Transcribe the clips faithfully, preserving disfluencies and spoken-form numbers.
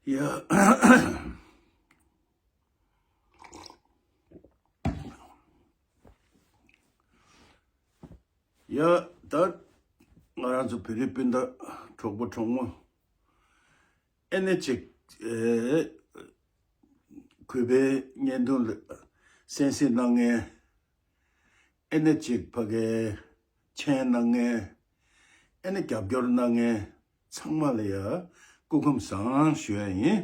ཡ། ཡ། ད་ང་རང་ཚོ་བོད་རིགས་སྤུན་ཟླ་གྲོགས་པོ་གྲོགས་མོ། ཨེ་ནས་ཅིག་ཨེ། གུས་པའི་བརྙན་ཐུང་ལ་གསན་གཟིགས་གནང་མཁན། ཨེ་ནས་ཅིག་ཕ་གའི་མཆན་གནང་མཁན། ཨེ་ནས་རྒྱབ་སྐྱོར་གནང་མཁན་ཚང་མ་ལ་ཡ་སྐུ་ཁམས་བཟང་ཞུ་ཡ་ཡིན།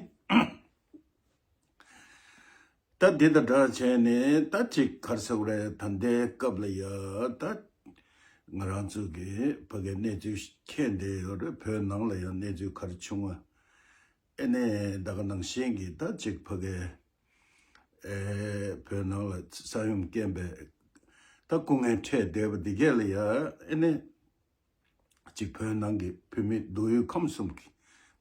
ད་འདི་དང་འདྲ་བྱས་ནས་ད་ཅིག་ག་རེ་ཟེར་དགོས་རེད། ད་ལྟའི་སྐབས་ལ་ཡ་ད་ང་རང་ཚོ་གི་ཕ་གའི་གནས་ཚུལ་མཁྱེན་བསྡད་ཡོད་རེད། བོད་ནང་ལ་ཡང་གནས་ཚུལ་ག་རེ་བྱུང་བ། ཨེ་ནས་ད་ག་ནང་བཞིན་གྱི་ད་ཅིག་ཕ་གའི་ཨེ་བོད་ནང་ལ་ས་ཡོམ་རྐྱེན་པས་ད་སྐུ་ངལ་འཕྲད་བསྡད་པ་འདི་གས་ལ་ཡ་ཨེ་ནས། གཅིག་བོད་ནང་གི་བོད་མི་མདོ་དབུས་ཁམས་གསུམ་གྱི་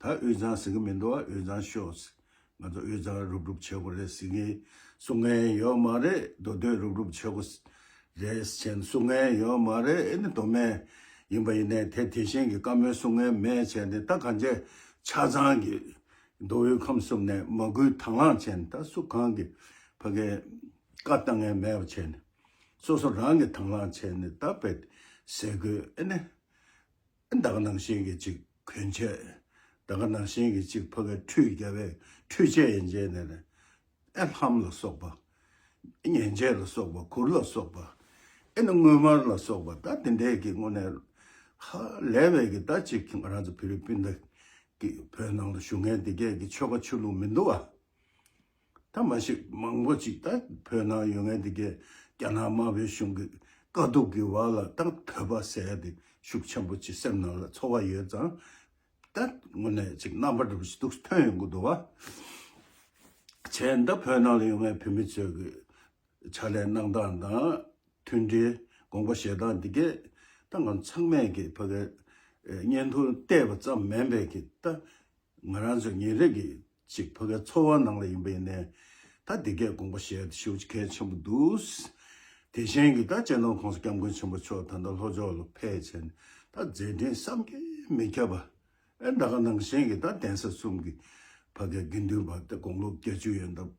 ད་དབུས་གཙང་ཟེར་གི་མི་འདུག་བ། དབུས་གཙང་ཤོག་ཟེར། ང་ཚོ་དབུས་གཙང་རུབ་རུབ་བྱེད་དགོས་རེད་ཟེར་གི་གསུང་མཁན་ཡོད་མ་རེད། མདོ་སྟོད་རུབ་རུབ་བྱེད་དགོས་རེད་ཟེར་གསུང་མཁན་ཡོད་མ་རེད། ཨེ་ནི་མདོ་སྨད་ཡིན་པ་ཡིན་ནའི་དེ་དེ་བཞིན་གྱི་བཀའ་མོལ་གསུང་མཁན་མེད་བྱས་ནས། ད་གང་ཅི་ཆ་ཚང་གི་མདོ་དབུས་ཁམས་གསུམ་ནས་མ་སྐུལ་དང་བླངས་བྱས་ནས་ད་སུ་གང་གི་ཕ་གའི་བཀའ་བཏང་མཁན་མེད་པ་བྱས་ནས། སོ་སོ་རང་གིས་དང་བླངས་བྱས་ནས་ད་བེད་ཟས་གོས་ཨེ་ནི་ད་ག་ནང་བཞིན་གྱི་ཅིག་གོན་ཆས། ད་ག་ནང་བཞིན་གྱི་ཅིག་ཕ་གའི་ཁྲུས་རྒྱག་པའི་ཁྲུས་ཆས་ཡན་ཆད་ནས་ཨེ་ལྷམ་ལ་སོགས་པ། ཨེ་ཉལ་ཆས་ལ་སོགས་པ། གུར་ལ་སོགས་པ། ཨེ་ནི་དངུལ་དམར་ལ་སོགས་པ། ད་དེ་འདྲའི་གི་དངོས་གནས་ཧ་ལས་པའི་གི་ད་ཅིག་ང་རང་ཚོ་བོད་རིགས་སྤུན་ཟླ་གི་བོད་ནང་ལ་བཞུགས་མཁན་དེ་གས་ཀྱི་ཆོལ་ཁ་ཆོས་ལུགས་མི་འདུག་བ། ད་མ་གཞི་མང་པོ་ཅིག་ད་བོད་ནང་ཡོད་མཁན་དེ་གས་རྒྱ་ནག་དམར་པོའི་གཞུང་གི་དཀའ་སྡུག་གི་བར་ལ་ད་བོད་པ་ཟེར་ཡ་དེ་ཤུགས་ཆེན་པོ་ཅིག་སེམས་ནང་ལ་ཚོར་བ་ཡོད་ཙང་། ད་དངོས་གནས་ཅིག་རྣམ་པ་འདྲ་པོ་ཞིག་འདུག་ཐོན་ཡོང་གི་འདུག་བ། བྱས་ད་བོད་ནང་ལ་ཡོད་མཁན་བོད་མི་ཚོས་གི་ཕྱག་ལས་གནང་སྟངས་དང་མཐུན་སྒྲིལ་དགོངས་པ་བཞེས་སྟངས་འདི་གས་ད་ང་ཚང་མས་གི་ཕ་གའི་བརྙན་ཐུང་བལྟས་པ་ཙམ་མིན་པའི་གི་ད་ང་རང་ཚོ་ཉིན་རེ་གི་ཅིག་ཕ་གའི་འཚོ་བ་ནང་ལ་ཡིན་པ་ཡིན་ནའི་ད་འདི་གས་དགོངས་པ་བཞེས་ཏེ་ཞེ་པོ་ཅིག་གལ་ཆེན་པོ་འདུག་དེ་བཞིན་གི་ད་སྤྱི་ནོར་༸གོང་ས་༸སྐྱབས་མགོན་ཆེན་པོ་མཆོག་ད་ལྟ་ལྷོ་ཕྱོགས་ལ་ཕེབས་བྱས་ནས་ད་མཛད་འཕྲིན་བསམ་གྱིས་མི་ཁྱབ་པ། ཨེ་ད་ག་ནང་བཞིན་གྱི་ད་གདན་ས་གསུམ་གྱི་ཕ་གའི་དགེ་འདུན་པ་ད་དགུང་ལོ་བརྒྱད་ཅུ་ཡན་འདབ།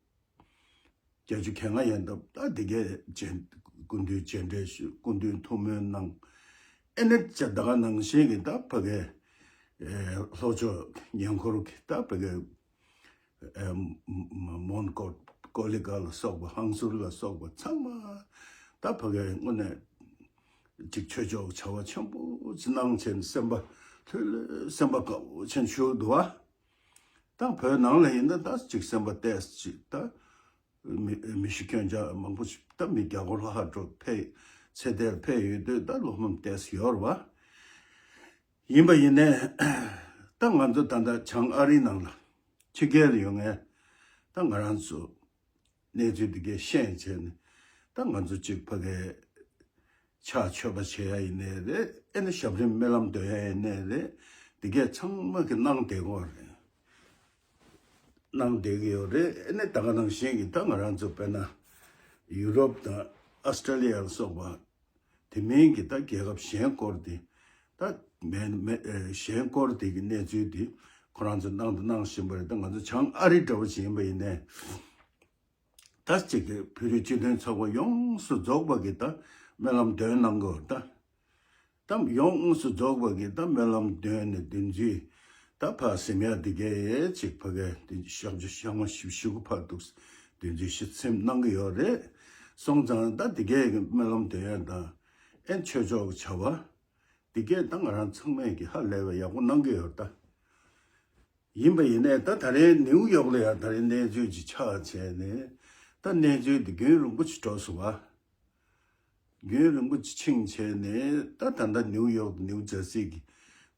བརྒྱད་ཅུ་གྱ་ལྔ་ཡན་འདབ་ད་འདི་གས་མཇལ། སྐུ་མདུན་མཇལ་འཕྲད་ཞུས། སྐུ་མདུན་ཐུགས་སྨོན་གནང་། ཨེ་ནས་ཅི་ད་ག་ནང་བཞིན་གྱི་ད་ཕ་གའི་ཨེ་ལྷོ་ཕྱོགས་ཉེ་འཁོར་གྱི་ད་ཕ་གའི་ཨེ་མོན་གྷོ་ཀོ་ལི་གྷལ་ལ་སོགས་པ། ཧང་སུར་ལ་སོགས་པ་ཚང་མ་ད་ཕ་གའི་དངོས་གནས་ཅིག་ཆོས་ཕྱོགས་བྱ་བ་ཆེན་པོ་ཅིག་གནང་བྱས་ནས་སེམས་པ་ལྷོད་ལྷོད་སེམས་པ་དགའ་བོ་ཅན་ཞིག་འདུག་བ། ད་བོད་ནང་ལ་ཡིན་ན་ད་ཅིག་སེམས་པ་ཏོག་ཙམ་ཅིག་ད་མི་མི་ཤི་རྐྱེན་ཅག་མང་པོ་ཞིག་ད་མི་རྒྱ་སྒོར་ལྷག་འགྲོ་ཕེབས་ཚེ་འདིར་ཕེབས་ཡོད་དུས་ད་བློ་ཕམ་ཏོག་ཙམ་ཡོད་རེད་བ། ཡིན་པ་ཡིན་ནའི་ད་ང་ཚོ་ད་ལྟ་བྱང་ཨ་རི་ནང་ལ་ཕྱི་རྒྱལ་ལ་ཡོད་མཁན་ད་ང་རང་ཚོ་གནས་ཚུལ་འདི་གས་ཤེས་བྱས་ནས་ད་ང་ཚོ་གཅིག་ཕ་གའི་ཕྱག་མཆོད་པ་བྱེད་ཡ་ཡིན་ནའི་རེད། ཨེ་ནི་ཞབས་རིམ་སྨོན་ལམ་འདོན་ཡ་ཡིན་ནའི་རེད། འདི་གས་ཚང་མ་གི་གནང་བསྡད་ཀྱི་ཡོད་རེད། གནང་བསྡད་ཀྱི་ཡོད་རེད། ཨེ་ནི་ད་ག་ནང་བཞིན་གྱི་ད་ང་རང་ཚོ་དཔེར་ན་ཡུ་རོབ་དང་ཨ་སི་ཀྲེ་ལི་ཡ་ལ་སོགས་པ་དེ་མིན་གྱི་ད་རྒྱལ་ཁབ་གཞན་སྐོར་དེ་ད་མེད་མེད་ཨེ་གཞན་སྐོར་དེ་གི་གནས་ཚུལ་དེ་ཁོ་རང་ཚོ་གནང་དང་གནང་བཞིན་པ་རེད། ད་ང་ཚོ་བྱང་ཨ་རི་འདྲ་བོ་ཞིག་ཡིན་པ་ཡིན་ནའི། ད་ཅིག་གི་བོད་རིགས་སྤྱི་མཐུན་ཚོགས་པ་ཡོངས་སུ་རྫོགས་པ་གི་ད་སྨོན་ལམ་འདོན་གནང་གི་ཡོད་རེད་ད། ད་ཡོངས་སུ་རྫོགས་པ་གི་ད་སྨོན་ལམ་འདོན་ནས་བདུན་ཚིགས་ད་ཕར་གཟིམ་ཡ་འདི་གས་ཅིག་ཕ་གའི་དེ་ཞབས་ཕྱི་ཤག་མ་ཞིབ་ཞུ་གི་ཕར་འདུག་བདུན་ཚིགས་ཤིག་ཚིམ་གནང་གི་ཡོད་རེད། སོང་ཙང་ད་འདི་གས་གི་སྨོན་ལམ་འདོན་ཡ་དང་ཨེ་ཆོས་ཕྱོགས་ཀྱི་བྱ་བ་འདི་གས་ད་ང་རང་ཚང་མས་གི་ཧ་ལས་པ་ཡག་པོ་གནང་གི་ཡོད་རེད་ད། ཡིན་པ་ཡིན་ནའི་ད་ད་རེས་ནིའུ་ཡོག་ལ་ཡང་ད་རེས་གནས་ཚུལ་ཅིག་ཆགས་བྱས་ནས་ད་གནས་ཚུལ་འདི་རྒྱུན་རིང་པོ་ཅིག་འགྲོ་སོང་བ། རྒྱུན་རིང་པོ་ཅིག་ཕྱིན་བྱས་ནས་ད་ད་ལྟ་ནིའུ་ཡོག་ནིའུ་ཇར་སི་གི་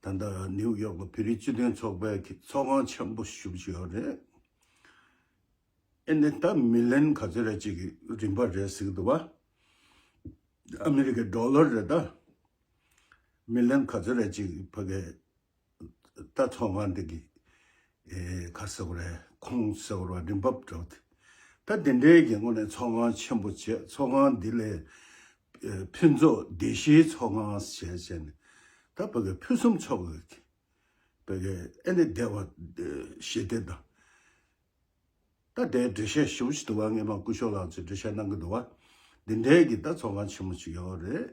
ད་ལྟ་ནིའུ་ཡོག་ལ་བོད་རིགས་སྤྱི་མཐུན་ཚོགས་པའི་གི་ཚོགས་ཁང་ཆེན་པོ་ཞིག་ཞིག་ཡོད་རེད། ཨེ་ནས་ད་མི་ལན་ག་ཚོད་རེ་ཅིག་གི་རིན་པ་རེད་ཟེར་གི་འདུག་བ། ཨ་མི་རི་ཀའི་ཌོ་ལར་རེད་ད། མི་ལན་ག་ཚོད་རེ་ཅིག་ཕ་གའི་ད་ཚོགས་ཁང་འདི་གི་ཨེ་ག་ཟེར་དགོས་རེད། ཁོངས་ཟེར་དགོས་རེད། རིན་འབབ་འགྲོ་དེ་ད་དེ་འདྲའི་གི་དངོས་གནས་ཚོགས་ཁང་ཆེན་པོ་བྱས། ཚོགས་ཁང་འདི་ལས་ཨེ་ཕུན་ཚོགས་བདེ་གཤིས་ཚོགས་ཁང་ཞེས་བྱས་ནས་ད་ཕ་གི་ཕུན་སུམ་ཚོགས་པའི་གི་ཕ་གི་ཨེ་ནི་བདེ་བ་ཨེ་ཞི་བདེ་དང་ ད་དེ་འགྲེལ་བཤད་ཞུ་ཞིག་འདུག་བ། སྔས་མ་སྐུ་ཞབས་ལགས་ཚོས་འགྲེལ་བཤད་གནང་གི་འདུག་བ། འདི་འདྲའི་གི་ད་ཚོགས་ཁང་ཆེན་མོ་ཅིག་ཡོད་རེད།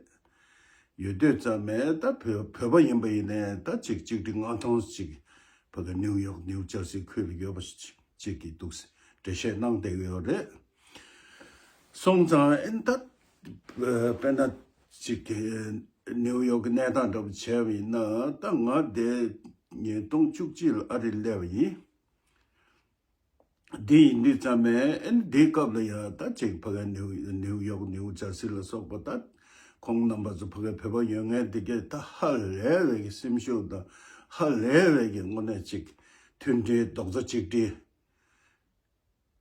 ཡོད་དུས་ཙམ་མེད་ད་བོད་བོད་པ་ཡིན་པ་ཡིན་ནའི་ད་ཅིག་གཅིག་ཁྲི་ལྔ་སྟོང་ཅིག་བོད་ཀྱི་ནིའུ་ཡོག་ནིའུ་ཇར་སི་ཁུལ་ལ་ཡོད་པ་ཅིག་གི་འདུག་འགྲེལ་བཤད་གནང་བསྡད་ཀྱི་ཡོད་རེད། སོང་ཙང་ཨེ་ད་དཔེར་ན་ཅིག་གི་ནིའུ་ཡོག་གི་གནས་སྟངས་འདྲ་པོ་བྱས་པ་ཡིན་ན། ད་ང་དེ་ཉིས་སྟོང་བཅུ་གཅིག་ལ་ཨ་རིར་སླེབས་པ་ཡིན། འདི་ཡིན་དུས་ཙམ་མེད་ཨེ་འདིའི་སྐབས་ལ་ཡང་ད་ཅིག་ཕ་གི་ནིའུ་ནིའུ་ཡོག་ནིའུ་ཇར་སི་ལ་སོགས་པ་ད་ཁོང་རྣམ་པ་ཚོ་ཕ་གི་བོད་པ་ཡོད་མཁན་དེ་གས་ད་ཧ་ལས་པའི་གི་སེམས་ཤུགས་དང་ཧ་ལས་པའི་གི་དངོས་གནས་ཅིག་མཐུན་སྒྲིལ་རྡོག་རྩ་གཅིག་སྒྲིལ།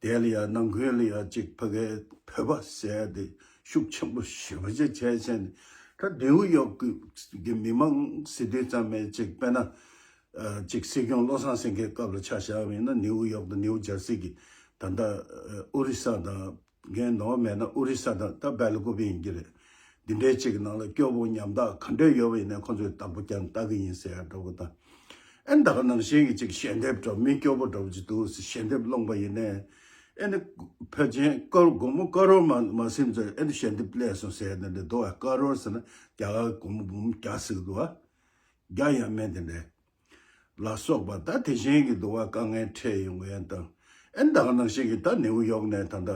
དེ་ལ་ཡང་ནང་ཁུལ་ལ་ཡང་ཅིག་ཕ་གིའི་བོད་པ་ཟེར་དེ་ཤུགས་ཆེན་པོ་ཞེ་པོ་ཅིག་བྱས་བྱས་ནས། ད་ནིའུ་ཡོག་གི་མི་མང་ཟེར་དུས་ཙམ་མེད་ཅིག་དཔེར་ན་ཅིག་སྲིད་སྐྱོང་བློ་བཟང་སེང་གེའི་སྐབས་ལ་ཆ་བཞག་པ་ཡིན་ན། ནིའུ་ཡོག་དང་ནིའུ་ཇར་སི་གི་ད་ལྟ་ཨོ་རི་ས་དང་། ངས་ནོར་མེད་ན་ཨོ་རི་ས་དང་ད་སྦེལ་ཀོབ་ཡིན་གྱི་རེད། འདི་འདྲའི་ཅིག་གི་ནང་ལ་སྐྱོ་པོ་ཉམ་ཐག་ག་འདྲ་ཡོད་པ་ཡིན་ནའི་ཁོ་ཚོས་བདག་པོ་རྒྱག་ལྟ་གི་ཡིན་ཟེར་ཡ་འདྲ་པོ་དང་། ཨེ་ད་ག་ནང་བཞིན་གྱི་ཅིག་ཞལ་འདེབས་འདྲ་མི་སྐྱོ་པོ་འདྲ་པོ་ཅིག་འདུག་ཟེར་ཞལ་འདེབས་སློང་པ་ཡིན་ནའི། ཨེ་ནི་ཕལ་ཆེར་དཀར་སྒོར་མོ་དཀར་རོར་མ་མ་ཟིན་ཚེ་ཨེ་ནི་ཞལ་འདེབས་སླེབས་སོང་ཟེར་ནས་འདི་འདུག་བ། དཀར་རོར་ཟེར་ན་རྒྱ་གར་སྒོར་མོ་འབུམ་བརྒྱ་ཟེར་གི་འདུག་བ། རྒྱ་ཡང་མེད་དེ་འདྲའི་ལ་སོགས་པ་ད་དེ་བཞིན་གྱི་འདུག་བ། དཀའ་ངལ་འཕྲད་ཡོང་མཁན་དང་། ཨེ་ད་ག་ནང་བཞིན་གྱི་ད་ནིའུ་ཡོག་ནས་ད་ལྟ་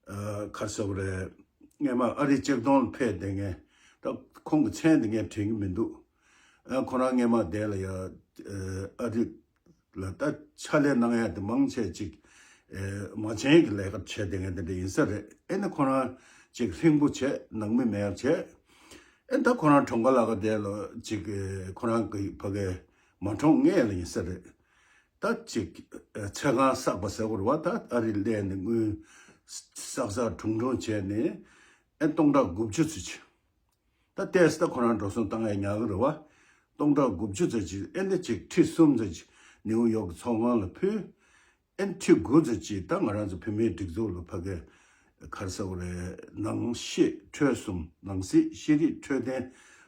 ཨ་ག་རེ་ཟེར་དགོས་རེད། སྔས་མ་ཨ་རི་ཆིག་སྟོང་ལ་ཕེབས་བསྡད་མཁན། ད་ཁོང་གི་མཚན་དེ་ངས་དྲན་གྱི་མི་འདུག་ཨ་ཁོ་རང་སྔས་མ་དེ་ལ་ཡ་ཨ་རི་ལ་ད་ཕྱག་ལས་གནང་ཡ་དེ་མང་ཆེ་ཅིག་ཨེ་མ་བྱན་གྱི་ལས་ཀ་བྱས་བསྡད་མཁན་དེ་འདྲ་ཡིན་ས་རེད། ཨེ་ནི་ཁོ་རང་ཅིག་ཧྲིང་པོ་བྱས། ནང་མི་མེད་ཡ་བྱས། ཨེ་ད་ཁོ་རང་གྲོངས་ཁ་ལ་ཁ་དེ་ལ་ཅིག་ཨེ་ཁོ་རང་གི་ཕ་གི་མ་གྲོངས་སྔས་ལ་ཡིན་ས་རེད། ད་ཅིག་ཨེ་ཚེ་གང་བསགས་པ་ཟེར་དགོས་རེད་བ། ད་ཨ་རི་སླེབས་ནས་དངུལ་བསགས་བསགས་དྲུང་དྲུང་བྱས་ནས་ཨེ་སྟོང་ཕྲག་དགུ་བཅུ་ཙམ་ཅིག་ད་ལྟས་ད་ཁོ་རང་འགྲོ་སོང་བཏང་ཡ་ཉག་གི་རེད་བ། སྟོང་ཕྲག་དགུ་བཅུ་ཙམ་ཅིག་ཨེ་འདི་ཅིག་ཁྲི་གསུམ་ཙམ་ཅིག་ནིའུ་ཡོག་གི་ཚོགས་ཁང་ལ་ཕུལ། ཨེ་ཁྲི་དགུ་ཙམ་ཅིག་ད་ང་རང་ཚོ་བོད་མིའི་སྒྲིག་འཛུགས་ལ་ཕ་གི་ག་རེ་ཟེར་དགོས་རེད། ནང་ཤེས་ཁྲོད་གསུམ། ནང་སྲིད་ཤེས་རིག་འཕྲོད་བསྟེན་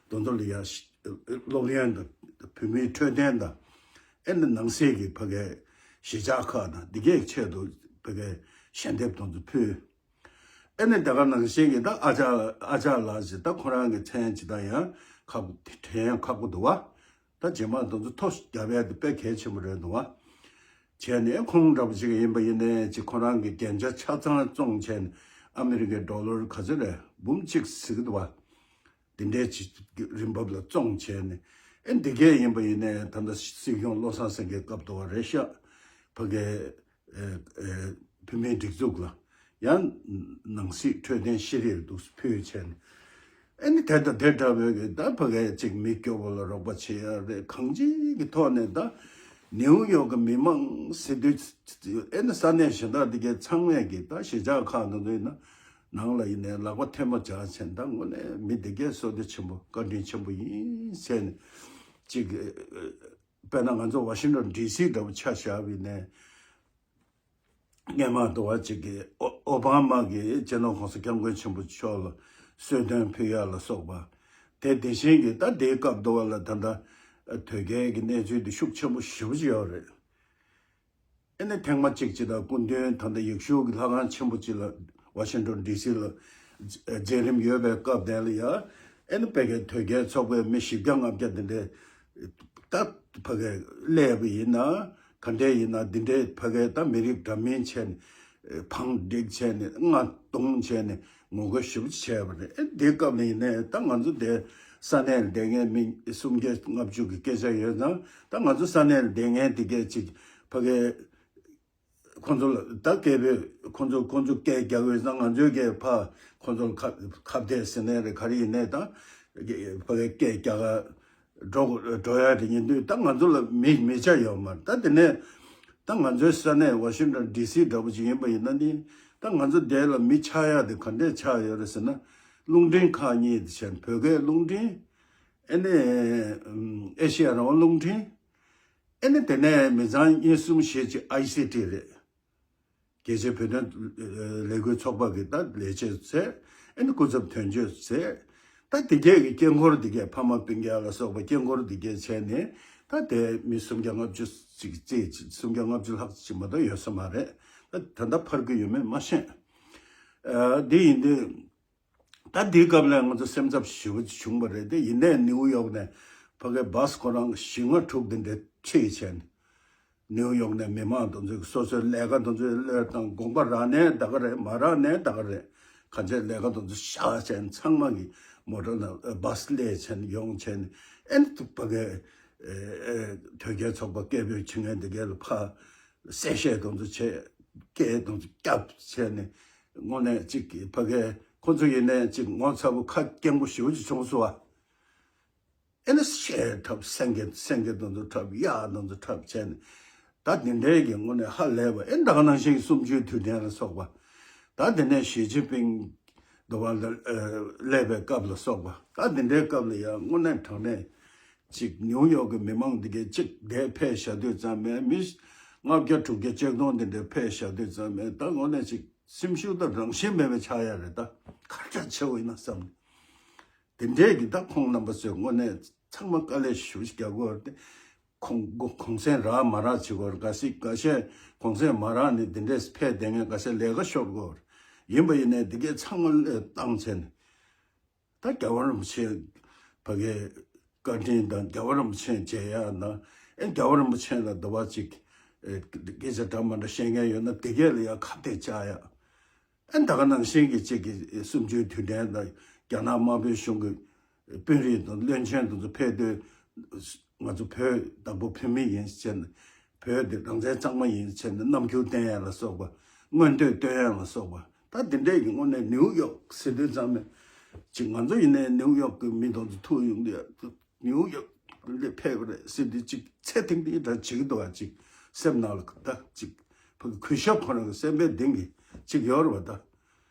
དོན་དུ་ལ་ཡ་སློབ་ཡོན་དང་བོད་མིའི་འཕྲོད་བསྟེན་དང་། ཨེ་ནི་ནང་སྲིད་ཀྱི་ཕ་གི་གཞིས་ཆགས་ཁག་དང་འདི་གའི་ཆེད་དུ་ཕ་གི་ཞལ་འདེབས་དོན་དུ་ཕུལ། ཨེ་ནི་དེ་ག་ནང་བཞིན་གྱི་ད་ཨ་ཅག་ཨ་ཅག་ལགས་ཞིག་ད་ཁོ་རང་གི་མཚན་ཅིག་ད་ཡང་ཁག་པོ་དྲན་ཡང་ཁག་པོ་འདུག་བ། ད་རྗེས་མ་དེ་ཚོ་ཐོ་རྒྱབ་ཡ་དེ་དཔེ་གལ་ཆེན་པོ་རེད་འདུག་བ། བྱས་ནས་ཁོང་འདྲ་པོ་ཅིག་ཡིན་པ་ཡིན་ནའི་ཅིག་ཁོ་རང་གི་རྒྱན་ཆ་ཆ་ཚང་བཙོངས་བྱས་ནས་ཨ་མི་རི་ཀའི་ཌོ་ལར་ག་ཚོད་རེད། འབུམ་གཅིག་ཟེར་གི་འདུག་བ། དེ་འདྲའི་ཅིག་རིན་འབབ་ལ་བཙོངས་བྱས་ནས། ཨེ་འདི་གས་ཡིན་པ་ཡིན་ནའི་ད་ལྟ་སྲིད་སྐྱོང་བློ་བཟང་སེང་གེའི་སྐབས་དུ་བ་རེད་ཤག་ཕ་གི་ཨེ་ཨེ་བོད་མིའི་སྒྲིག་འཛུགས་ལ་ཡང་ནང་སྲིད་འཕྲོད་བསྟེན་ཤེས་རིག་འདུག་ཕུལ་བྱས་ནས། ཨེ་ནི་དེ་དང་དེ་འདྲ་བའི་གི་ད་ཕ་གི་ཅིག་མི་སྐྱོ་བོ་ལ་རོགས་པ་བྱེད་ཡ་རེད། གང་ཅིའི་གི་ཐོག་ནས་ད་ནིའུ་ཡོག་གི་མི་མང་ཟེར་དུས། ཨེ་ནི་ས་གནས་གཞན་དག་འདི་གའི་ཚང་མས་གི་ད་གཞིས་ཆགས་ཁག་འདི་ཚོའི་ནང་ལ་ཡིན་ནའི་ལག་པ་ཐལ་མོ་སྦྱར་བྱས་ནས། ད་དངོས་གནས་མི་འདི་གའི་བསོད་བདེ་ཆེན་པོ་བཀའ་དྲིན་ཆེན་པོ་ཡིན་ཟེར་ནས་ཅིག་དཔེར་ན་ང་ཚོ་ཝ་ཤིང་ཊོན་ཌི་སི་འདྲ་པོ་ཆ་བཞག་པ་ཡིན་ནའི། སྔས་མ་དུ་བ་ཅིག་གིས་ཨོ་ཨོ་བྷ་མ་གིས་སྤྱི་ནོར་༸གོང་ས་༸སྐྱབས་མགོན་ཆེན་པོ་མཆོག་ལ་གསོལ་སྟོན་ཕུལ་ཡ་ལ་སོགས་པ། དེ་དེ་བཞིན་གྱི་ད་དེའི་སྐབས་དུ་བ་ལ་ད་ལྟ་དོལ་རྒྱལ་གྱི་གནས་ཚུལ་དེ་ཤུགས་ཆེན་པོ་ཞེ་པོ་ཅིག་ཡོད་རེད། ཨེ་ནི་ཐེངས་མ་གཅིག་ཅིག་དང་སྐུ་མདུན་ད་ལྟ་ཡེ་ཤུ་གི་ལྷ་ཁང་ཆེན་པོ་ཅིག་ལ་ཝ་ཤིང་ཊོན་ཌི་སི་ལ་མཛད་རིམ་ཡོད་པའི་སྐབས་དེ་ལ་ཡ། ཨེ་ནི་ཕ་གིའི་དོལ་རྒྱལ་ཚོགས་པའི་མི་བཞི་བརྒྱ་ལྔ་བརྒྱ་དེ་འདྲའི་ད་ཕ་གིར་སླེབས་པ་ཡིན་ན། ག་འདྲས་ཡིན་ན་འདི་འདྲའི་ཕ་གིའི་ད་མི་རིགས་འདྲ་མིན་བྱས་ནས་བང་བསྒྲིགས་བྱས་ནས་རྔ་རྡུང་བྱས་ནས་ངོ་རྒོལ་ཞེ་པོ་ཅིག་བྱས་པ་རེད། ཨེ་འདི་སྐབས་ནས་ཡིན་ནའི་ད་ང་ཚོ་དེ་ས་གནས་ལ་བསྡད་མཁན་མི་སུམ་བརྒྱ་ལྔ་བཅུ་གི་སྐད་ཆ་ཡོད་ཙང་། ད་ང་ཚོ་ས་གནས་ལ་བསྡད་མཁན་དེ་གས་ཅིག་ཕ་གིའི་ཁོང་ཚོ་ལ་ད་སྐད་འབོད། ཁོང་ཚོ་ཁོང་ཚོ་སྐད་རྒྱག་འོས་ན་ང་ཚོའི་སྐད་ཕ་ཁོང་ཚོ་ལ་ཁ་ཁ་གཏད་ཟེར་ནའི་རེད། ག་རེ་ཡིན་ནའི་ད་ཕ་གིའི་སྐད་རྒྱག་ག་འགྲོ་འགྲོ་ཡ་རེད། ཉིན་དུས་ད་ང་ཚོ་ལ་མི་མི་ཆ་ཡོད་མ་རེད། ད་དེ་ནས་ད་ང་ཚོའི་ས་གནས་ཝ་ཤིང་ཊོན་ཌི་སི་འདྲ་པོ་ཅིག་ཡིན་པ་ཡིན་ན་ནི། ད་ང་ཚོ་དེ་ལ་མི་ཆགས་ཡ་དེ་ག་འདྲས་ཆགས་ཡོད་རེད་ཟེར་ན། རླུང་འཕྲིན་ཁག་གཉིས་དེ་བྱས་ནས་བོད་སྐད་རླུང་འཕྲིན། ཨེ་ནས་ཨེ་ཤེ་ཡ་རང་དབང་རླུང་འཕྲིན། ཨེ་ནི་དེ་ནས་མི་ཚང་གཉིས་གསུམ་བཞི་ཅིག་ཨའི་སི་ཊི་རེད། རྒྱལ་སྤྱིའི་བོད་དོན་ལས་འགུལ་ཚོགས་པ་གི་ད་ལས་བྱེད་ཚོས། ཨེ་ནི་སྐུ་ཚབ་དོན་གཅོད་ཚོས། ད་དེ་གས་ཀྱི་དཀྱིལ་འཁོར་དེ་གས་ཕ་མ་སྤུན་ཀྱག་ལ་སོགས་པ་དཀྱིལ་འཁོར་དེ་གས་བྱས་ནས། ད་དེ་མི་སུམ་བརྒྱ་ལྔ་བཅུ་ཅིག་བརྩིས། སུམ་བརྒྱ་ལྔ་བཅུ་ལྷག་ཅིག་མ་གཏོགས་ཡོད་ས་མ་རེད། ད་ད་ལྟ་འཕར་གྱི་ཡོད་མེད་མ་ཤེས། ཨ། འདི་ཡིན་དུས། ད་འདིའི་སྐབས་ལ་ང་ཚོ་སེམས་འཚབ་ཞེ་པོ་བྱུང་བ་རེད་དེ། ཡིན་ནའི་ནིའུ་ཡོག་ནས་ཕ་གི་བྷ་སི་ཁོ་རང་བཞི་ལྔ་དྲུག་དེ་འདྲ་ཁྲིད་བྱས་ནས། ནིའུ་ཡོག་ནས་མི་མང་དེ་ཚོས་སོ་སོའི་ལས་ཀ་དེ་ཚོའི་བློས་བཏང་། དགོངས་པ་རག་ནའི་ད་ག་རེད། མ་རག་ནའི་ད་ག་རེད། གང་ཅིའི་ལས་ཀ་དེ་ཚོ་བཞག་བྱས་ནས། ཚང་མ་གི་མོ་ཊ་ནང་བྷ་སི་སླེབས་བྱས་ནས་ཡོང་བྱས་ནས། ཨེ་ནི་ཕ་གི་ཨེ་ཨེ་དོལ་རྒྱལ་ཚོགས་པ་སྐད་འབོད་བྱེད་མཁན་དེ་གས་ལ་ཕར་གསལ་བཤད་དེ་ཚོ་བྱས། སྐད་དེ་ཚོ་བརྒྱབ་བྱས་ནས། དངོས་གནས་ཅིག་ཕ་གི་ཁོ་ཚོ་ཡིན་ནའི་ཅིག་ངོ་ཚ་པོ་ཁ་སྐྱེངས་པོ་ཞེ་པོ་ཅིག་བྱུང་སོང་བ། ཨེ་ནི་བཤད་གྲབས། སེང་གེ་སེང་གེ་དེ་ཚོ་འཁྲབ། གཡག་དེ་ཚོ་འཁྲབ་བྱས་ནས། ད་དེ་འདྲའི་གི་དངོས་གནས་ཧ་ལས་པ། ཨེ་ད་ག་ནང་བཞིན་གསུམ་བཅུའི་དུས་དྲན་ལ་སོགས་པ། ད་དེ་ནས་ཞི་ཅིན་ཕིང་དེ་བ་ལ་ཨ་སླེབས་པའི་སྐབས་ལ་སོགས་པ། ད་དེ་འདྲའི་སྐབས་ལ་ཡང་དངོས་གནས་དྲང་གནས་ཅིག་ནིའུ་ཡོག་གི་མི་མང་འདི་གས་ཅིག་འདིར་ཕེབས་བཞག་དུས་ཙམ་པ། མི་ལྔ་བརྒྱ་དྲུག་བརྒྱ་ཆིག་སྟོང་དེ་འདྲ་ཕེབས་བཞག་དུས་ཙམ་པ། ད་དངོས་གནས་ཅིག་སེམས་ཤུགས་དང་རང་བཞིན་མེད་པ་ཆགས་ཡ་རེད། ད་ག་འདྲ་ཆེ་བོ་ཡིན་ན་བསམ། དེ་འདྲས་ཀྱི་ད་ཁོང་རྣམ་པ་ཚོས་དངོས་གནས་ཚང་མ་དཀའ་ལས་ཞེ་པོ་ཅིག་རྒྱག་གི་ཡོད་རེད་དེ། གུང་གུང་གུང་སེང་རག་མ་རག་བྱེད་ཀྱི་ཡོད་རེད། འགའ་ཞིག་འགའ་ཤས་གུང་སེང་མ་རག་ནས་དེ་འདྲས་ཕེབས་བསྡད་མཁན། འགའ་ཤས་ལས་ཀ་ཤོར་གྱི་ཡོད་རེད། ཡིན་པ་ཡིན་ནའི་འདི་གས་ཚང་མ་བློས་བཏང་བྱས་ནས། ད་རྒྱལ་བ་རིན་པོ་ཆེ་ཕ་གིའི་བཀའ་དྲིན་དང་། རྒྱལ་བ་རིན་པོ་ཆེ་མཇལ་ཡ་དང་། ཨེ་རྒྱལ་བ་རིན་པོ་ཆེ་ལ་འདི་བ་ཅིག་ཨེ་སྐད་ཆ་འདྲ་མི་འདྲ་བཤད་མཁན་ཡོད་ན་དེ་གས་ལ་ཡ་ཁ་གཏད་བཅག་ཡ། ཨ་ནི་ད་ག་ནང་བཞིན་གྱི་གཅིག་གི་གསུམ་བཅུའི་དུས་དྲན་དང་། རྒྱ་ནག་དམར་པོའི་གཞུང་གི་དཔོན་རིགས་དང་བློན་ཆེན་དེ་ཚོ་ཕེབས་དུས། ང་ཚོ་བོད་བདག་པོ་བོད་མི་ཡིན་ཟེར་ནས། བོད་འདི་རང་བཙན་གཙང་མ་ཡིན་ཟེར་ནས་རྣམ་འགྱུར་བསྟན་ཡ་ལ་སོགས་པ། མངོན་འདོད་སྟོན་ཡ་ལ་སོགས་པ། ད་དེ་འདྲས་ཀྱི་དངོས་གནས་ནིའུ་ཡོག་ཟེར་དུས་ཙམ་པ། ཅིག་ང་ཚོ་ཡིན་ནའི་ནིའུ་ཡོག་གི་མི་དེ་ཚོ་ཐུག་ཡོང་དུས། ནིའུ་ཡོག་ལ་ཕེབས་པ་རེད་ཟེར་དུས། ཅིག་ཚེ་ཐིང་ཐིང་འདྲ་བྱེད་ཀྱི་འདུག་བ། ཅིག་སེམས་ནང་ལ་ད་ཅིག་ཕ་གི་གུས་ཞབས་ཁོ་རང་གི་སེམས་པའི་གཏིང་གི་ཅིག་ཡོད་རེད་བ། ད་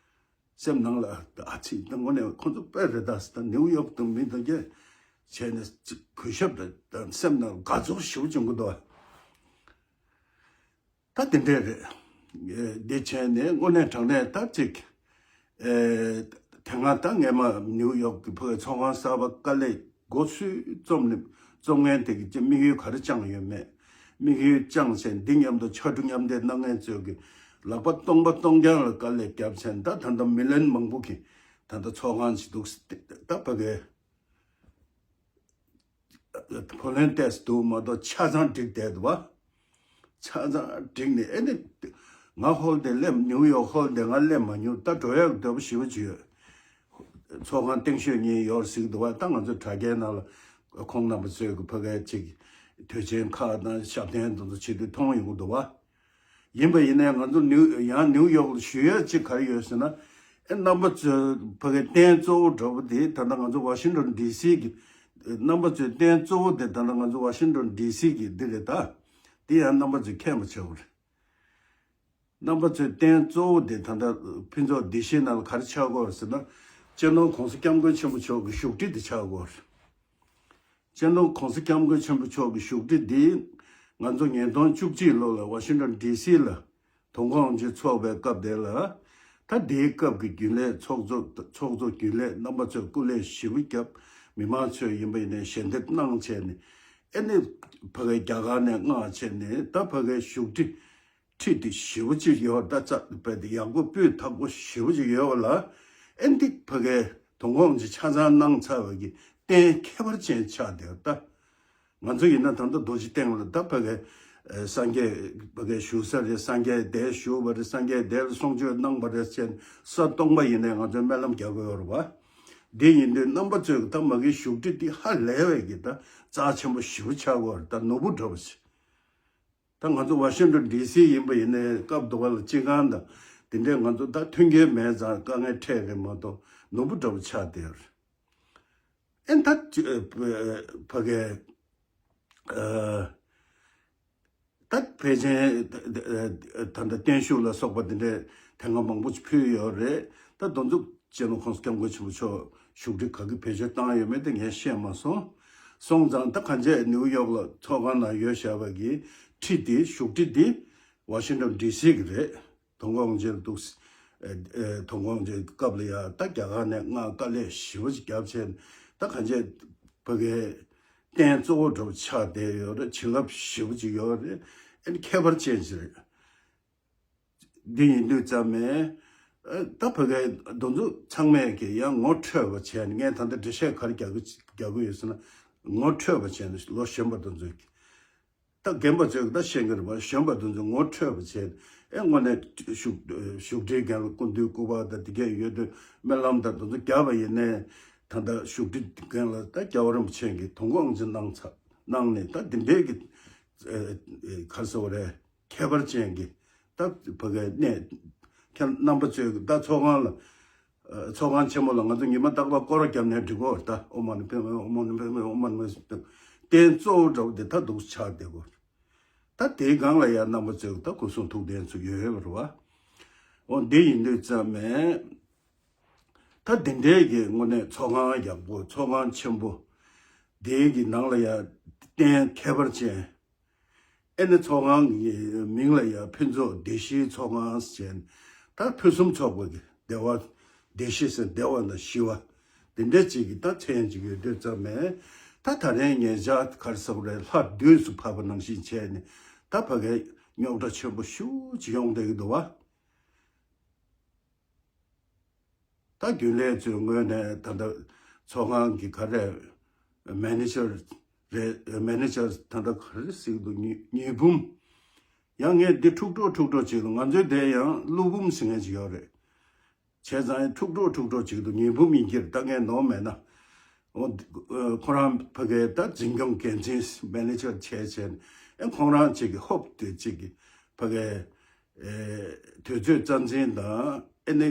སེམས་ནང་ལ་ད་ཨ་ཙི། ད་དངོས་གནས་ཁོ་ཚོ་དཔེ་རེད། ད་ད་ནིའུ་ཡོག་དང་མི་དང་གས་བྱས་ནས་ཅིག་གུས་ཞབས་དང་། ད་སེམས་ནང་ལ་དགའ་ཚོར་ཞེ་པོ་བྱུང་གི་འདུག་བ། ད་དེ་འདྲས་རེད། ཨེ་འདི་བྱས་ནས་དངོས་གནས་དྲང་གནས་ད་ཅིག་ཨེ་དེ་སྔ་ད་སྔས་མ་ནིའུ་ཡོག་གི་ཕ་གི་ཚོགས་ཁང་གསར་པ་དཀའ་ལས་སྒོ་སུས་རྩོམ་ནས། རྩོམ་མཁན་དེ་གི་དམིགས་ཡུལ་ག་རེ་བཅངས་ཡོད་མེད། དམིགས་ཡུལ་བཅངས་བྱས། འདི་མཉམ་དུ་ཕྱར་གྲུ་མཉམ་འདེགས་གནང་མཁན་ཚོས་ཀྱི་ལག་པ་སྟོང་པ་སྟོང་རྐྱང་ལ་དཀའ་ལས་བརྒྱབ་བྱས། ད་ད་ལྟ་མི་ལོན་མང་པོ་གིས་ད་ལྟ་ཚོགས་ཁང་ཞིག་འདུག་ད་ཕ་གི་བུ་ལོན་ཏོག་ཙམ་འདུག་མ་གཏོགས་ཆ་ཚང་བསྒྲིགས་བསྡད་འདུག་བ། ཆ་ཚང་བསྒྲིགས་ནས། ཨེ་ནི་ང་ཧོལ་དེ་སླེབས། ནིའུ་ཡོག་ཧོལ་དེ་ང་སླེབས་མ་མྱོང་། ད་འགྲོ་ཡག་འདོད་པ་ཞེ་པོ་ཅིག་ཡོད། ཚོགས་ཁང་སྟེང་ཤོད་གཉིས་ཡོད་ཟེར་གྱི་འདུག་བ། ད་ང་ཚོ་དྲ་རྒྱའི་ནང་ལ་ཁོང་རྣམ་པ་ཚོས་ཀྱི་ཕ་གིའི་ཅིག་དུས་ཆེན་ཁག་དང་ཞབས་བརྟན་དེ་ཚོ་བྱེད་དུས་མཐོང་ཡོང་གི་འདུག་བ། ཡིན་པ་ཡིན་ནའི་ང་ཚོ་ནིའུ་ཡང་ནིའུ་ཡོག་ལ་ཞུ་ཡ་ཅིག་ག་རེ་ཡོད་ཟེར་ན། ཨེ་རྣམ་པ་ཚོའི་ཕ་གིའི་རྟེན་གཙོ་བོ་འདྲ་པོ་དེ་ད་ལྟ་ང་ཚོ་ཝ་ཤིང་ཏོན་ཌི་སི་གི། རྣམ་པ་ཚོའི་རྟེན་གཙོ་བོ་དེ་ད་ལྟ་ང་ཚོ་ཝ་ཤིང་ཏོན་ཌི་སི་གི་འདི་རེད། ད་དེ་ཡང་རྣམ་པ་ཚོས་མཁྱེན་པ་བྱ་དགོས་རེད། རྣམ་པ་ཚོའི་རྟེན་གཙོ་བོ་དེ་ད་ལྟ་ཕུན་ཚོགས་བདེ་སྐྱིད་ནང་ལ་ག་རེ་ཆགས་ཀྱི་ཡོད་རེད་ཟེར་ན། སྤྱི་ནོར་༸གོང་ས་༸སྐྱབས་མགོན་ཆེན་པོ་མཆོག་གི་བཞུགས་ཁྲི་དེ་ཆགས་ཀྱི་ཡོད་རེད། སྤྱི་ནོར་༸གོང་ས་༸སྐྱབས་མགོན་ཆེན་པོ་མཆོག་གི་བཞུགས་ཁྲི་འདི་ང་ཚོ་ཉིས་སྟོང་བཅུ་གཅིག་ལོ་ལ་ཝ་ཤིང་ཏོན་ཌི་སི་ལ་དོན་ཁོངས་ཀྱི་ཚོགས་པའི་སྐབས་དེ་ལ། ད་དེའི་སྐབས་ཀྱི་རྒྱུན་ལས་ཚོགས་གཙོ་ཚོགས་གཙོ་རྒྱུན་ལས་རྣམ་པ་ཚོས་སྐུ་ལས་ཞེ་པོ་བརྒྱབ། མི་མང་ཚོས་ཡིན་པ་ཡིན་ནའི་ཞལ་འདེབས་གནང་བྱས་ནས། ཨེ་ནི་ཕ་གིའི་རྒྱ་གར་ནས་མངགས་བྱས་ནས། ད་ཕ་གིའི་བཞུགས་ཁྲི་ཁྲི་དེ་ཞེ་པོ་ཅིག་ཡོད། ད་རྩ་བའི་དེ་ཡག་པོ་སྤུས་དག་པོ་ཞེ་པོ་ཅིག་ཡོད་པ་ལ། ཨེ་འདི་ཕ་གིའི་དོན་ཁོངས་ཀྱི་ཆ་ཚང་གནང་ཚར་བ་གི་རྟེན་ཁྱད་པར་ཅན་ཆགས་བསྡད་ཡོད། ད་ང་ཚོ་ཡིན་ན་ད་ལྟ་རྡོ་རྗེ་གདན་ལ་ད་ཕ་གིའི་ཨེ་སངས་རྒྱས་ཕ་གིའི་བཞུགས་ས་རེད། སངས་རྒྱས་འདིར་བཞུགས་པ་རེད། སངས་རྒྱས་འདིར་གསུང་ཆོས་གནང་བ་རེད་ཅེས་ས་སྟོང་པ་ཡིན་ནའི་ང་ཚོས་སྨོན་ལམ་རྒྱག་གི་ཡོད་རེད་བ། འདི་ཡིན་དུས་རྣམ་པ་ཚོས་ད་མ་གི་བཞུགས་ཁྲི་འདི་ཧ་ལས་པའི་གི་ད་རྩ་ཆེན་པོ་ཞེ་པོ་ཆགས་ཀྱི་ཡོད་རེད། ད་ནོར་བུ་འདྲ་པོ་ཞིག་ད་ང་ཚོ་ཝ་ཤིང་ཏོན་ཌི་སི་ཡིན་པ་ཡིན་ནའི་སྐབས་དེ་བ་ལ་སྤྱི་ཁང་དང་དེ་འདྲའི་ང་ཚོ་ད་མཐུན་རྐྱེན་མེད་ཙང་དཀའ་ངལ་འཕྲད་རེད་མ་གཏོགས། ནོར་བུ་འདྲ་པོ་ཆགས་བསྡད་ཡོད་རེད། ཨེ་ད་ཅི་ཨ་ཕ་གིའི་ཨ་ད་ཕལ་ཆེར་ད་ད་ད་ད་བརྟན་བཞུགས་ལ་སོགས་པ་དེ་འདྲའི་དེ་སྔ་མང་པོ་ཅིག་ཕུལ་ཡོད་རེད། ད་དེ་ཚོ་སྤྱི་ནོར་༸གོང་ས་༸སྐྱབས་མགོན་ཆེན་པོ་མཆོག་བཞུགས་ཁྲི་ག་གི་བེད་སྤྱོད་བཏང་ཡོད་མེད་དེ་ངས་ཤེས་མ་སོང་། སོང་ཙང་ད་གང་ཅི་ནིའུ་ཡོག་ལ་ཚོགས་ཁང་ནང་ཡོད་བཞག་པ་གི་ཁྲི་དེ། བཞུགས་ཁྲི་དེ་ཝ་ཤིང་ཏོན་ཌི་སི་གི་རེད། དོན་ཁོངས་ཀྱི་འདུག་ཨེ་ཨེ་དོན་ཁོངས་ཀྱི་སྐབས་ལ་ཡ་ད་རྒྱ་གར་ནས་མངགས། དཀའ་ལས་ཞེ་པོ་ཅིག་བརྒྱབ་བྱས། ད་གང་ཅི་ཕ་གིའི་རྟེན་གཙོ་བོ་འདྲ་པོ་ཆགས་བསྡད་ཡོད་རེད། བྱིན་རླབས་ཞེ་པོ་ཅིག་ཡོད་རེད། ཨེ་ནི་ཁྱད་པར་ཅན་ཞིག་རེད། འདི་ཡིན་དུས་ཙམ་ནས་ཨ་ད་ཕ་གའི་དེ་ཚོ་ཚང་མས་ཀྱི་ཡང་ངོ་འཕྲོད་པ་བྱས་ནས། ངས་ད་ལྟ་འགྲེལ་བཤད་ག་རེ་རྒྱག་གི་རྒྱག་གི་ཡོད་ཟེར་ན། ངོ་འཕྲོད་པ་བྱས་ནས་ལོ་གཞོན་པ་དེ་ཚོས་ཀྱི། ད་རྒན་པ་ཚོས་ཀྱི་ད་ཤེས་ཀྱི་རེད་པ། གཞོན་པ་དེ་ཚོས་ངོ་འཕྲོད་པ་བྱས་ནས། ཨེ་དངོས་གནས་བཞུགས་བཞུགས་ཁྲིའི་རྒན་ལ་སྐུ་མདུན་སྐུ་པར་དང་དེ་གས་ཡོད་དུས་སྨོན་ལམ་དང་དེ་ཚོ་བརྒྱབ་པ་ཡིན་ནའི། ད་ལྟ་བཞུགས་ཁྲི་རྒན་ལ་ད་རྒྱལ་བ་རིན་པོ་ཆེ་གིས་དུང་དཀར་དབང་ཆེན་གནང་ཚར་གནང་ནས། ད་འདི་འདྲའི་གི་ཨེ་ཨེ་ག་རེ་ཟེར་བ་རེད། ཁྱད་པར་ཅན་གྱི་ད་ཕ་གའི་གནས། ཁྱེད་རྣམ་པ་ཚོས་ཀྱི་ད་ཚོགས་ཁང་ལ་ཨ་ཚོགས་ཁང་ཆེན་མོ་ལ་ང་ཚོ་ཉི་མ་རྟག་པར་སྐོར་ར་བརྒྱབ་ནས་འགྲིག་གོ། ད་ཨོཾ་མ་ཎི་པདྨེ་ཧཱུྃ། ཨོཾ་མ་ཎི་པདྨེ་ཧཱུྃ། ཨོཾ་མ་ཎི་པདྨེ་ཧཱུྃ། རྟེན་གཙོ་བོ་འདྲ་བོ་དེ་ད་འདུག་ཆགས་བསྡད་གོ། ད་དེའི་སྒང་ལ་ཡང་རྣམ་པ་ཚོས་ཀྱི་ད་སྐུ་གསུང་ཐུགས་རྟེན་ཚོ་ཡོད་ཡོད་པ་རེད་པ། འོ་འདི་ཡིན་དུས་ཙམ་ནས་ད་འདི་འདྲའི་གི་དངོས་གནས་ཚོགས་ཁང་ཡག་པོ། ཚོགས་ཁང་ཆེན་པོ། དེའི་གི་ནང་ལ་ཡང་རྟེན་ཁྱད་པར་ཅན། ཨེ་ནི་ཚོགས་ཁང་གི་མིང་ལ་ཡང་ཕུན་ཚོགས་བདེ་གཤིས་ཚོགས་ཁང་ཟེར་ནས། ད་ཕུན་སུམ་ཚོགས་པ་གི་བདེ་བ། བདེ་གཤིས་ཟེར་བདེ་བ་དང་ཞི་བ། དེ་འདྲ་ཅིག་གི་ད་མཚན་ཅིག་ཡོད་དུས་ཙམ་ནས། ད་ད་རེས་ངེད་ཅག་ག་རེ་ཟེར་དགོས་རེད། ལྷ་དུས་སུ་བབས་པ་ནང་བཞིན་བྱས་ནས། ད་ཕ་གའི་རྙོག་དྲ་ཆེན་པོ་ཤུགས་ཅིག་ཡོང་བསྡད་ཀྱི་འདུག་པ། ད་རྒྱུན་ལས་ཚོའི་ངོས་ནས་ད་ལྟ་ཚོགས་ཁང་གི་ག་རེ། མེ་ནེ་ཇར་རེད། མེ་ནེ་ཇར་ད་ལྟ་ག་རེ་ཟེར་གྱི་འདུག་ཉི་ཉི་འབུམ། ཡང་ངས་འདི་འཁྲུག་འགྲོ་འཁྲུག་འགྲོ་བྱེད་ཀྱི་འདུག་ང་ཚོའི་དེ་ཡང་ཀླུ་འབུམ་ཟེར་མཁན་ཅིག་ཡོད་རེད། བྱས་ཙང་འཁྲུག་འགྲོ་འཁྲུག་འགྲོ་བྱེད་ཀྱི་འདུག་ཉི་འབུམ་ཡིན་གྱི་རེད། ད་ངས་ནོར་མེད་ན། འོ། ཁོ་རང་ཕ་གའི་ད་འཛིན་སྐྱོང་འགན་འཛིན་མེ་ནེ་ཇར་བྱས་བྱས་ནས། ཨེ་ཁོང་རང་གཅིག་གི་ཧོབ་དེ་གཅིག་གི་ཕ་གའི་ཨེ་དུས་ཚོད་རྩ་འཛིན་དང་། ཨེ་ནི་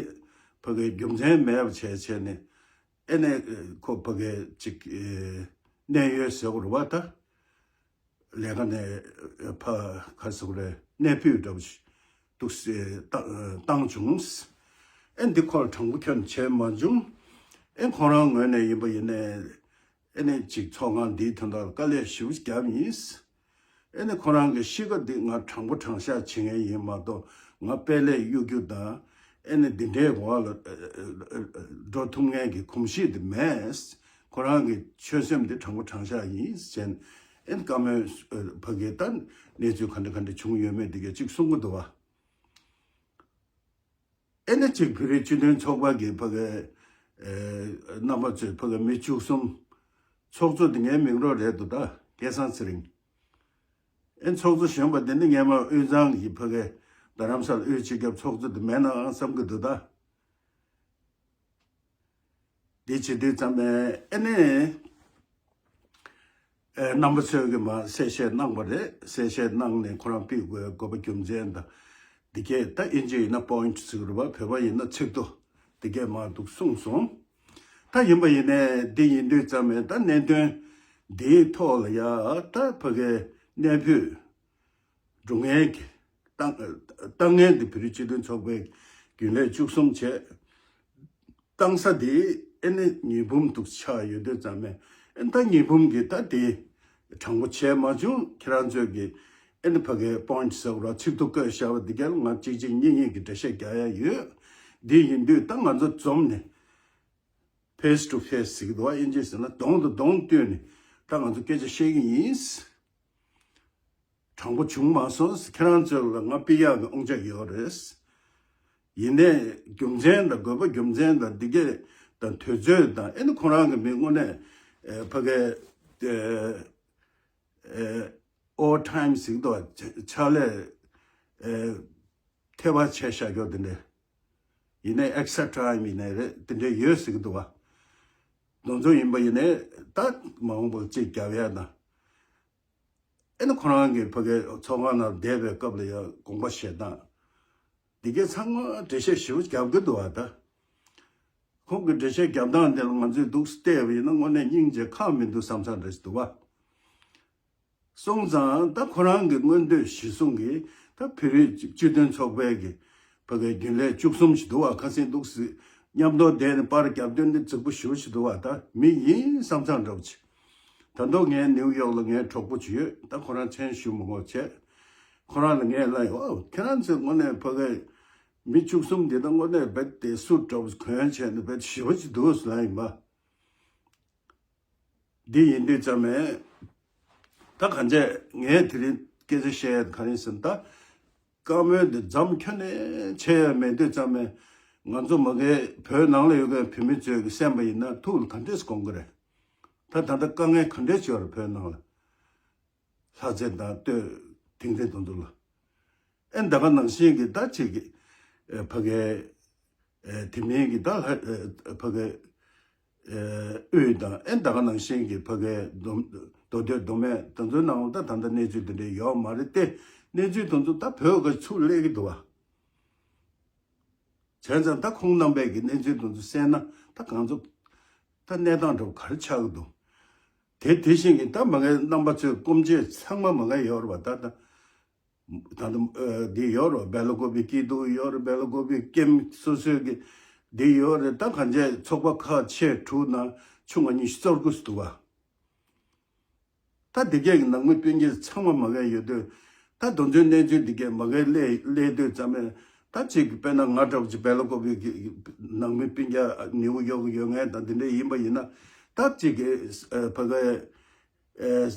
ཕ་གའི་རྒྱུ་མཚན་མེད་པ་བྱས་བྱས་ནས། ཨེ་ནི་ཁོ་ཕ་གའི་གཅིག་ཨེ་གནད་ཡོད་ཟེར་བ་རེད་པ། ད་ལས་ཀ་ནས་ཕ་ག་རེ་ཟེར་དགོས་རེད། གནས་སྤོས་འདྲ་པོ་ཞིག་འདུག་སེ་བཏང་བཏང་བྱུང་། ཨེ་འདི་ཁོ་ལ་དྲང་པོ་ཁྱོན་བྱས་མ་བྱུང་། ཨེ་ཁོ་རང་ངོས་ནས་ཡིན་པ་ཡིན་ནའི། ཨེ་ནས་ཅིག་ཚོགས་ཁང་འདིའི་དོན་དག་ལ་དཀའ་ལས་ཞེ་པོ་བརྒྱབ་ཡིན། ཨེ་ནས་ཁོ་རང་གི་གཤིས་ཀ་འདི་ང་དྲང་པོ་དྲང་བཞག་བྱེད་མཁན་ཡིན་མ་གཏོགས། ང་དཔལ་ལས་གཡོ་སྒྱུ་དང་། ཨེ་ནས་འདི་འདྲའི་འོག་ལ་འགྲོ་ཐུབ་མཁན་གྱི་གོམས་གཤིས་འདི་མེད། ཁོ་རང་གི་ཆོད་སེམས་འདི་དྲང་པོ་དྲང་བཞག་ཡིན་ཟེར་ནས། ཨེ་ནས་བཀའ་མོལ་ཕ་གིའི་ད་གནས་ཚུལ་ག་འདྲ་ག་འདྲ་བྱུང་ཡོད་མེད་འདི་གས་ཅིག་གསུང་གི་འདུག་བ། ཨེ་ནི་གཅིག་བོད་རིགས་སྤྱི་མཐུན་ཚོགས་པ་གི་ཕ་གི་ཨེ་རྣམ་པ་ཚོས་ཕ་གི་མི་བཅུ་གསུམ། ཚོགས་གཙོ་དེ་ངའི་མིང་རོ་རེད་འདུག་ད་སྐལ་བཟང་ཚེ་རིང་། ཨེ་ཚོགས་གཙོ་གཞོན་པ་དེ་ནི་སྔས་མ་དབུས་གཙང་གི་ཕ་གི་རྡ་རམ་ས་ལ་དབུས་སྤྱི་ཁྱབ་ཚོགས་གཙོ་དེ་མེད་ནའང་བསམ་གི་འདུག་ད། འདི་བྱེད་དུས་ཙམ་པས་ཨེ་ནི། ཨེ་རྣམ་པ་ཚོས་ཀྱི་མ་གསལ་བཤད་གནང་བ་རེད། གསལ་བཤད་གནང་ནས་ཁོ་རང་ཕུད་དགོས་དགོས་པ་རྒྱུ་མཚན་དང་། འདི་གས་ད་དབྱིན་ཇི་ཡིན་ན་པོ་ཡིན་ཊི་ཟེར་གི་རེད་པ། བོད་པ་ཡིན་ན་ཚིག་ཐོ། འདི་གས་མ་འདུག་གསུངས་སོང་། ད་ཡིན་པ་ཡིན་ནའི་འདི་ཡིན་དུས་ཙམ་པས་ད་གནད་དོན་འདིའི་ཐོག་ལ་ཡ་ད་ཕ་གའི་གནས་སྤོས་སྒྲུབ་མཁན་གྱི་ཏང་ཏང་ངན་འདི་བོད་རིགས་སྤྱི་མཐུན་ཚོགས་པའི་རྒྱུན་ལས་བཅུ་གསུམ་བྱས། བཏང་ས་དེ་ཨེ་ནི་ཉི་འབུམ་འདུག་ཆགས་ཡོད་དུས་ཙམ་པས། ཨེ་ད་ཉི་འབུམ་གྱི་ད་དེ་དྲང་པོ་བྱས་མ་བྱུང་། ཁྱེད་རང་ཚོས་ཀྱི་ཨེ་ནི་ཕ་གའི་པོ་ཡིན་ཊི་ཟེར་བ་ཚིག་ཐོ་བཀོད་བཞག་པ་འདི་གས་ལ་ང་གཅིག་གཅིག་གཉིས་གཉིས་ཀྱི་འགྲེལ་བཤད་རྒྱག་ཡ་ཡོད། འདི་ཡིན་དུས་ད་ང་ཚོ་འཛོམས་ནས། ཕེ་སི་ཊུ་ཕེ་སི་ཟེར་གི་འདུག་བ། དབྱིན་ཇི་ཟེར་ན་གདོང་དང་གདོང་བསྟུན་ནས་ད་ང་ཚོ་སྐད་ཆ་བཤད་ཀྱི་ཡིན། དྲང་པོ་བྱུང་མ་སོང་། ཁྱེད་རང་ཚོ་ལ་ང་དཔེ་ཡག་གི་དབང་ཆ་ཡོད་རེད། ཡིན་ནའི་རྒྱུ་མཚན་དང་དགོས་པ་རྒྱུ་མཚན་དང་འདི་གས་དང་དུས་ཚོད་དང་། ཨེ་ནི་ཁོ་རང་གི་མི་དངོས་གནས་ཨེ་ཕ་གའི་ཨེ་ཨེ་ཨོ་ཝར་ཊའིམ་ཟེར་གི་འདུག་བ། ཕྱག་ལས་ཨེ་ཐེ་བ་བྱས་བཞག་རྒྱུ་དེ་འདྲ། ཡིན་ནའི་ཨེག་སི་ཊྲ་ཊའིམ་ཡིན་ནའི་རེད། དེ་འདྲ་ཡོད་ཟེར་གི་འདུག་བ། དེ་ཚོ་ཡིན་པ་ཡིན་ནའི་ད་མ་འོངས་པར་གཅིག་རྒྱབ་ཡ་དང་། ཨེ་ནི་ཁོ་རང་གི་ཕ་གའི་ཚོགས་ཁང་ནང་བསྡད་པའི་སྐབས་ལ་ཡང་དགོངས་པ་བཞེས་སྟངས་འདི་གས་ཚང་མ་འགྲེལ་བཤད་ཞེ་པོ་རྒྱབ་གི་འདུག་བ། ད་ཁོང་གི་འགྲེལ་བཤད་རྒྱབ་སྟངས་དེ་ལ་ང་ཚོས་འདུག་སེ་བལྟས་པ་ཡིན་ན་དངོས་གནས་སྙིང་རྗེ་ཁག་མི་འདུག་བསམ་ས་འདྲ་ཞིག་འདུག་བ། སོང་ཙང་ད་ཁོ་རང་གི་མངོན་འདོད་གཞིར་བཟུང་གིས་ད་བོད་རིགས་སྤྱི་མཐུན་ཚོགས་པའི་གི་ཕ་གའི་རྒྱུན་ལས་བཅུ་གསུམ་ཞིག་འདུག་བ། ཁ་སང་འདུག་སེ་མཉམ་དུ་བསྡད་ནས་པར་རྒྱབ་དོན་འདི་རྫིག་པོ་ཞེ་པོ་ཞིག་འདུག་བ། ད་མི་ཡིན་བསམ་ཚང་འདྲ་པོ་ཅིག་ད་དུང་ངའི་ནིའུ་ཡོག་ལ་ངའི་གྲོགས་པོ་ཅིག་ཡོད། ད་ཁོ་རང་མཚན་ཞུ་མི་དགོས་བྱས། ཁོ་རང་ལ་ངས་ལབ་ཡོད། ཨོ་ཁྱེད་རང་ཚོའི་དངོས་གནས་ཕ་གའི་མི་བཅུ་གསུམ་འདི་ད་དངོས་གནས་རྦད་དེ་སུ་འདྲ་པོ་གོན་བྱས་ནས་རྦད་ཞེ་པོ་ཅིག་འདུག་ཟེར་ལབ་ཡིན་པ། འདི་ཡིན་དུས་ཙམ་པས་ད་གང་བྱས་ངས་དེ་རིང་སྐད་ཆ་བཤད་ཡ་ག་རེ་ཟེར་ན། ད་ བཀའ་མོལ་འདི་འཛམ་ཁྱོན་ནས་བྱས་ཡ་མེད་དུས་ཙམ་ནས། ང་ཚོ་མ་གིའི་བོད་ནང་ལ་ཡོད་མཁན་བོད་མི་ཚོས་གི་བསམ་པ་ཡིན་ན་ཐུགས་ལ་ག་འདྲས་དགོངས་ཀྱི་རེད། ད་ད་ལྟ་དཀའ་ངལ་ག་འདྲས་བྱུང་ཡོད་རེད་བོད་ནང་ལ། ལྷ་རྫས་དང་སྟོད་དིང་རི་དོན་དུ་ལ། ཨེ་ད་ག་ནང་བཞིན་གྱི་ད་ཅིག་གི་ཨེ་ཕ་གའི་ཨེ་དེ་མིན་གྱི་ད་ལྷ་ཨེ་ཕ་གའི་ཨེ་དབུས་དང་ཨེ་ད་ག་ནང་བཞིན་གྱི་ཕ་གའི་མདོ་མདོ་སྟོད་མདོ་སྨད་དེ་ཚོའི་ནང་ལ་ད་ད་ལྟ་གནས་ཚུལ་དེ་འདྲའི་ཡོད་མ་རེད་དེ། གནས་ཚུལ་དེ་ཚོ་ད་བོད་ག་ཚུར་སླེབས་ཀྱི་འདུག་བ། བྱས་ཙང་ད་ཁོང་རྣམ་པས་ཀྱི་གནས་ཚུལ་དེ་ཚོ་གསན་ན་ད་གང་ཚོ་ད་གནས་སྟངས་འདྲ་བོ་ག་རེ་ཆགས་ཀྱི་འདུག་དེ་དེ་བཞིན་གྱི་ད་མ་གའི་རྣམ་པ་ཚོས་སྐོམ་ཆས་ཚང་མ་མ་གའི་ཡོད་རེད་བ། ད་ད་ད་ད་འདི་ཡོད་རེད་བ། སྦེ་ལ་ཀོ་པི་སྐྱིད་སྡུག་ཡོད་རེད། སྦེ་ལ་ཀོ་པི་ཀེམ་སོ་སོའི་གི་འདི་ཡོད་རེད། ད་གང་ཅི་ཚོགས་པ་ཁག་ཆེ་དྲུག་ན་ཆུང་བ་ཉི་ཤུ་རྩ་དགུ་ཙམ་འདུག་བ། ད་འདི་གས་ཀྱི་ནང་མི་སྤུན་མཆེད་ཚང་མ་མ་གའི་ཡོད་དུས། ད་དེ་ཚོའི་གནས་ཚུལ་འདི་གས་མ་གའི་སླེབས་སླེབས་དུས་ཙམ་ནས། ད་ཅིག་དཔེར་ན་ང་འདྲ་བོ་ཅིག་སྦེ་ལ་ཀོ་པི་གི་ནང་མི་སྤུན་མཆེད་ནིའུ་ཡོག་ཡོད་མཁན་དང་འདི་འདྲ་ཡིན་པ་ཡིན་ན། ད་ཅིག་གི་ཨ་ཕ་གའི་ཨ་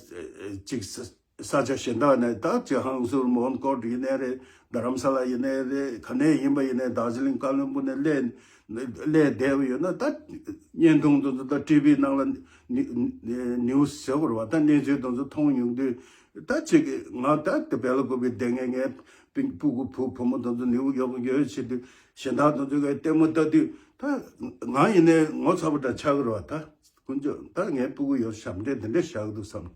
ཅིག་ས་ས་ཆ་གཞན་དག་ནས། ད་ཅིག་ཧང་སུར་མོན་གྷོ་ཡིན་ནའི་རེད། རྡ་རམ་ས་ལ་ཡིན་ནའི་རེད། ག་ནས་ཡིན་པ་ཡིན་ནའི། དར་ཇི་ལིང་ཀ་ལོན་སྦུག་ནས་སླེབས་སླེབས་བསྡད་པ་ཡོད་ན། ད་བརྙན་ཐུང་དེ་ཚོ་ད་ཊི་བི་ནང་ལ་ནི་ནི་ནིའུ་སི་ཟེར་བ་རེད་བ། ད་གནས་ཚུལ་དེ་ཚོ་མཐོང་ཡོང་དུས། ད་ཅིག་ང་ད་དེ་སྦེ་ལ་ཀོ་པི་བསྡད་མཁན་ངའི་སྤུན་སྤུ་གུ་བུ་བུ་མོ་དེ་ཚོ་ནིའུ་ཡོག་ཡོད་བྱེད་དུས། གཞན་དག་དེ་ཚོ་གིས་ལྟད་མོ་ལྟ་དུས། ད་ང་ཡིན་ནའི་ངོ་ཚ་པོ་འདྲ་ཆགས་ཀྱི་རེད་བ། ད་དཀོན་མཆོག་ད་ངའི་སྤུ་གུ་ཡོད་ཞབས་འདྲེན་དེ་འདྲས་བཞག་འདུག་བསམ།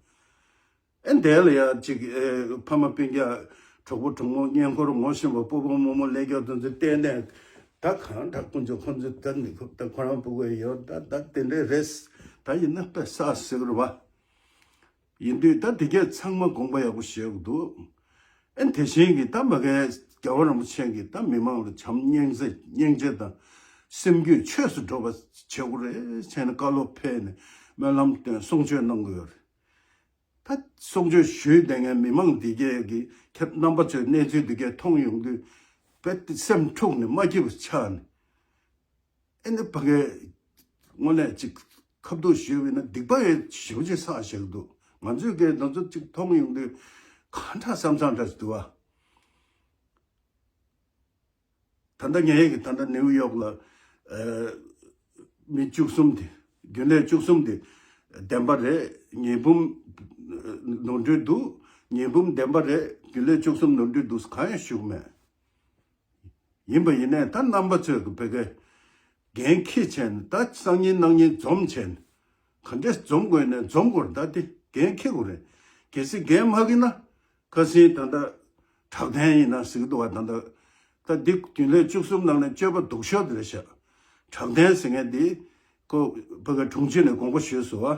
ཨེ་འདས་ལ་ཡ་ཅིག་ཨེ་ཕ་མ་སྤུན་ཀྱག་གྲོགས་པོ་གྲོགས་མོ་གཉེན་འཁོར་ངོ་ཤེས་པ་སྤོ་བོ་རྨོ་མོ་ལས་ཀྱོག་དེ་ཚོ་བལྟས་ནས། ད་གང་འདྲ་དཀོན་མཆོག་ཁོང་ཚོ་ད་ནི་ཁོ་ད་ཁོ་རང་སྤུ་གུ་ཡོད། ད་ད་དེ་འདྲས་རེད། ད་ཡིན་ན་དཔེ་བསགས་ཟེར་གི་རེད་བ། ཡིན་དུས་ད་དེ་གས་ཚང་མ་དགོངས་པ་ཡག་པོ་བཞེས་དགོས་འདུག་ཨེ་དེ་བཞིན་གྱི་ད་མ་གའི་རྒྱལ་བ་རིན་པོ་ཆེ་གིས་ད་མི་མང་ལ་བྱམས་སྙིང་རྗེ་སྙིང་རྗེ་དང་སེམས་རྒྱུད་ཆོས་སུ་འགྲོ་བ་བྱེད་དགོས་རེད་ཟེར་ནས་བཀའ་སློབ་ཕེབས་ནས་སྨོན་ལམ་བཏོན་གསུང་ཆོས་གནང་གི་ཡོད་རེད། ད་གསུང་ཆོས་ཞུས་བསྡད་མཁན་མི་མང་འདི་གས་ཀྱིས་ཁྱེད་རྣམ་པ་ཚོས་གནས་ཚུལ་འདི་གས་མཐོང་ཡོང་དུས། དཔེ་སེམས་འཁྲུགས་ནས་མ་སྐྱིད་པ་ཆགས་ནས། ཨེ་ནི་ཕ་གིར་དངོས་གནས་ཅིག་ཁ་ཐུག་ཞུས་པ་ཡིན་ན་སྡིག་པ་ཡང་ཞེ་པོ་ཅིག་བསགས་བཞག་འདུག་ང་ཚོས་ཀྱིས་དེ་ཚོ་ཅིག་མཐོང་ཡོང་དུས་གང་འདྲ་བསམ་བསམ་འདྲ་ཞིག་འདུག་བ། ད་ལྟ་ངས་ཀྱིས་ད་ལྟ་ནིའུ་ཡོག་ལ་ཨ་མི་བཅུ་གསུམ་དེ། རྒྱུན་ལས་བཅུ་གསུམ་དེ་བདེན་པ་རེད། ཉེས་འབུམ་ནོར་འཁྲུལ་འདུག་ཉེས་འབུམ་བདེན་པ་རེད། རྒྱུན་ལས་བཅུ་གསུམ་ནོར་འཁྲུལ་འདུག་གང་ཡང་ཞུ་གི་མེད། ཡིན་པ་ཡིན་ནའི་ད་རྣམ་པ་ཚོས་ཀྱི་ཕ་གིར་འགན་འཁྱེར་བྱས་ནས། ད་སང་ཉིན་གནངས་ཉིན་འཛོམས་བྱས་ནས། ག་འདྲས་འཛོམས་དགོས་ནའི་འཛོམས་དགོས་རེད། ད་དེ་འགན་འཁྱེར་དགོས་རེད། གལ་སྲིད་འགན་མ་འཁྱེར་ན། ཁ་སང་ད་ལྟ་དྲག་འཐེན་ཡིན་ན་ཟེར་གྱི་འདུག་བ། ད་ལྟ་ད་འདི་རྒྱུན་ལས་བཅུ་གསུམ་ནང་ནས་སྤྱོད་པ་སྡུག་ཤོས་དེ་རེད་ཤག་དྲག་འཐེན་ཟེར་མཁན་འདི་ཁོ་ཕ་གིར་དྲུང་ཆེ་ནས་དགོངས་པ་ཞུས་སོང་བ།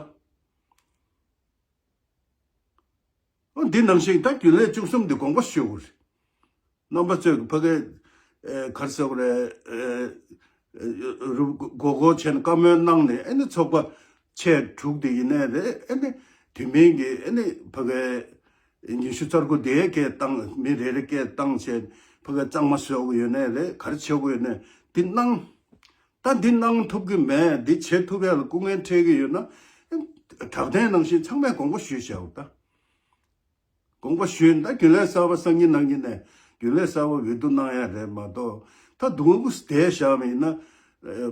འོ་འདི་ནང་བཞིན་ད་རྒྱུན་ལས་བཅུ་གསུམ་འདི་དགོངས་པ་ཞུ་དགོས་རེད། རྣམ་པ་ཚོས་ཕ་གིར་ཨེ་ག་རེ་ཟེར་དགོས་རེད། ཨེ་ཨེ་རུ་མགོ་སྐོར་བྱས་ནས་བཀའ་མོལ་གནང་ནས། ཨེ་ནི་ཚོགས་པ་ཆེ་དྲུག་དེ་ཡིན་ནའི་རེད། ཨེ་ནི་དེ་མིན་གྱི་ཨེ་ནི་ཕ་གིར་ཉི་ཤུ་རྩ་དགུ་དེའི་སྐད་བཏང་། མི་རེ་རེ་སྐད་བཏང་བྱས་ཕ་གིར་གཙང་མ་བཟོ་དགོས་ཡོད་ནའི་རེད། ག་རེ་བྱེད་དགོས་ཡོད་ནའི་འདི་གནང་། ད་འདི་གནང་ཐུབ་ཀྱི་མེད། འདི་བྱེད་ཐུབ་ཡ་ལ་སྐུ་ངལ་འཕྲད་ཀྱི་ཡོད་ན། དྲག་འཐེན་ནང་བཞིན་ཚང་མས་དགོངས་པ་ཞུས་བཞག་ད། དགོངས་པ་ཞུས་ན་ད་རྒྱུན་ལས་གསར་པ་སང་ཉིན་གནངས་ཉིན་ནས་རྒྱུན་ལས་གསར་པ་འོས་བསྡུ་གནང་ཡ་རེད་མ་གཏོགས། ད་སྡུག་པོ་བསྡད་བཞག་པ་ཡིན་ན།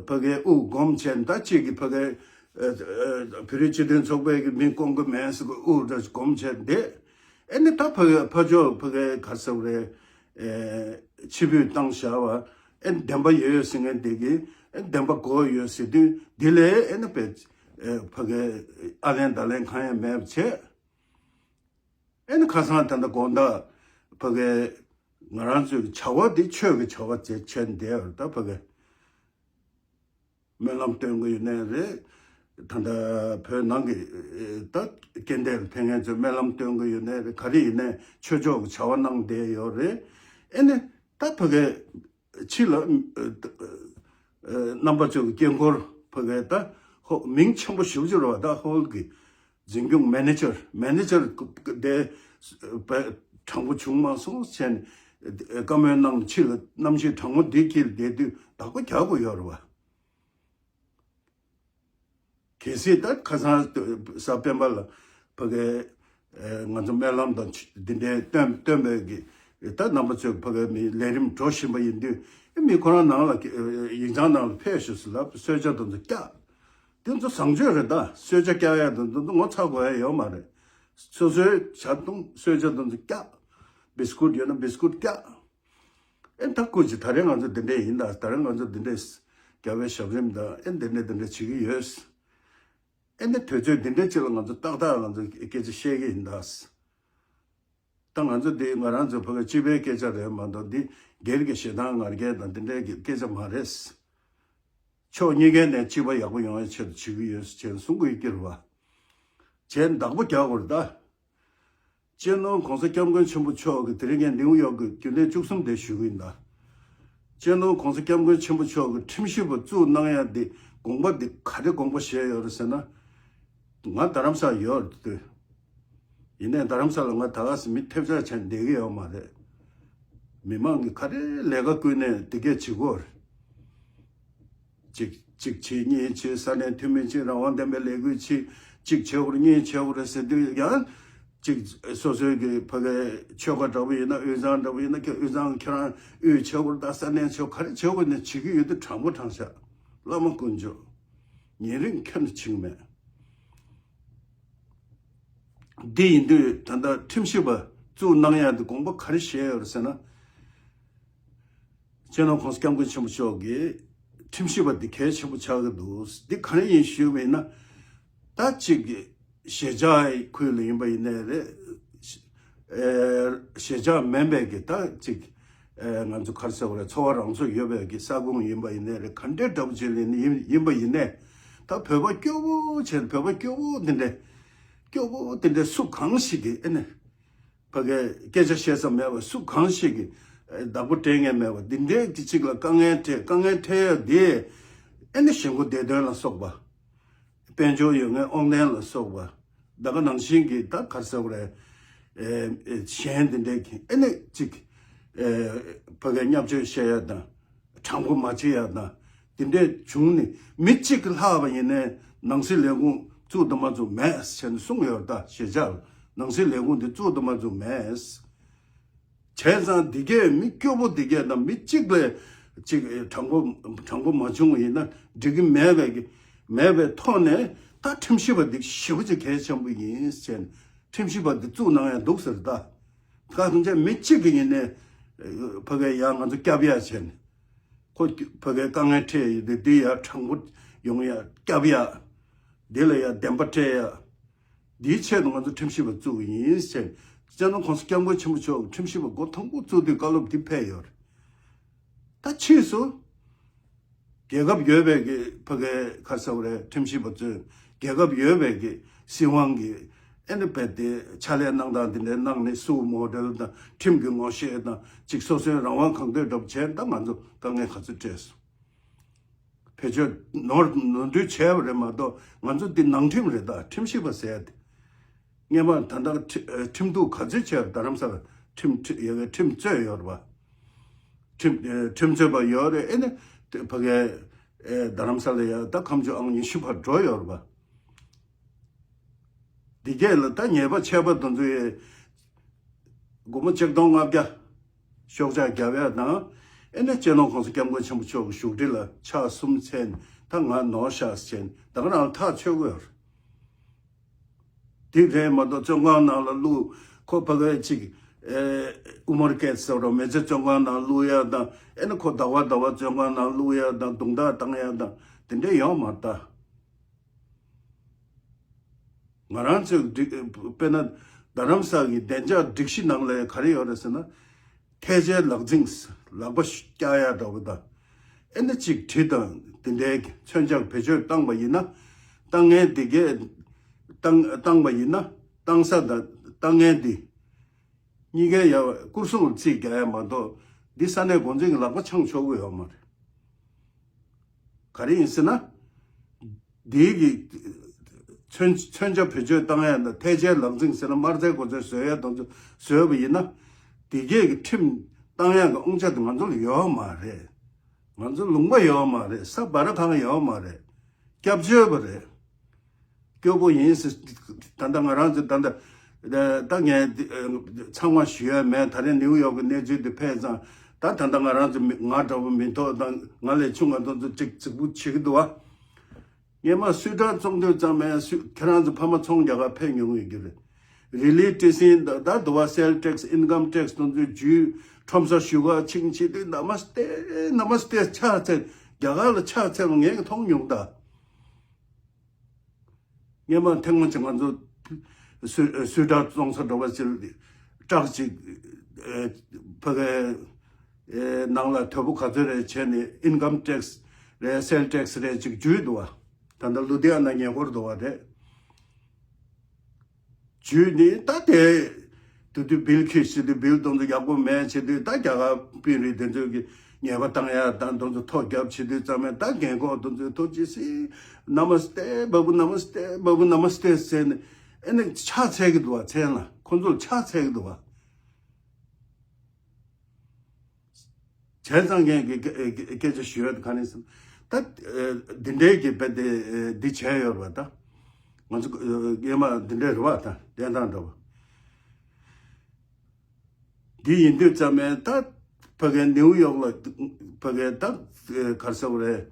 ཕ་གིར་དབུ་སྒོམ་བྱས་ནས། ད་གཅིག་གིས་ཕ་གིར་བོད་རིགས་སྤྱི་མཐུན་ཚོགས་པའི་གི་མི་བསྐོང་གི་མེད་ཟེར་གི་དབུ་འདྲ་སྒོམ་བྱས་བསྡད། ཨེ་ནི་ད་ཕ་གིར་ཕར་ཕྱོགས་ཕ་གིར་ག་རེ་ཟེར་དགོས་རེད། ཨེ་ཕྱིར་འབུད་བཏང་བཞག་པ། ཨེ་བདེན་པ་ཡོད་ཟེར་མཁན་དེ་གིས་ཨེ་བདེན་པ་གོ་ཡོད་ཟེར་དུས། འདི་ལས་ཨེ་ནི་པའི་ཨེ་ཕ་གིར་ཨ་ལན་ད་ལན་གང་ཡང་མེད་པ་བྱས། ཨེ་ནི་ཁ་སང་ད་ལྟ་དགོང་དག་ཕ་གིར་ང་རང་ཚོའི་བྱ་བ་འདི་ཆོས་ཀྱི་བྱ་བ་བྱས་བྱས་བསྡད་ཡོད་རེད། ད་ཕ་གིར་སྨོན་ལམ་སྟོན་གྱི་ཡོད་ནའི་རེད། ད་ལྟ་བོད་ནང་གི་ད་རྐྱེན་འདས་ལ་ཕེབས་མཁན་ཚོས་སྨོན་ལམ་སྟོན་གྱི་ཡོད་ནའི་རེད། ག་རེ་ཡིན་ནའི་ཆོས་ཕྱོགས་ཀྱི་བྱ་བ་གནང་བསྡད་ཡོད་རེད། ཨེ་ནི་ད་ཕ་གིར་ཕྱི་ལ་ཨ་ཨ་རྣམ་པ་ཚོའི་དཀྱིལ་འཁོར་ཕ་གིར་ད་ཧོ་མིང་ཆེན་པོ་ཞེ་པོ་ཅིག་རེད་བ། ད་ཧོལ་གྱི་འཛིན་སྐྱོང་མེ་ནེ་ཇར་མེ་ནེ་ཇར་དེ་དྲང་པོ་བྱུང་མ་སོང་བྱས་ནས་བཀའ་མོལ་གནང་། ཕྱི་ལ་གནམ་གཤིས་གྲང་མོ་འདི་དཀྱིལ་བསྡད་དུས་བདག་པོ་རྒྱག་དགོས་ཡོད་རེད་བ། གལ་སྲིད་ད་ཁ་སང་གཟའ་སྤེན་པ་ལ་ཕ་གིར་ཨེ་ང་ཚོ་སྨོན་ལམ་དང་འདི་འདྲའི་སྟོན་སྟོན་པའི་གི་ ད་རྣམ་པ་ཚོས་ཕ་གའི་མི་ལས་རིམ་འགྲོ་བཞིན་པ་ཡིན་དུས། ཨེ་མི་ཁོ་རང་ནང་ལ་ཡིག་ཚང་ནང་ལ་ཕེབས་ཤོག་ཟེར་ལབ། གསོལ་ཇ་དེ་ཚོ་བཀྱག་དེ་ཚོ་བཟང་སྤྱོད་རེད། ད་གསོལ་ཇ་བཀྱག་ཡ་དེ་ཚོ་ངོ་ཚ་དགོས་ཡ་ཡོད་མ་རེད། སོ་སོའི་ཇ་བཏུང་། གསོལ་ཇ་དེ་ཚོ་བཀྱག་བིས་ཀུད་ཡོད་ན་བིས་ཀུད་བཀྱག་ཨེ་ད་སྐུ་མཁྱེན། ད་རེས་ང་ཚོ་འདི་འདྲས་ཡིན། ད་ད་རེས་ང་ཚོ་འདི་འདྲས་རྒྱལ་བའི་ཞབས་རིམ་དང་ཨེ་འདི་འདྲས་འདི་འདྲས་བྱེད་ཀྱི་ཡོད། ཨེ་ནི་དུས་ཚོད་འདི་འདྲའི་ཅིག་ལ་ང་ཚོ་ཏག་ཏག་ང་ཚོ་སྐད་ཆ་བཤད་ཀྱི་ཡིན་ད། ད་ང་ཚོ་འདི་ང་རང་ཚོ་ཕ་གི་སྤྱི་པའི་སྐད་ཆ་རེད་མ་གཏོགས། འདི་སྒེར་གྱི་ཞེ་སྡང་ང་རྒྱལ་དང་འདི་འདྲའི་གི་སྐད་ཆ་མ་རེད། ཕྱོགས་གཉིས་ཀའི་ནས་སྤྱི་པ་ཡག་པོ་ཡོང་བའི་ཆེད་དུ་བྱེད་ཀྱི་ཡོད་ཅེས་གསུང་གི་ཡོད་ཀྱི་རེད་བ། བྱས་བདག་པོ་རྒྱག་དགོས་རེད་ད། སྤྱི་ནོར་༸གོང་ས་༸སྐྱབས་མགོན་ཆེན་པོ་མཆོག་གིས་དེ་རིང་ངས་ནིའུ་ཡོག་གི་རྒྱུན་ལས་བཅུ་གསུམ་དེ་ཞུ་གི་ཡིན་ད། སྤྱི་ནོར་༸གོང་ས་༸སྐྱབས་མགོན་ཆེན་པོ་མཆོག་གིས་ཁྲིམས་ཞིབ་པ་བཙུགས་གནང་ཡ་འདི་དགོངས་པ་འདི་ག་རེ་དགོངས་པ་བཞེས་ཡོད་རེད་ཟེར་ན། ང་རྡ་རམ་ས་ལ་ཡོད་རེད་དུས། ཡིན་ནའི་རྡ་རམ་ས་ལ་ང་ད་ག་སེ་མི་ཐེབས་ཆག་བྱས་བསྡད་ཀྱི་ཡོད་མ་རེད། མི་མང་གིས་ག་རེ་ལས་ཀ་བསྐུལ་ནའི་འདི་གས་བྱེད་དགོས་རེད། གཅིག་གཅིག་བྱེད་གཉིས་བྱེད། ས་གནས་འཐུས་མི་བྱེད། རང་དབང་ལྡན་པའི་ལས་འགུལ་བྱེད། གཅིག་བྱེད་དགོས་རེད་གཉིས་བྱེད་དགོས་རེད་ཟེར་དུས་ཡང་། གཅིག་སོ་སོའི་གི་ཕ་གའི་ཆོལ་ཁ་འདྲ་པོ་ཡིན་ན། དབུས་གཙང་འདྲ་པོ་ཡིན་ན་ཁྱེད་དབུས་གཙང་ཁྱེད་རང་དབུས་བྱེད་དགོས་རེད། ད་ས་གནས་ཆོལ་ག་རེ་བྱེད་དགོས་ནས་བྱེད་ཀྱི་ཡོད་དུས་དྲང་པོ་དྲང་བཞག་བླ་མ་དཀོན་མཆོག་ཉེ་རིང་ཁྱོན་ནས་ཕྱིན་མེད། འདི་ཡིན་དུས་ད་ལྟ་ཁྲིམས་ཞིབ་པ་བཙུགས་གནང་ཡ་འདི་དགོངས་པ་ག་རེ་བཞེས་ཡོད་རེད་ཟེར་ན། སྤྱི་ནོར་༸གོང་ས་༸སྐྱབས་མགོན་ཆེན་པོ་མཆོག་གིས་ཁྲིམས་ཞིབ་པ་འདི་གལ་ཆེན་པོ་ཆགས་ཀྱི་འདུག་འདི་ག་རེ་ཡིན་ཞུས་པ་ཡིན་ན། ད་ཅིག་གཞིས་ཆགས་ཁུལ་ལ་ཡིན་པ་ཡིན་ནའི་རེད། ཨེ་གཞིས་ཆགས་མིན་པའི་གི་ད་ཅིག་ཨེ་ང་ཚོ་ག་རེ་ཟེར་དགོས་རེད། འཚོ་བ་རང་ཚོ་ཡོད་པའི་གི་ས་ཁོངས་ཡིན་པ་ཡིན་ནའི་རེད། ག་འདྲའི་འདྲ་པོ་ཅིག་ལ་ཡིན་ཡིན་པ་ཡིན་ནའི། ད་བོད་པ་སྐྱོ་བོ་བྱས། བོད་པ་སྐྱོ་བོ་འདི་འདྲས། སྐྱོ་བོ་འདི་འདྲས་སུ་གང་ཞིག་གིས་ཨེ་ནས་ཕ་གའི་སྐད་ཆ་བཤད་ས་མེད་པ། སུ་གང་ཞིག་གིས་ཨེ་བདག་པོ་སྤྲད་མཁན་མེད་པ། འདི་འདྲའི་གི་ཅིག་ལ་དཀའ་ངལ་འཕྲད། དཀའ་ངལ་འཕྲད་ཡ་དེ་ཨེ་ནས་གཞིས་འགོ་བདེ་དོན་ལ་སོགས་པ། དཔལ་འབྱོར་ཡོད་མཁན་དབང་ལྡན་ལ་སོགས་པ། ད་ག་ནང་བཞིན་གྱི་ད་ག་རེ་ཟེར་དགོས་རེད། ཨེ་ཨེ་གཞན་དེ་འདྲས་ཀྱི་ཨེ་ནས་ཅིག་ཨེ་ཕ་གའི་བརྙས་བཅོས་བཤད་ཡ་དང་། དྲང་པོ་མ་བྱེད་ཡ་དང་། དེ་འདྲས་བྱུང་ནས་མི་གཅིག་གིས་ལྷག་པ་ཡིན་ནའི་ནང་སྲིད་ལས་ཁུངས་བཙུགས་དང་མ་བཙུགས་མེད་ཟེར་ནས་གསུངས་ཡོད་རེད། ད་གཞིས་ཆགས་ལ་ནང་སྲིད་ལས་ཁུངས་དེ་བཙུགས་དང་མ་བཙུགས་མེད། བྱས་ཙང་འདི་གས་མི་སྐྱོ་པོ་འདི་གས་དང་མི་གཅིག་ལས་གཅིག་དྲང་པོ་དྲང་པོ་མ་བྱུང་བ་ཡིན་ན་འགྲིག་གི་མེད་པའི་གི་མེད་པའི་ཐོག་ནས། ད་ཁྲིམས་ཞིབ་པ་འདི་ཞེ་པོ་ཅིག་གལ་ཆེན་པོ་ཡིན་ཟེར་ནས་ཁྲིམས་ཞིབ་པ་འདི་བཙུགས་གནང་ཡ་འདུག་ཟེར། ད་ཁ་ཐུང་ཆ་མི་གཅིག་གི་ཡིན་ནའི་ཕ་གའི་ཡང་ང་ཚོ་སྐྱབས་ཡ་བྱས་ནས། ཁོ་ཕ་གའི་དཀའ་ངལ་འཕྲད་ཡོད་དུས་འདི་ཡ་དྲང་པོ་ཡོང་ཡ་སྐྱབས་ཡ། འདི་ལ་ཡ་བདེན་པ་སྤྲད་ཡ། འདིའི་ཆེད་དུ་ང་ཚོ་ཁྲིམས་ཞིབ་པ་བཙུགས་པ་ཡིན་ཟེར། སྤྱི་ནོར་༸གོང་ས་༸སྐྱབས་མགོན་ཆེན་པོ་མཆོག་གིས་ཁྲིམས་ཞིབ་པ་འགོ་དང་པོ་བཙུགས་དུས་བཀའ་སློབ་འདི་ཕེབས་ཡོད་རེད། ད་ཕྱིས་སུ་རྒྱལ་ཁབ་ཡོད་པའི་གི་ཕ་གའི་ག་རེ་ཟེར་དགོས་རེད། ཁྲིམས་ཞིབ་པ་ཚོས་རྒྱལ་ཁབ་ཡོད་པའི་གི་སྲིད་དབང་གི་ཨེ་ནི་རྦད་དེ་ཕྱག་ལས་གནང་སྟངས་འདི་འདྲའི་གནང་ནས་སུའུ་མོ་ཌེལ་དང་ཁྲིམས་ཀྱི་ངོ་ཤེས་དང་ཅིག་སོ་སོའི་རང་དབང་གང་འདོད་འདྲ་པོ་བྱས། ད་ང་ཚོ་དཀའ་ངལ་ག་ཚོད་འཕྲད་སོང་། བེད་སྤྱོད་ནོར་ནོར་འཁྲུལ་བྱས་པ་རེད་མ་གཏོགས། ང་ཚོ་འདི་ནང་ཁྲིམས་རེད། ད་ཁྲིམས་ཞིབ་པ་ཟེར་ཡ་དེ། སྔོན་མ་ད་ལྟ་ཁྲི་ཁྲིམས་གཏུག་ག་ཚོད་བྱས་པ། རྡ་རམ་ས་ལ་ཁྲིམས་ཁྲི་ཡ་གི་ཁྲིམས་རྩོད་ཡོད་རེད་པ། ཁྲིམས་ཨེ་ཁྲིམས་རྩོད་པ་ཡོད་རེད། ཨེ་ནི་དེ་ཕ་གའི་ཨེ་རྡ་རམ་ས་ལ་ཡ་ད་ཁ་མཆུ་ཨང་ཉི་ཤུ་བར་འགྲོ་ཡོད་རེད་པ། འདི་གས་ལ་ད་ཉེས་པ་ཆད་པ་དེ་ཚོ་ཡི་སྒོར་མོ་ཆིག་སྟོང་ལྔ་བརྒྱ་ཤོག་ཆག་བརྒྱབ་ཡ་དང་། ཨེ་ནི་སྤྱི་ནོར་༸གོང་ས་༸སྐྱབས་མགོན་ཆེན་པོ་མཆོག་གི་བཞུགས་ཁྲི་ལ་ཕྱག་གསུམ་འཚལ། ད་ང་ནོར་ཤག་ཟེར་ནས་ད་ག་རང་ཐག་ཆོད་ཀྱི་ཡོད་རེད། དེ་རེད་མ་གཏོགས་བཙོན་ཁང་ནང་ལ་བླུགས། ཁོ་ཕ་གའི་ཅིག་ཨེ་དབུ་མར་སྐད་ཟེར་རོ། མི་ཚེ་བཙོན་ཁང་ནང་བླུགས་ཡ་དང་། ཨེ་ནི་ཁོ་ཟླ་བ་ཟླ་བ་བཙོན་ཁང་ནང་བླུགས་ཡ་དང་། རྡུང་རྡེག་བཏང་ཡ་དང་དེ་འདྲས་ཡོད་མ་རེད་ད། ང་རང་ཚོའི་སྒྲིག་དཔེར་ན་རྡ་རམ་ས་གི་བདེ་འཇགས་སྒྲིག་གཞི་ནང་ལ་ག་རེ་ཡོད་རེད་ཟེར་ན། ཐལ་ཆའི་ལག་འཛིང་། ལག་པ་བཀྱག་ཡ་འདྲ་བོ་དང་། ཨེ་ནི་ཅིག་གྲི་དང་དེ་འདྲའི་མཚོན་ཆ་བེད་སྤྱོད་བཏང་པ་ཡིན་ན། བཏང་མཁན་དེ་གས་བཏང་བཏང་པ་ཡིན་ན། བཏང་ས་དང་བཏང་མཁན་དེ་གཉིས་ཀའི་ཡ་སྐུ་སྲུང་ལ་རྩིས་རྒྱག་ཡ་མ་གཏོགས། འདི་ས་གནས་འགོ་འཛིན་གྱི་ལག་པ་འཆང་ཆོག་གི་ཡོད་མ་རེད། ག་རེ་ཡིན་ཟེར་ན། འདིའི་གི་མཚོན་མཚོན་ཆ་བེད་སྤྱོད་བཏང་ཡ་དང་ཐལ་ཆའི་ལག་འཛིང་ཟེར་ན། དམར་རྫས་གོ་མཚོན་བཟོ་ཡ་དང་བཟོ་བཟོས་པ་ཡིན་ན། དེ་གས་ཀྱི་ཁྲིམས་བཏང་ཡ་གི་དབང་ཆ་དེ་ང་ཚོ་ལ་ཡོད་མ་རེད། ང་ཚོ་ལུང་པ་ཡོད་མ་རེད། ས་བར་ཁང་ཡོད་མ་རེད། སྐྱབས་བཅོལ་བ་རེད། སྐྱོ་པོ་ཡིན་ཟེར། ད་ལྟ་ང་རང་ཚོ་ད་ལྟ་ ད་ངས་ཚང་མ་ཞུ་ཡ་མེད། ད་རེས་ནིའུ་ཡོག་གི་གནས་ཚུལ་དེ་ཕེབས་ཙང་ད་ད་ལྟ་ང་རང་ཚོ་མི་ང་འདྲ་བོ་མི་ཐོག་དང་ང་ལས་ཆུང་བ་དེ་ཚོ་ཅིག་རྫིག་པོ་བྱེད་ཀྱི་འདུག་བ། ངས་མ་སུས་དྲག་བཙོང་དུས་ཙམ་མེད་སུས་ཁྱེད་རང་ཚོ་ཕ་མ་ཚོང་རྒྱག་ག་ཕེབས་མྱོང་ཡོད་ཀྱི་རེད། རི་ལི་ཊེ་སིན་ད་ད་དུ་བ་སེལ་ཊེག་སི་ཨིན་ཀམ་ཊེག་སི་དེ་ཚོའི་རྒྱུས་ཁྲོམ་ས་ཞུ་ག་ཆིང་བྱེད་དུས་ན་མ་སྟེ་ན་མ་སྟེ་ཕྱག་འཚལ། རྒྱ་གར་ལ་ཕྱག་འཚལ་བ་ངས་མཐོང་མྱོང་ད། སྔོན་མ་ཐེངས་མ་གཅིག་ང་ཚོ་སུ་སུའི་ཊར་བཙོང་ས་འགྲོ་བ་ཕྱིར་ཊག་ཅིག་ཨེ་ཕ་གའི་ཨེ་ནང་ལ་དོ་པོ་ག་ཚོད་རེད་བྱས་ནས་ཨིན་ཀམ་ཊེག་སི་རེད་སེལ་ཊེག་སི་རེད་ཅིག་འཇུས་འདུག་བ། ད་ལྟ་ལུ་དྷི་ཡ་ན་ཉེ་འཁོར་འདུག་བ་རེད། འཇུས་ནི་ད་དེ་དུས་དུས་བིལ་ཁྱེར་བྱེད་དུས་བིལ་གཏོང་དུས་ཡག་པོ་མེད་བྱེད་དུས་ད་རྒྱ་གར་དཔོན་རིགས་དེ་ཚོས་ཀྱི་ཉེས་པ་བཏང་ཡ་དང་དེ་ཚོ་ཐོ་རྒྱབ་བྱེད་དུས་ཙམ་ཡ་ད་རྒན་གོག་དེ་ཚོས་ཐོ་ཅི་སི་ན་མ་སྟེ་བ་བུ་ན་མ་སྟེ་བ་བུ་ན་མ་སྟེ་ཟེར་ནས་ཨེ་ནི་ཕྱག་འཚལ་གི་འདུག་བ། མཚན་ལ་ཁོ་ཚོར་ཕྱག་འཚལ་གི་འདུག་བ། བྱས་ཙང་ངས་ཀྱི་སྐད་ཆ་ཞུ་ཡ་དེ་ག་ནས་སམ། ད་འདི་འདྲའི་གི་བེད་དེ་འདི་བྱས་ཡོད་རེད་བ། ད་ང་ཚོ་སྔོན་མ་འདི་འདྲའི་རེད་བ། ད་བསྟན་སྟངས་འདྲ་བ་འདི་ཡིན་དུས་ཙམ་ནས་ད་ཕ་གའི་ནིའུ་ཡོག་ལ་ཕ་གའི་ད་ག་རེ་ཟེར་དགོས་རེད།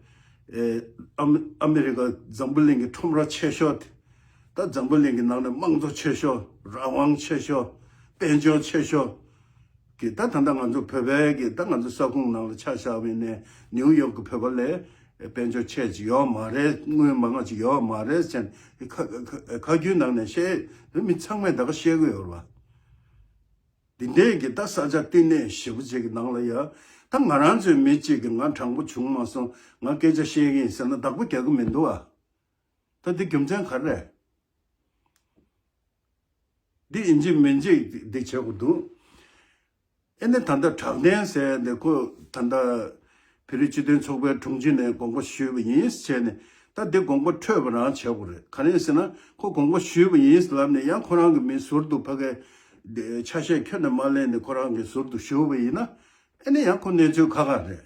ཨ་མི་རི་ཀ་འཛམ་བུ་གླིང་གི་ཁྲོམ་ར་ཆེ་ཤོས་དེ་ད་འཛམ་བུ་གླིང་གི་ནང་ནས་དམངས་གཙོ་ཆེ་ཤོས་རང་དབང་ཆེ་ཤོས་དཔལ་འབྱོར་ཆེ་ཤོས། གི་ད་ད་ལྟ་ང་ཚོ་བོད་པའི་གི་ད་ང་ཚོ་ས་ཁོངས་ནང་ལ་ཆ་བཞག་པ་ཡིན་ནའི་ནིའུ་ཡོག་གི་བོད་པ་ལས་དཔལ་འབྱོར་ཆེ་ཅིག་ཡོད་མ་རེད། དངུལ་མང་ང་ཅིག་ཡོད་མ་རེད་ཟེར་ནས་ཁ་ཁ་ཁ་རྒྱུན་ནང་ནས་བཤད་དུས་མི་ཚང་མས་ད་ག་བཤད་གི་ཡོད་རེད་བ། འདི་འདྲའི་གི་ད་ས་ཆ་བསྟི་གནས་ཞེ་པོ་ཅིག་གི་ནང་ལ་ཡ་ད་ང་རང་ཚོའི་མི་གཅིག་གི་ང་དྲང་པོ་བྱུང་མ་སོང་ང་སྐད་ཆ་བཤད་གི་ཡིན་ཟེར་ན་བདག་པོ་རྒྱག་གི་མི་འདུག་བ། ད་འདི་རྒྱུ་མཚན་ག་རེ་རེད། འདི་ཡིན་གཅིག་མིན་གཅིག་འདི་བྱེད་དགོས་འདུག་ཨེ་ནི་ད་ལྟ་གྲགས་ལྡན་ཟེར་འདི་ཁོ་ད་ལྟ་བོད་རིགས་སྤྱི་མཐུན་ཚོགས་པའི་དྲུང་ཆེ་ནས་དགོངས་པ་ཞུས་པ་ཡིན་བྱས་ནས་ད་འདི་དགོངས་པ་འཕྲོད་པ་རང་བྱེད་དགོས་རེད། ག་རེ་ཟེར་ན་ཁོ་དགོངས་པ་ཞུས་པ་ཡིན་ལབ་ནས་ཡང་ཁོ་རང་གི་མི་ཟུར་དུ་ཕ་གའི་ཆ་ཤས་ཁྱོན་ནས་མ་ལེན་ནས་ཁོ་རང་གི་ཟུར་དུ་ཞུགས་པ་ཡིན་ན་ཨེ་ནི་ཡང་ཁོ་གནས་ཚུལ་ཁག་ཁག་རེད།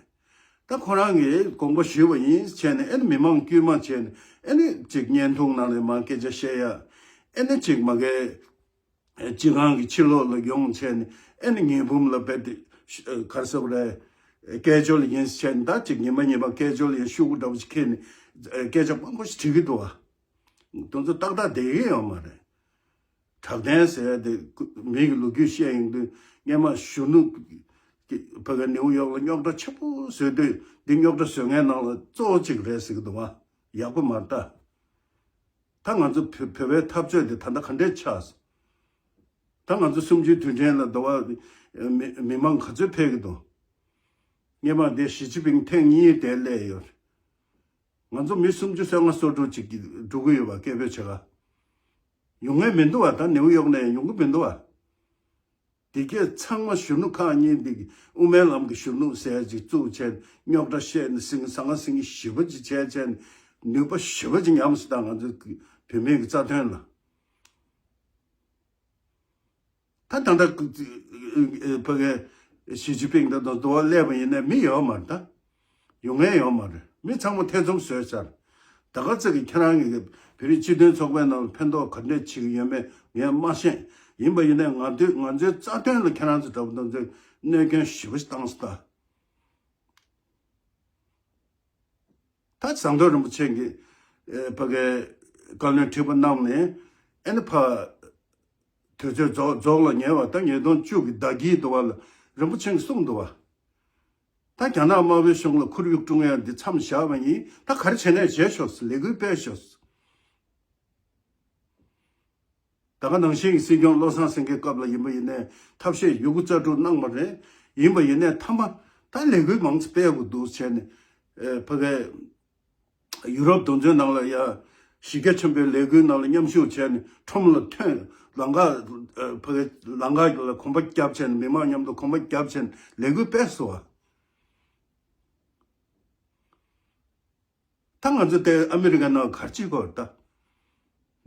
ད་ཁོ་རང་གིས་དགོངས་པ་ཞུས་པ་ཡིན་བྱས་ནས་ཨེ་ནི་མི་མང་དཀྱུས་མ་བྱས་ནས་ཨེ་ནི་ཅིག་བརྙན་ཐུང་ནང་ནས་མར་སྐད་ཆ་བཤད་ཡ། ཨེ་ནི་ཅིག་མ་གའི་སྤྱི་ཁང་གི་ཕྱི་ལོགས་ལ་ཡོང་བྱས་ནས་ཨེ་ནི་ངེས་འབུམ་ལ་རྦད་དེ་ག་རེ་ཟེར་དགོས་རེད། སྐད་ཅོར་ཡིན་བྱས་ནས་ད་ཅིག་ཉི་མ་ཉི་མ་སྐད་ཅོར་ཡིན་ཤོག་གུ་འདྲ་བོ་ཅིག་ཁྱེར་ནས་སྐད་ཆ་མང་པོ་ཞིག་དྲི་གི་འདུག་བ། དེ་ཚོ་ཏག་ཏག་བསྡད་ཀྱི་ཡོད་མ་རེད། གྲགས་ལྡན་ཟེར་ཡ་དེ་མི་གི་ལོ་རྒྱུས་བཤད་ཡོང་དུས་སྔོན་མ་གཞོན་ནུ་ཕ་གི་ནིའུ་ཡོག་ལ་རྙོག་དྲ་ཆེན་པོ་བཟོས་དུས་འདི་རྙོག་དྲ་བཟོ་མཁན་ནང་ལ་གཙོ་བོ་གཅིག་རེད་ཟེར་གི་འདུག་བ། ཡག་པོ་མ་རེད་ད། ད་ང་ཚོ་བོད་བོད་པའི་འཐབ་རྩོད་དེ་ད་ལྟ་ག་འདྲས་ཆགས་སོང་། ད་ང་ཚོ་གསུམ་བཅུའི་དུས་དྲན་ལ་འདུག་བ། མི་མི་མང་ག་ཚོད་ཕེབས་གི་འདུག་སྔོན་མ་འདི་ཞི་ཅིན་ཕིང་ཐེངས་གཉིས་དེ་སླེབས་ཡོད། ང་ཚོ་མི་སུམ་ཅུ་སོ་ལྔ་སོ་དྲུག་ཅིག་གི་འགྲོ་གི་ཡོད་པ་སྐད་འབོད་བྱེད་ག་ཡོང་ངེས་མི་འདུག་བ། ད་ནེའུ་ཡོག་ནས་ཡོང་གི་མི་འདུག་བ། འདི་གས་ཚང་མ་གཞོན་ནུ་ཁག་གཉིས་འདི་གི་དབུ་མའི་ལམ་གྱི་གཞོན་ནུ་ཟེར་ཅིག་བཙུགས་བྱས་རྙོག་དྲ་བཤད་ནས་སིང་ཟང་ང་སིང་གི་ཞི་བ་ཅིག་བྱས་བྱས་ནུས་པ་ཞི་བ་ཅིག་ཉམས་སུ་བཏང་ང་ཚོ་བོད་མིའི་གི་རྩ་དོན་ལ། ད་ད་ལྟ་ཕ་གི་ཞི་ཅིན་ཕིང་དང་དུ་བ་སླེབས་པ་ཡིན་ན་མི་ཡོད་མ་རེད་ད། ཡོང་ངེས་ཡོད་མ་རེད། མི་ཚང་མ་ཐེ་ཚོམ་བཟོས་ཚར། ད་ག་ཚོད་ཀྱི་ཁྱེད་རང་གི་བོད་རིགས་སྤྱི་མཐུན་ཚོགས་པའི་ནང་ལ་ཕན་ཐོགས་ག་འདྲས་བྱེད་ཀྱི་ཡོད་མེད་ངས་མ་ཤེས། ཡིན་པ་ཡིན་ནའི་ང་ཚོའི་ང་ཚོའི་རྩ་དོན་ལ་ཁྱེད་རང་ཚོ་འདྲ་པོ་དང་ཚོས་གནོད་སྐྱོན་ཞེ་པོ་ཞིག་བཏང་སོང་ད། ད་ཟམ་གདོང་རིན་པོ་ཆེ་གིས་ཕ་གའི་བཀའ་བློན་ཁྲི་པ་གནང་ནས་ཨེ་ནི་ཕ་དུས་ཚོད་རྫོགས་རྫོགས་ལ་ཉེ་བ་ད་ཉིས་སྟོང་བཅུ་གི་ཟླ་དཀྱིལ་དུ་བ་ལ་རིན་པོ་ཆེ་གིས་གསུངས་འདུག་བ། ད་རྒྱ་ནག་དམར་པོའི་གཞུང་ལ་ཁོར་ཡུག་སྲུང་ཡ་འདི་མཚམས་བཞག་པ་ཡིན། ད་ག་རེ་བྱས་ནས་བྱས་ཤོག་ཟེར། ལས་འགུལ་སྤེལ་ཤོག་ཟེར། ད་ག་ནང་བཞིན་གྱི་སྲིད་སྐྱོང་བློ་བཟང་སེང་གེའི་སྐབས་ལ་ཡིན་པ་ཡིན་ནའི་ཐབས་ཤེས་ཡོད་རྒུ་རྩལ་སྤྲུགས་གནང་བ་རེད། ཡིན་པ་ཡིན་ནའི་མཐའ་མ་ད་ལས་འགུལ་མང་ཙམ་སྤེལ་དགོས་འདུག་བྱས་ནས་ཕ་གའི་ཡུ་རོབ་གདོང་ཚོའི་ནང་ལ་ཡ་གཞི་རྒྱ་ཆེན་པོའི་ལས་འགུལ་ནང་ལ་མཉམ་ཞུགས་བྱས་ནས་ཁྲོམ་ལ་ཐོན། ལམ་ཁ་ཕ་གའི་ལམ་ཁ་ལ་གོམ་པ་བརྒྱབ་བྱས་ནས་མི་མང་མཉམ་དུ་གོམ་པ་བརྒྱབ་བྱས་ནས་ལས་འགུལ་སྤེལ་སོང་བ། ད་ང་ཚོ་དེ་ཨ་མི་རི་ཀ་ནང་ག་རེ་བྱེད་དགོས་རེད་ད།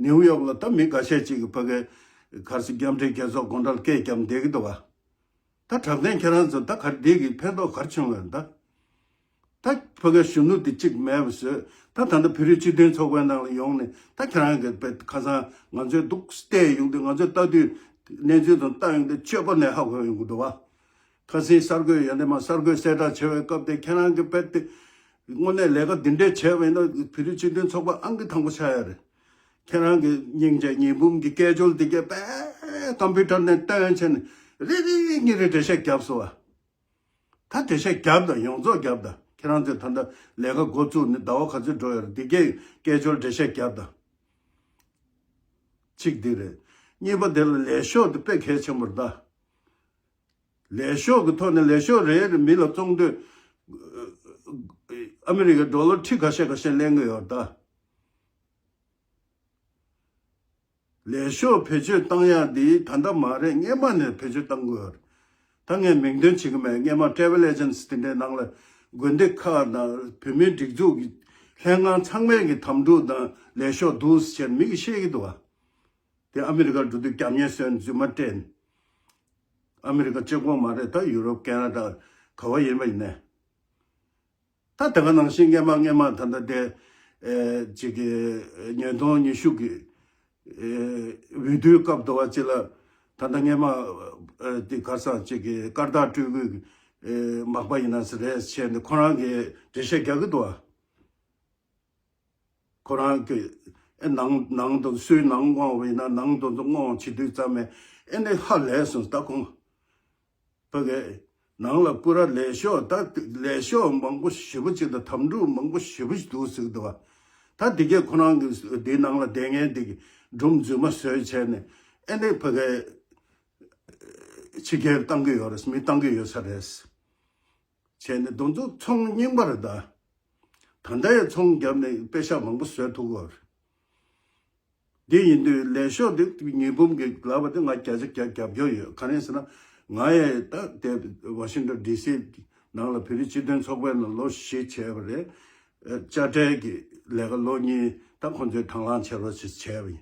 ནེའུ་ཡོག་ལ་ད་མི་འགའ་ཤས་ཅིག་གིས་ཕ་གའི་ག་རེ་ཟེར་མཉམ་འབྲེལ་རྒྱལ་ཚོགས་སྒོ་འགྲམ་སྐད་བརྒྱབ་བསྡད་ཀྱི་འདུག་བ། ད་གྲགས་ལྡན་ཁྱེད་རང་ཚོ་ད་ག་རེ་འདི་གིས་ཕན་ཐོགས་ག་རེ་བྱུང་བ་རེད་ད། ད་ཕ་གའི་གཞོན་ནུ་དེ་གཅིག་མེད་པ་བཟོས། ད་ད་ལྟ་བོད་རིགས་སྤྱི་མཐུན་ཚོགས་པའི་ནང་ལ་ཡོང་ནས། ད་ཁྱེད་རང་གི་དཔེ་ཁ་སང་ང་ཚོས་འདུག་བལྟས་ཡོང་དུས། ང་ཚོས་ལྟ་དུས་གནས་ཚུལ་དང་ལྟ་ཡོང་དུས་སྤྱོད་པ་ནས་ཧ་གོ་ཡོང་གི་འདུག་བ། ཁ་སང་གསར་འགོད་ཡོན་ཏན་མ་གསར་འགོད་གསལ་བསྒྲགས་བྱེད་པའི་སྐབས་དེ། ཁྱེད་རང་གི་དཔེ་དེ་དངོས་གནས་ལས་ཀ་འདི་འདྲས་བྱས་པ་ཡིན་ན། བོད་རིགས་སྤྱི་མཐུན་ཚོགས་པ་ཨང་ཀི་དང་པོ་ཆགས་ཡ་རེད། ཁྱེད་རང་གི་སྙིང་རྗེ་ཉི་འབུམ་གྱི་སྐད་ཅོར་འདི་གས་དཔེ་ཀམ་པུ་ཊར་ནས་བཏོན་བྱས་ནས་རེ་རེ་གཉིས་རེ་འགྲེལ་བཤད་བརྒྱབ་སོང་བ། ད་འགྲེལ་བཤད་བརྒྱབ་དང་། ཡོངས་རྫོགས་བརྒྱབ་དང་། ཁྱེད་རང་ཚོས་ད་ལྟ་ལས་ཀ་འགོ་བཙུགས་ནས་ཟླ་བ་ག་ཚོད་འགྲོ་ཡོད་རེད། འདི་གས་སྐད་ཅོར་འགྲེལ་བཤད་བརྒྱབ་དང་། གཅིག་འདི་རེད། གཉིས་པ་དེ་ལ་ལས་ཤོག་དེ་དཔེ་གལ་ཆེན་པོ་རེད་ད། ལས་ཤོག་གི་ཐོག་ནས་ལས་ཤོག་རེ་རེ་མི་ལ་བཙོང་དུས་ཨ་མི་རི་ཀའི་ཌོ་ལར་ཁྲི་ཁ་ཤས་ཁ་ཤས་ལེན་གི་ཡོད་ད། ལས་ཤོག་བེད་སྤྱོད་བཏང་ཡག་འདི་ད་ལྟ་མ་རེད། སྔས་མ་ནས་བེད་སྤྱོད་བཏང་དགོས་ཡོད་རེད། ད་ངས་མིང་འདོན་བྱེད་ཀྱི་མེད། སྔས་མ་ཊེ་བལ་ཨེ་ཇེན་སི་དེ་འདྲའི་ནང་ལ་དགོན་སྡེ་ཁག་དང་བོད་མིའི་སྒྲིག་འཛུགས་ཀྱི་ལྷན་ཁང་ཚང་མས་ཀྱི་དམ་ཕྲུག་དང་ལས་ཤོག་འདུག་ཟེར་མི་གིས་བཤད་ཀྱི་འདུག་བ། དེ་ཨ་མི་རི་ཀར་འགྲོ་དུས་རྒྱབ་གཉེར་བཟོས་ནས་རྫུན་མ་སྤྲད་ནས། ཨ་མི་རི་ཀ་གཅིག་པོ་མ་རེད། ད་ཡུ་རོབ། ཁེ་ན་ཌ། ག་བ་ཡིན་པ་ཡིན་ནའི། ད་དེ་ག་ནང་བཞིན་སྔས་མ་སྔས་མ་ད་ལྟ་དེ་ཨེ་ཅིག་གི་ཉིས་སྟོང་ཉི་ཤུ་གི་ཨེ་འོས་བསྡུའི་སྐབས་དུ་བ་ཅིག་ལ། ད་ལྟ་སྔས་མ་ཨེ་དེ་ག་ས་ཅིག་གི་སྐར་རྟགས་སྤྲོད་དགོས་ཨེ་མག་པ་ཡིན་ན་ཟེར་རེད་བྱས་ནས་ཁོ་རང་གིས་འགྲེལ་བཤད་རྒྱག་གི་འདུག་བ། ཁོ་རང་གི་ཨེ་ནང་ནང་དུ་སུའི་ནང་དབང་བ་ཡིན་ན། ནང་དུ་དབང་བྱེད་དུས་ཙམ་མས་ཨེ་ནས་ཧ་ལས་སོང་ད་ཁོང་། ཕ་གི་ནང་ལ་པུ་ར་ལས་ཤོག་ད་ལས་ཤོག་མང་པོ་ཞེ་པོ་ཅིག་དང་དམ་ཕྲུག་མང་པོ་ཞེ་པོ་ཞིག་འདུག་ཟེར་གི་འདུག་བ། ད་འདི་གས་ཁོ་རང་གི་འདིའི་ནང་ལ་བསྡད་མཁན་འདི་གི་སྒྲུང་རྫུན་མ་བཟོས་བྱས་ནས་ཨེ་ནས་ཕ་གི་ཕྱི་རྒྱལ་བཏང་གི་ཡོད་རེད། མི་བཏང་གི་ཡོད་ས་རེད། བྱས་ནས་དེ་ཚོ་ཚོང་རྙིང་པ་རེད་ད། ད་ལྟ་ཡང་ཚོང་བརྒྱབ་ནས་པེ་ཤག་མང་པོ་བཟོས་ཐུབ་ཀྱི་ཡོད་རེད། འདི་ཡིན་དུས་ལས་ཤོག་འདི་ཉི་འབུམ་གྱི་ལབ་པ་དེ་ང་བརྒྱ་ཆ་བརྒྱ་རྒྱབ་སྐྱོར་ཡོད། ག་རེ་ཟེར་ན་ང་ཡང་ད་དེ་ཝ་ཤིང་ཊོན་ཌི་སི་ནང་ལ་བོད་རིགས་སྤྱི་མཐུན་ཚོགས་པའི་ནང་ལོ་བཞི་བྱས་པ་རེད། ཨ་དཔྱ་ཁྲལ་གྱི་ལས་ཀ་ལོ་གཉིས་ད་ཁོང་ཚོས་དང་བླངས་བྱས་རོགས་ཞེས་བྱས་པ་ཡིན།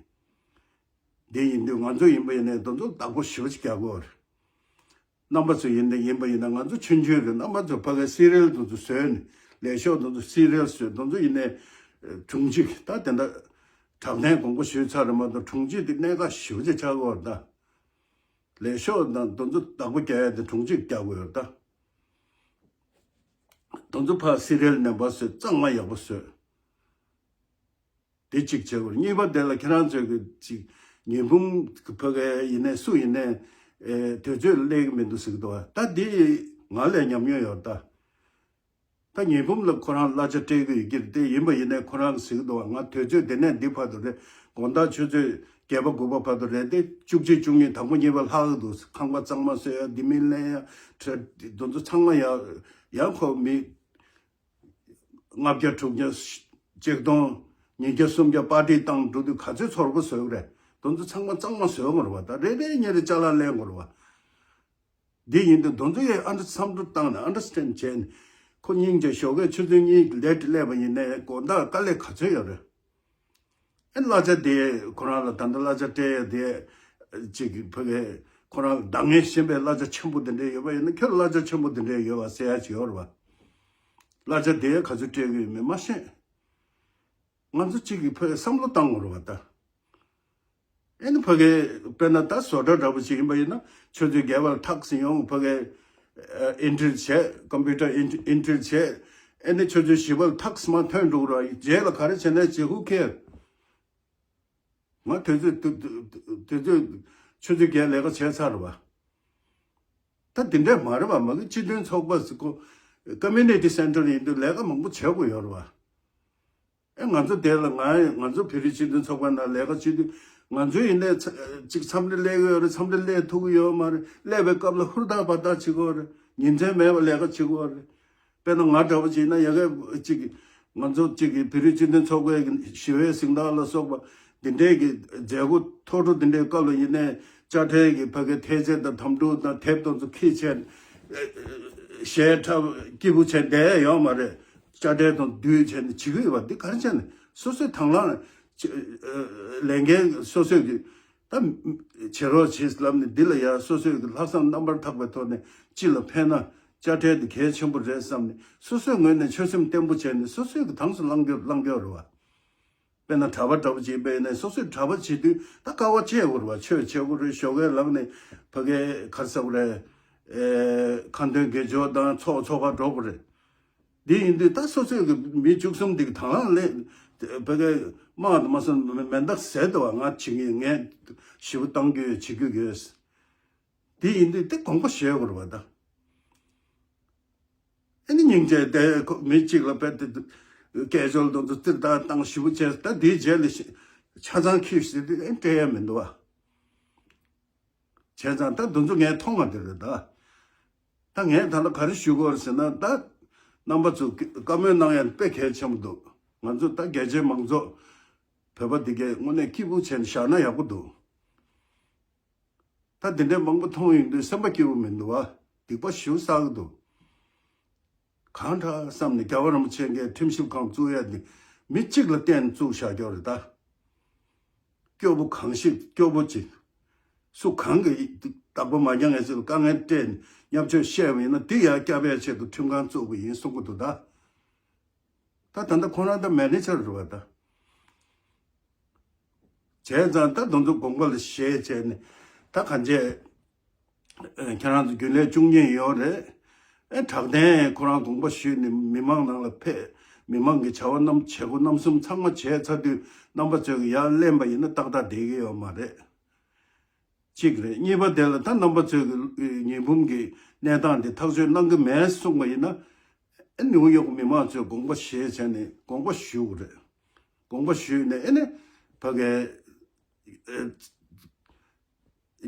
འདི་ཡིན་དུས་ང་ཚོ་ཡིན་པ་ཡིན་ནའི་དེ་ཚོ་བདག་པོ་ཞེ་པོ་ཅིག་རྒྱག་དགོས་རེད། རྣམ་པ་ཚོ་ཡིན་ན་ཡིན་པ་ཡིན་ན་ང་ཚོ་ཆུང་ཆུང་རེད། རྣམ་པ་ཚོ་ཕ་གའི་སི་རི་ཡལ་དེ་ཚོ་བཟོས་ནས། ལས་ཤོག་དེ་ཚོ་སི་རི་ཡལ་བཟོས། དེ་ཚོ་ཡིན་ནའི་དྲུང་ཆེ་ད་དེ་འདྲ་དྲག་གནོན་དགོངས་པ་ཞུས་ཚར་རེད་མ་གཏོགས། དྲུང་ཆེ་དེ་གནད་འགག་ཞེ་པོ་ཅིག་ཆགས་ཀྱི་ཡོད་རེད་ད། ལས་ཤོག་དང་དེ་ཚོ་བདག་པོ་རྒྱག་ཡ་དེ་དྲུང་ཆེ་རྒྱག་དགོས་ཡོད་རེད་ད། དེ་ཚོ་ཕར་སི་རི་ཡལ་ནས་ཕར་བཟོས། གཙང་མ་ཡག་པོ་བཟོས། དེ་གཅིག་བྱེད་དགོས། གཉིས་པ་དེ་ལ་ཁྱེད་རང་ཚོས་ཀྱི་ཅིག་ཉི་འབུམ་ཕ་གི་ཡིན་ནའི་སུ་ཡིན་ནའི་ཨེ་དུས་ཚོད་སླེབས་ཀྱི་མི་འདུག་ཟེར་གྱི་འདུག་བ། ད་འདི་ང་ལས་ཉམས་མྱོང་ཡོད་ད། ད་ཉི་འབུམ་ལ་ཁོ་རང་གླ་ཆ་སྤྲད་ཀྱི་ཡོད་ཀྱི་རེད། དེ་ཡིན་པ་ཡིན་ནའི་ཁོ་རང་ཟེར་གྱི་འདུག་བ། ང་དུས་ཚོད་འདི་ནས་འདི་བར་དུ་རེད། དགོང་དག་ཆུ་ཚོད་བརྒྱད་པ་དགུ་པ་བར་དུ་རེད། དེ་བཅུ་གཅིག་བཅུ་གཉིས་དང་པོ་གཉིས་པ་ལྷག་གི་འདུག། ཁང་པ་གཙང་མ་བཟོ་ཡ། འདི་མི་ལེན་ཡ། དེ་ཚོ་ཚང་མ་ཡ་ཡ་ཁོ་མི། ལྔ་བརྒྱ་དྲུག་བརྒྱ་ཆིག་སྟོང་ཉིས་བརྒྱ་སུམ་བརྒྱ་པར་ཊི་བཏང་འགྲོ་དུས་ག་ཚོད་ཚོར་པ་བཟོས་རེད། དེ་ཚོ་ཚང་མ་གཙང་མ་བཟོས་དགོས་རེད་བ། ད་རེ་རེ་གཉིས་རེ་ཅ་ལག་ལེན་དགོས་རེད་བ། འདི་ཡིན་དུས་དེ་ཚོ་ཡས་ཨན་ཌར་བསམ་བློ་བཏང་ནས་ཨན་ཌར་སི་ཊེན་ཌི་བྱས་ནས། ཁོ་སྙིང་རྗེ་ཞོགས་ཀས་ཆུ་ཚོད་གཉིས་ལེ་ཊི་སླེབས་པ་ཡིན་ནའི་དགོང་དག་དཀའ་ལས་ག་ཚོད་ཡོད་རེད། ཨེ་གླ་ཆ་དེ་ཁོ་རང་ལ་ད་ལྟ་གླ་ཆ་སྤྲད་ཡ་དེ་ཅིག་ཕ་གི་ཁོ་རང་འདང་ངེས་ཤེས་པའི་གླ་ཆ་ཆེན་པོ་དེ་འདྲས་ཡོད་པ་ཡིན་ན། ཁྱོད་གླ་ཆ་ཆེན་པོ་དེ་འདྲས་ཡོད་པ་ཟེར་ཡ་ཅིག་ཡོད་རེད་བ། གླ་ཆ་དེ་ག་ཚོད་སྤྲད་གི་ཡོད་མེད་མ་ཤེས། ང་ཚོ་གཅིག་གིས་ཕ་གི་བསམ་བློ་བཏང་དགོས་རེད་བ་ད། ཨེ་ནི་ཕ་གི་དཔེར་ན་ད་བཟོ་གྲྭ་འདྲ་པོ་ཅིག་ཡིན་པ་ཡིན་ན། ཆུ་ཚོད་བརྒྱད་པར་ཐག་ཟིན་ཡོང་། ཕ་གི་ཨེ་ཨེན་ཊི་རི་བྱས། ཀམ་པུ་ཊར་ཨེན་ཊི་ཨེན་ཊི་རི་བྱས། ཨེ་ནི་ཆུ་ཚོད་བཞི་པར་ཐག་མར་ཐོན་འགྲོ་གི་རེད་བ། རྗེས་ལ་ག་རེ་བྱས་ནའི་བྱེད། ཧུ་ཁེར། ང་དུས་ཚོད་དུས་དུས་ཚོད་ཆུ་ཚོད་བརྒྱད་ལས་ཀ་བྱས་ཚར་བ། ད་དེ་འདྲས་མ་རེད་བ། མ་གི་སྤྱི་མཐུན་ཚོགས་པ་ཟེར་གོ། ཀོ་མུ་ནི་ཊི་སེན་ཊར་ཡིན་དུས་ལས་ཀ་མང་པོ་བྱེད་དགོས་ཡོད་རེད་བ། ཨེ་ང་ཚོ་དེ་ལ་ང་ང་ཚོ་བོད་རིགས་སྤྱི་མཐུན་ཚོགས་པའི་ནང་ལས་ཀ་བྱེད་དུས། ང་ཚོའི་ཡིན་ནའི་ཚ་ཅིག་འཚམས་འདྲི་སླེབས་ཀྱི་ཡོད་རེད། འཚམས་འདྲི་སླེབས་ཐུབ་ཀྱི་ཡོད་མ་རེད། སླེབས་པའི་སྐབས་ལ་ཧུར་ཐག་འབད་ཐག་བྱེད་དགོས་རེད། ཉིན་མཚན་མེད་པར་ལས་ཀ་བྱེད་དགོས་རེད། དཔེར་ན་ང་འདྲ་པོ་བྱས་ན་ཡ་གི་ཅིག་ང་ཚོ་གཅིག་གི་བོད་རིགས་སྤྱི་མཐུན་ཚོགས་པའི་ཞི་བའི་གཟེངས་རྟགས་ལ་སོགས་པ་འདི་འདྲའི་གི་མཛད་སྒོ་མཐོ་སྒྲུབ་འདི་འདྲའི་སྐབས་ལ་ཡིན་ནའི་དཔྱ་ཁྲལ་གྱི་ཕ་གི་ཐེལ་ཙེ་དང་དམ་ཕྲུག་དང་དེབ་དེ་ཚོ་འཁྱེར་བྱས་གཞས་འཁྲབ་སྐྱིད་པོ་བྱས་བསྡད་ཡོད་མ་རེད། དཔྱ་ཁྲལ་དང་བསྡུས་བྱས་ནས་བྱེད་ཀྱི་ཡོད་པ་འདི་ག་རེ་བྱས་ནས། སོ་སོས་དང་བླངས་ལས་འགན་སོ་སོས་ཀྱི་ད་བྱེད་རོགས་བྱེད་ལབ་ནས། འདི་ལ་ཡ་སོ་སོས་ཀྱི་ལྷག་བསམ་རྣམ་པར་དག་པའི་ཐོག་ནས་སྤྱི་ལ་ཕན་ན། དཔྱ་ཁྲལ་དེ་གལ་ཆེན་པོ་རེད་བསམ་ནས་སོ་སོའི་ངོས་ནས་ཆོད་སེམས་བརྟན་པོ་བྱས་ནས་སོ་སོའི་གི་དངས་སུ་བླང་རྒྱུ་བླང་རྒྱུ་རེད་བ། དཔེར་ན་གྲྭ་པ་འདྲ་པོ་ཅིག་ཡིན་པ་ཡིན་ན་སོ་སོས་གྲྭ་པ་བྱེད་དུས་ད་དཀའ་བ་སྤྱད་དགོས་རེད་བ། ཆོས་བྱེད་དགོས་རེད། ཞོགས་ཀས་ལངས་ནས་ཕ་གའི་ག་རེ་ཟེར་དགོས་རེད། ཨེ། ཁ་འདོན་དགེ་སྦྱོར་དང་ཚོགས་འཚོགས་པ་འགྲོ་དགོས་རེད། འདི་ཡིན་དུས་ད་སོ་སོའི་གི་མི་བཅུ་གསུམ་འདི་གི་དང་བླངས་ལས་ཕ་གའི་དམག་དུ་མ་སོང་མེ་མེ་མདའ་ཟེར་དུ་བ་ང་བྱེད་ཀྱི་ངས་ཞེ་པོ་བཏང་རྒྱུ་ཡོད་བྱེད་རྒྱུ་ཡོད། འདི་ཡིན་དུས་དེ་དགོངས་པ་བཞེས་དགོས་རེད་བ་ད། ཨ་ནི་སྙིང་རྗེ་དེ་ཁོ་མི་གཅིག་ལ་དཔེ་དེ་སྐད་ཅོར་དུ་ཙིར་ཏག་བཏང་ཞེ་པོ་བྱས་ད་དེའི་རྗེས་ལ་ཆ་ཚང་ཁྱེར་ཟེར་དུས་ཨ་ནི་སྤྲད་ཡ་མི་འདུག་བ། བྱས་ཙང་ད་འདི་ཚོ་ངས་མཐོང་བ་དེ་རེད་ད། ད་ངས་ད་ལྟ་ག་རེ་ཞུ་དགོས་རེད་ཟེར་ན་ད་རྣམ་པ་ཚོ་བཀའ་མོལ་གནང་ཡ་དཔེ་གལ་ཆེན་པོ་འདུག་ང་ཚོ་ད་རྒྱ་ཆེའི་མང་ཚོགས་བོད་པ་འདི་གས་དངོས་གནས་སྐྱིད་པོ་བྱས་ནས་བཞག་ན་ཡག་པོ་འདུག་ད་འདི་འདྲའི་མང་པོ་མཐོང་ཡོང་དུས་སེམས་པ་སྐྱིད་པོ་མི་འདུག་བ། སྡིག་པ་ཞེ་པོ་བསགས་ཀྱི་འདུག་གང་དྲག་བསམ་ནས་རྒྱལ་བ་རིན་པོ་ཆེ་གིས་ཁྲིམས་ཞིབ་ཁང་བཙུགས་ཡ་ནི་མི་གཅིག་ལ་བརྟེན་བཙུགས་བཞག་རྒྱུ་རེད་ད། སྐྱོ་པོ་གང་ཞིག་སྐྱོ་པོ་ཅིག་སུ་གང་གི་བདག་པོ་མ་རྒྱག་ངེས་ཚུལ་དཀའ་ངལ་སྤྲད་ནས་བརྙས་བཅོས་བཤད་པ་ཡིན་ན་དེ་ཡར་བསྐྱབ་པའི་ཆེད་དུ་ཁྲིམས་ཁང་བཙུགས་པ་ཡིན་གསུང་གི་འདུག་ད། ད་ད་ལྟ་ཁོ་རང་ད་མེ་ནེ་ཇར་རེད་བ་ད། བྱས་ཙང་ད་དེ་ཚོ་དགོངས་པ་ལ་བཞེས་བྱས་ནས་ད་གང་བྱས། ཨ། ཁྱེད་རང་ཚོ་རྒྱུན་ལས་བཅུ་གཉིས་ཡོད་རེད། ཨེ། དྲག་གནོན་ཁོ་རང་དགོངས་པ་ཞུས་ནས་མི་མང་ནང་ལ་ཕེབས། མི་མང་གི་བྱ་བ་རྣམས་བྱེད་སྒོ་རྣམ་གསུམ་ཚང་མ་བྱས་ཚར་དུས་རྣམ་པ་ཚོས་ཀྱི་ཡར་ལེན་པ་ཡིན་ན་ཏག་ཏག་བསྡད་ཀྱི་ཡོད་མ་རེད། གཅིག་རེད། གཉིས་པ་དེ་ལ་ད་རྣམ་པ་ཚོས་ཀྱི་ཉི་འབུམ་གྱི་གནས་སྟངས་དེ་ཐག་གཅོད་གནང་གི་མེད་གསུངས་པ་ཡིན་ན། ཨེ། ནིའུ་ཡོག་མི་མང་ཚོས་དགོངས་པ་བཞེས་བྱས་ནས་དགོངས་པ་ཞུ་དགོས་རེད། དགོངས་པ་ཞུས་ནས་ཨེ་ནས་ཕ་གའི་ཨེ།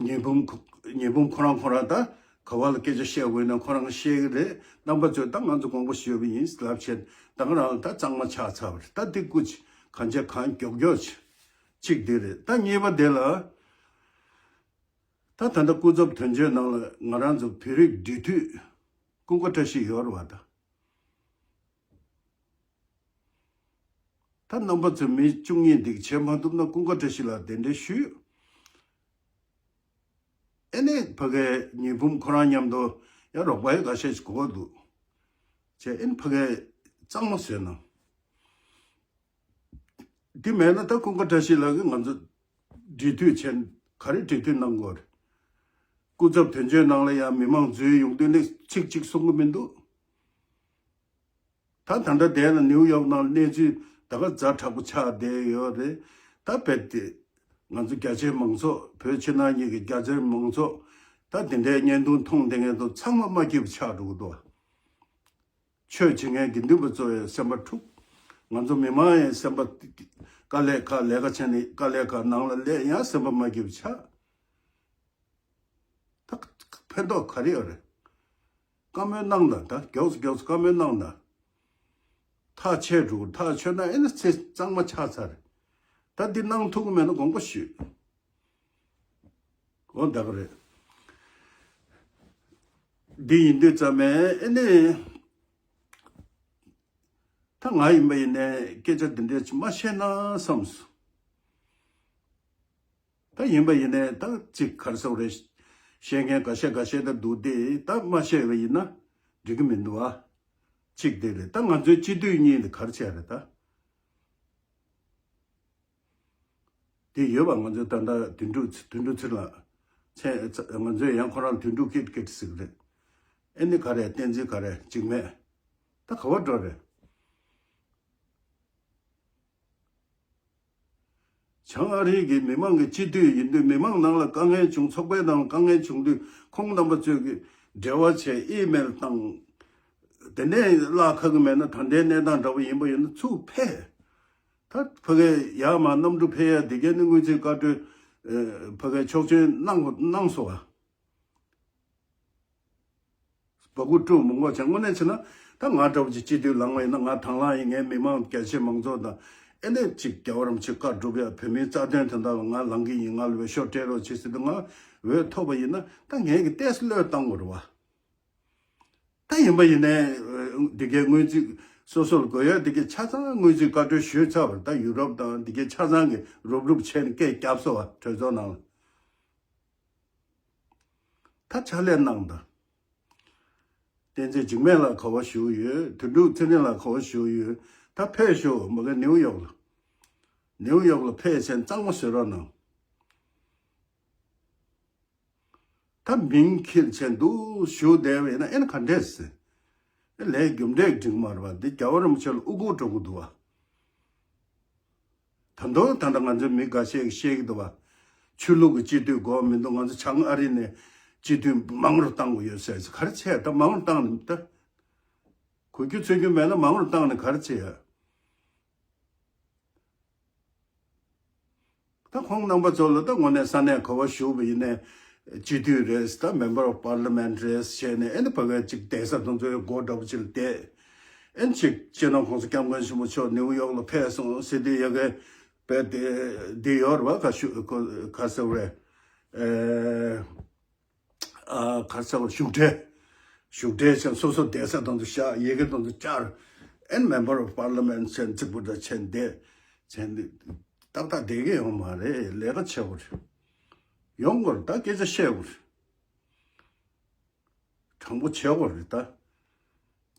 ཉི་འབུམ་ཁོ། ཉི་འབུམ་ཁོ་རང་ཁོ་རང་ད་ག་བ་ལ་སྐད་ཆ་བཤད་དགོས་ན་ཁོ་རང་བཤད་ཀྱི་རེད། རྣམ་པ་ཚོས་ད་ང་ཚོ་དགོངས་པ་ཞུས་པ་ཡིན་ལབ་བྱས་ད་ག་རང་ད་གཙང་མ་ཆགས་ཚར་བ་རེད། ད་འདི་སྐུ་གང་བྱས་གང་མགྱོགས་མགྱོགས་བྱས། གཅིག་འདི་རེད། ད་གཉིས་པ་དེ་ལ་ད་ད་ལྟ་སྐུ་ཚབ་དོན་གཅོད་ནང་ལ་ང་རང་ཚོ་བོད་རིགས་འབྲེལ་མཐུད་ཀུན་དགའ་བཀྲ་ཤིས་ཡོད་རེད་བ་ད། ད་རྣམ་པ་ཚོས་མི་བཅུ་གཉིས་འདི་བྱེད་མ་ཐུབ་ན་ཀུན་དགའ་བཀྲ་ཤིས་ལགས་གདན་འདྲེན་ཞུས། ཨེ་ནས་ཕ་གའི་ཉི་འབུམ་ཁོ་རང་མཉམ་དུ་ཡང་རོགས་པ་ཡང་འགའ་ཤས་ཤིག་དགོས་འདུག་བྱས། ཨེ་ནས་ཕ་གའི་གཙང་མ་བཟོས་གནང་། འདི་མེད་ན་ད་ཀུན་དགའ་བཀྲ་ཤིས་ལགས་ཀྱིས་ང་ཚོ་འབྲེལ་མཐུད་བྱས་ག་རེ་འབྲེལ་མཐུད་གནང་དགོས་རེད། སྐུ་ཚབ་དོན་གཅོད་ནང་ལ་ཡང་མི་མང་འཛུལ་ཡོང་དུས་ནི་ཚིག་གཅིག་གསུང་གི་མི་འདུག་ད་ད་ལྟ་དེ་ལ་ནིའུ་ཡོག་ནང་གནས་ཚུལ་ད་ག་ཛ་དྲག་པོ་ཆགས་བསྡད་ཡོད་རེད། ད་རྦད་དེ་ང་ཚོ་རྒྱ་ཆེའི་མང་ཚོགས་བོད་ཕྱི་ནང་གཉིས་ཀྱི་རྒྱ་ཆེའི་མང་ཚོགས་ད་དེ་འདྲའི་བརྙན་ཐུང་མཐོང་བསྡད་མཁན་ཚོ་ཚང་མ་མ་སྐྱིད་པ་ཆགས་འགྲོ་གི་འདུག་ཆོས་བྱེད་མཁན་དགེ་འདུན་པ་ཚོ་ཡང་སེམས་པ་འཁྲུག་ང་ཚོ་མི་མང་ཡང་སེམས་པ་དཀའ་ལས་ཁག་ལས་ཀ་བྱས་ནས་དཀའ་ལས་ཁག་ནང་ལ་སླེབས་ཡང་སེམས་པ་མ་སྐྱིད་པ་ཆགས། ད་ཕན་ཐོགས་ག་རེ་ཡོད་རེད། བཀའ་མོལ་གནང་དང་ད་མགྱོགས་སུ་མགྱོགས་སུ་བཀའ་མོལ་གནང་དང་། ཐག་ཆད་འགྲོ་ཐག་ཆོད་ན་ཨེ་ན་ཚེ་གཙང་མ་ཆགས་ཚར་རེད། ད་འདི་གནང་ཐུབ་ཀྱི་མེད་ན་དགོངས་པ་ཞུས། འོ་ད་ག་རེད། འདི་ཡིན་དུས་ཙམ་མེད་ཨེ་ནས། ད་ང་ཡིན་པ་ཡིན་ནའི་སྐད་ཆ་འདི་འདྲས་ཅིག་མ་བཤད་ན་བསམས་སོང་། ད་ཡིན་པ་ཡིན་ནའི་ད་ཅིག་ག་རེ་ཟེར་དགོས་རེད། བཤད་མཁན་འགའ་ཤས་འགའ་ཤས་ད་འདུག་སྟེ་ད་མ་བཤད་པ་ཡིན་ན་འགྲིག་གི་མི་འདུག་ཨ། གཅིག་དེ་རེད། ད་ང་ཚོའི་སྤྱི་འཐུས་གཉིས་དེ་ག་རེ་བྱས་རེད་ད། དེ་ཡོད་པ་ང་ཚོའི་ད་ལྟ་དོན་གྲུབ་དོན་གྲུབ་ཚེ་རིང་ལགས་མཚན་ང་ཚོས་ཡང་ཁོ་རང་དོན་གྲུབ་ཀིཊ་ཀིཊ་ཟེར་གི་རེད། ཨེ་ནི་ག་རེ་བསྟན་འཛིན་ག་རེ་གཅིག་མེད། ད་ག་བ་འགྲོ་རེད། བྱང་ཨ་རིའི་གི་མི་མང་གི་སྤྱི་འཐུས་ཡིན་དུས་མི་མང་ནང་ལ་དཀའ་ངལ་བྱུང་ཚོགས་པའི་ནང་ལ་དཀའ་ངལ་བྱུང་དུས་ཁོང་རྣམ་པ་ཚོས་གི་འབྲེལ་བ་བྱས་ཨི་མེལ་བཏང་། དེ་ནས་གླགས་ཁག་གི་མེད་ན་ད་ལྟའི་གནས་སྟངས་འདྲ་པོ་ཡིན་པ་ཡིན་ན་ཚུར་ཕེབས། ད་ཕ་གའི་ཡར་མར་གནམ་གྲུ་ཕེབས་ཡ་དེ་གའི་ནི་དངུལ་རྩིས་བཀའ་འཁྲོལ་ཕ་གའི་ཆོག་མཆན་གནང་གནང་སོང་བ། སྦ་ཁུག་དཀྲུག་མི་དགོས་བྱས་དངོས་གནས་བྱས་ན་ད་ང་འདྲ་བོ་ཅིག་སྤྱི་འཐུས་ལངས་པ་ཡིན་ན་ང་དང་བླངས་ཡིན། ངའི་མི་མང་རྒྱ་ཆེ་མང་ཚོགས་དང་ཨེ་ནས་ཅིག་རྒྱལ་བ་རིན་པོ་ཆེ་བཀའ་སྒྲུབ་ཡ་བོད་མིའི་རྩ་དོན་དོན་དག་ལ་ང་ལངས་ཀྱི་ཡིན། ང་ལ་འོས་ཤོག་སྤྲད་རོགས་བྱེད་ཟེར་དུས་ང་འོས་ཐོབ་པ་ཡིན་ན་ད་ངས་ཀྱི་ཏོག་ཙམ་བློས་བཏང་དགོས་རེད་བ། ད་ཡིན་པ་ཡིན་ནའི་འདི་གའི་དངུལ་རྩིས་སོ་སོར་དགོས་ཡ་འདི་གའི་ཆ་ཚང་དངུལ་རྩིས་བཀའ་འཁྲོལ་ཞུས་ཚར་བ་རེད། ད་ཡུ་རོབ་དང་འདི་གའི་ཆ་ཚང་གི་རུབ་རུབ་བྱས་ནས་སྐད་བརྒྱབ་སོང་བ་གྲོས་ཚོགས་ནང་ལ། ད་ཕྱག་ལས་གནང་དང་། བསྟན་འཛིན་འཇིགས་མེད་ལགས་ག་པར་བཞུགས་ཡོད། དོན་གྲུབ་ཚེ་རིང་ལགས་ག་པར་བཞུགས་ཡོད། ད་ཕེབས་ཤོག་མ་གི་ནེའུ་ཡོག་ལ། ནེའུ་ཡོག་ལ་ཕེབས་བྱས་གཙང་མ་བཟོ་རོགས་གནང་། ད་མིང་འཁྱེར་བྱས་འདུག་བཞུགས་བསྡད་པ་ཡིན་ན་ཨེ་ན་ག་འདྲས་ཟེར། ཨེ་ལས་རྒྱུ་འབྲས་འགྲིག་མ་རེད་པ། འདི་རྒྱལ་བ་རིན་པོ་ཆེ་ལ་ཨུ་ཁུག་འགྲོ་གི་འདུག་བ། ད་དུང་ད་ལྟ་ང་ཚོའི་མི་འགའ་ཤས་ཀྱིས་བཤད་ཀྱི་འདུག་བ། ཆོས་ལུགས་ཀྱི་སྤྱི་འཐུས་དགོས་མི་འདུག་ང་ཚོ་བྱང་ཨ་རི་ནས་སྤྱི་འཐུས་མང་རུ་བཏང་དགོས་ཡོད་ཟེར། ག་རེ་བྱས་ད་མང་རུ་བཏང་ནས་ད། གོ་རྒྱུ་ཚོད་རྒྱུ་མེད་ན་མང་རུ་བཏང་ནས་ག་རེ་བྱེད་ཡ། ད་ཁོང་རྣམ་པ་ཚོ་ལ་ད་དངོས་གནས་ས་གནས་ག་པར་བཞུགས་པ་ཡིན་ནའི་སྤྱི་འཐུས་རེད། ད་Member of Parliament རེད་བྱས་ནས་ཨེ་ནི་ཕ་གའི་གཅིག་བསྡད་ས་དེ་ཚོའི་སྒོ་འདྲ་པོ་ཅིག་ལ་བསྡད། ཨེ་ནི་གཅིག་སྤྱི་ནོར་༸གོང་ས་༸སྐྱབས་མགོན་ཆེན་པོ་མཆོག་ནེའུ་ཡོག་ལ་ཕེབས་སོང་ཟེར་དུས་ཡ་གི་བས་དེ་འདི་ཡོད་རེད་བ། ག་ཞུ་ག་ཟེར་བ་རེད། ཨེ། ཨ་ག་རེ་ཟེར་བ། བཞུགས་གྲལ། བཞུགས་གྲལ་བྱས་སོ་སོ་བསྡད་ས་དེ་ཚོ་བཞག་ཡི་གེ་དེ་ཚོ་བསྐྱར། ཨེ་ནི་Member of Parliament བྱས་རྩིག་པ་འདྲ་བྱས་བསྡད། བྱས་འདི་ཏག་ཏག་བསྡད་ཀྱི་ཡོད་མ་རེད། ལས་ཀ་བྱེད་དགོས་རེད། ཡོང་དགོས་རེད། ད་སྐད་ཆ་བཤད་དགོས་རེད། དྲང་པོ་བྱེད་དགོས་རེད་ད།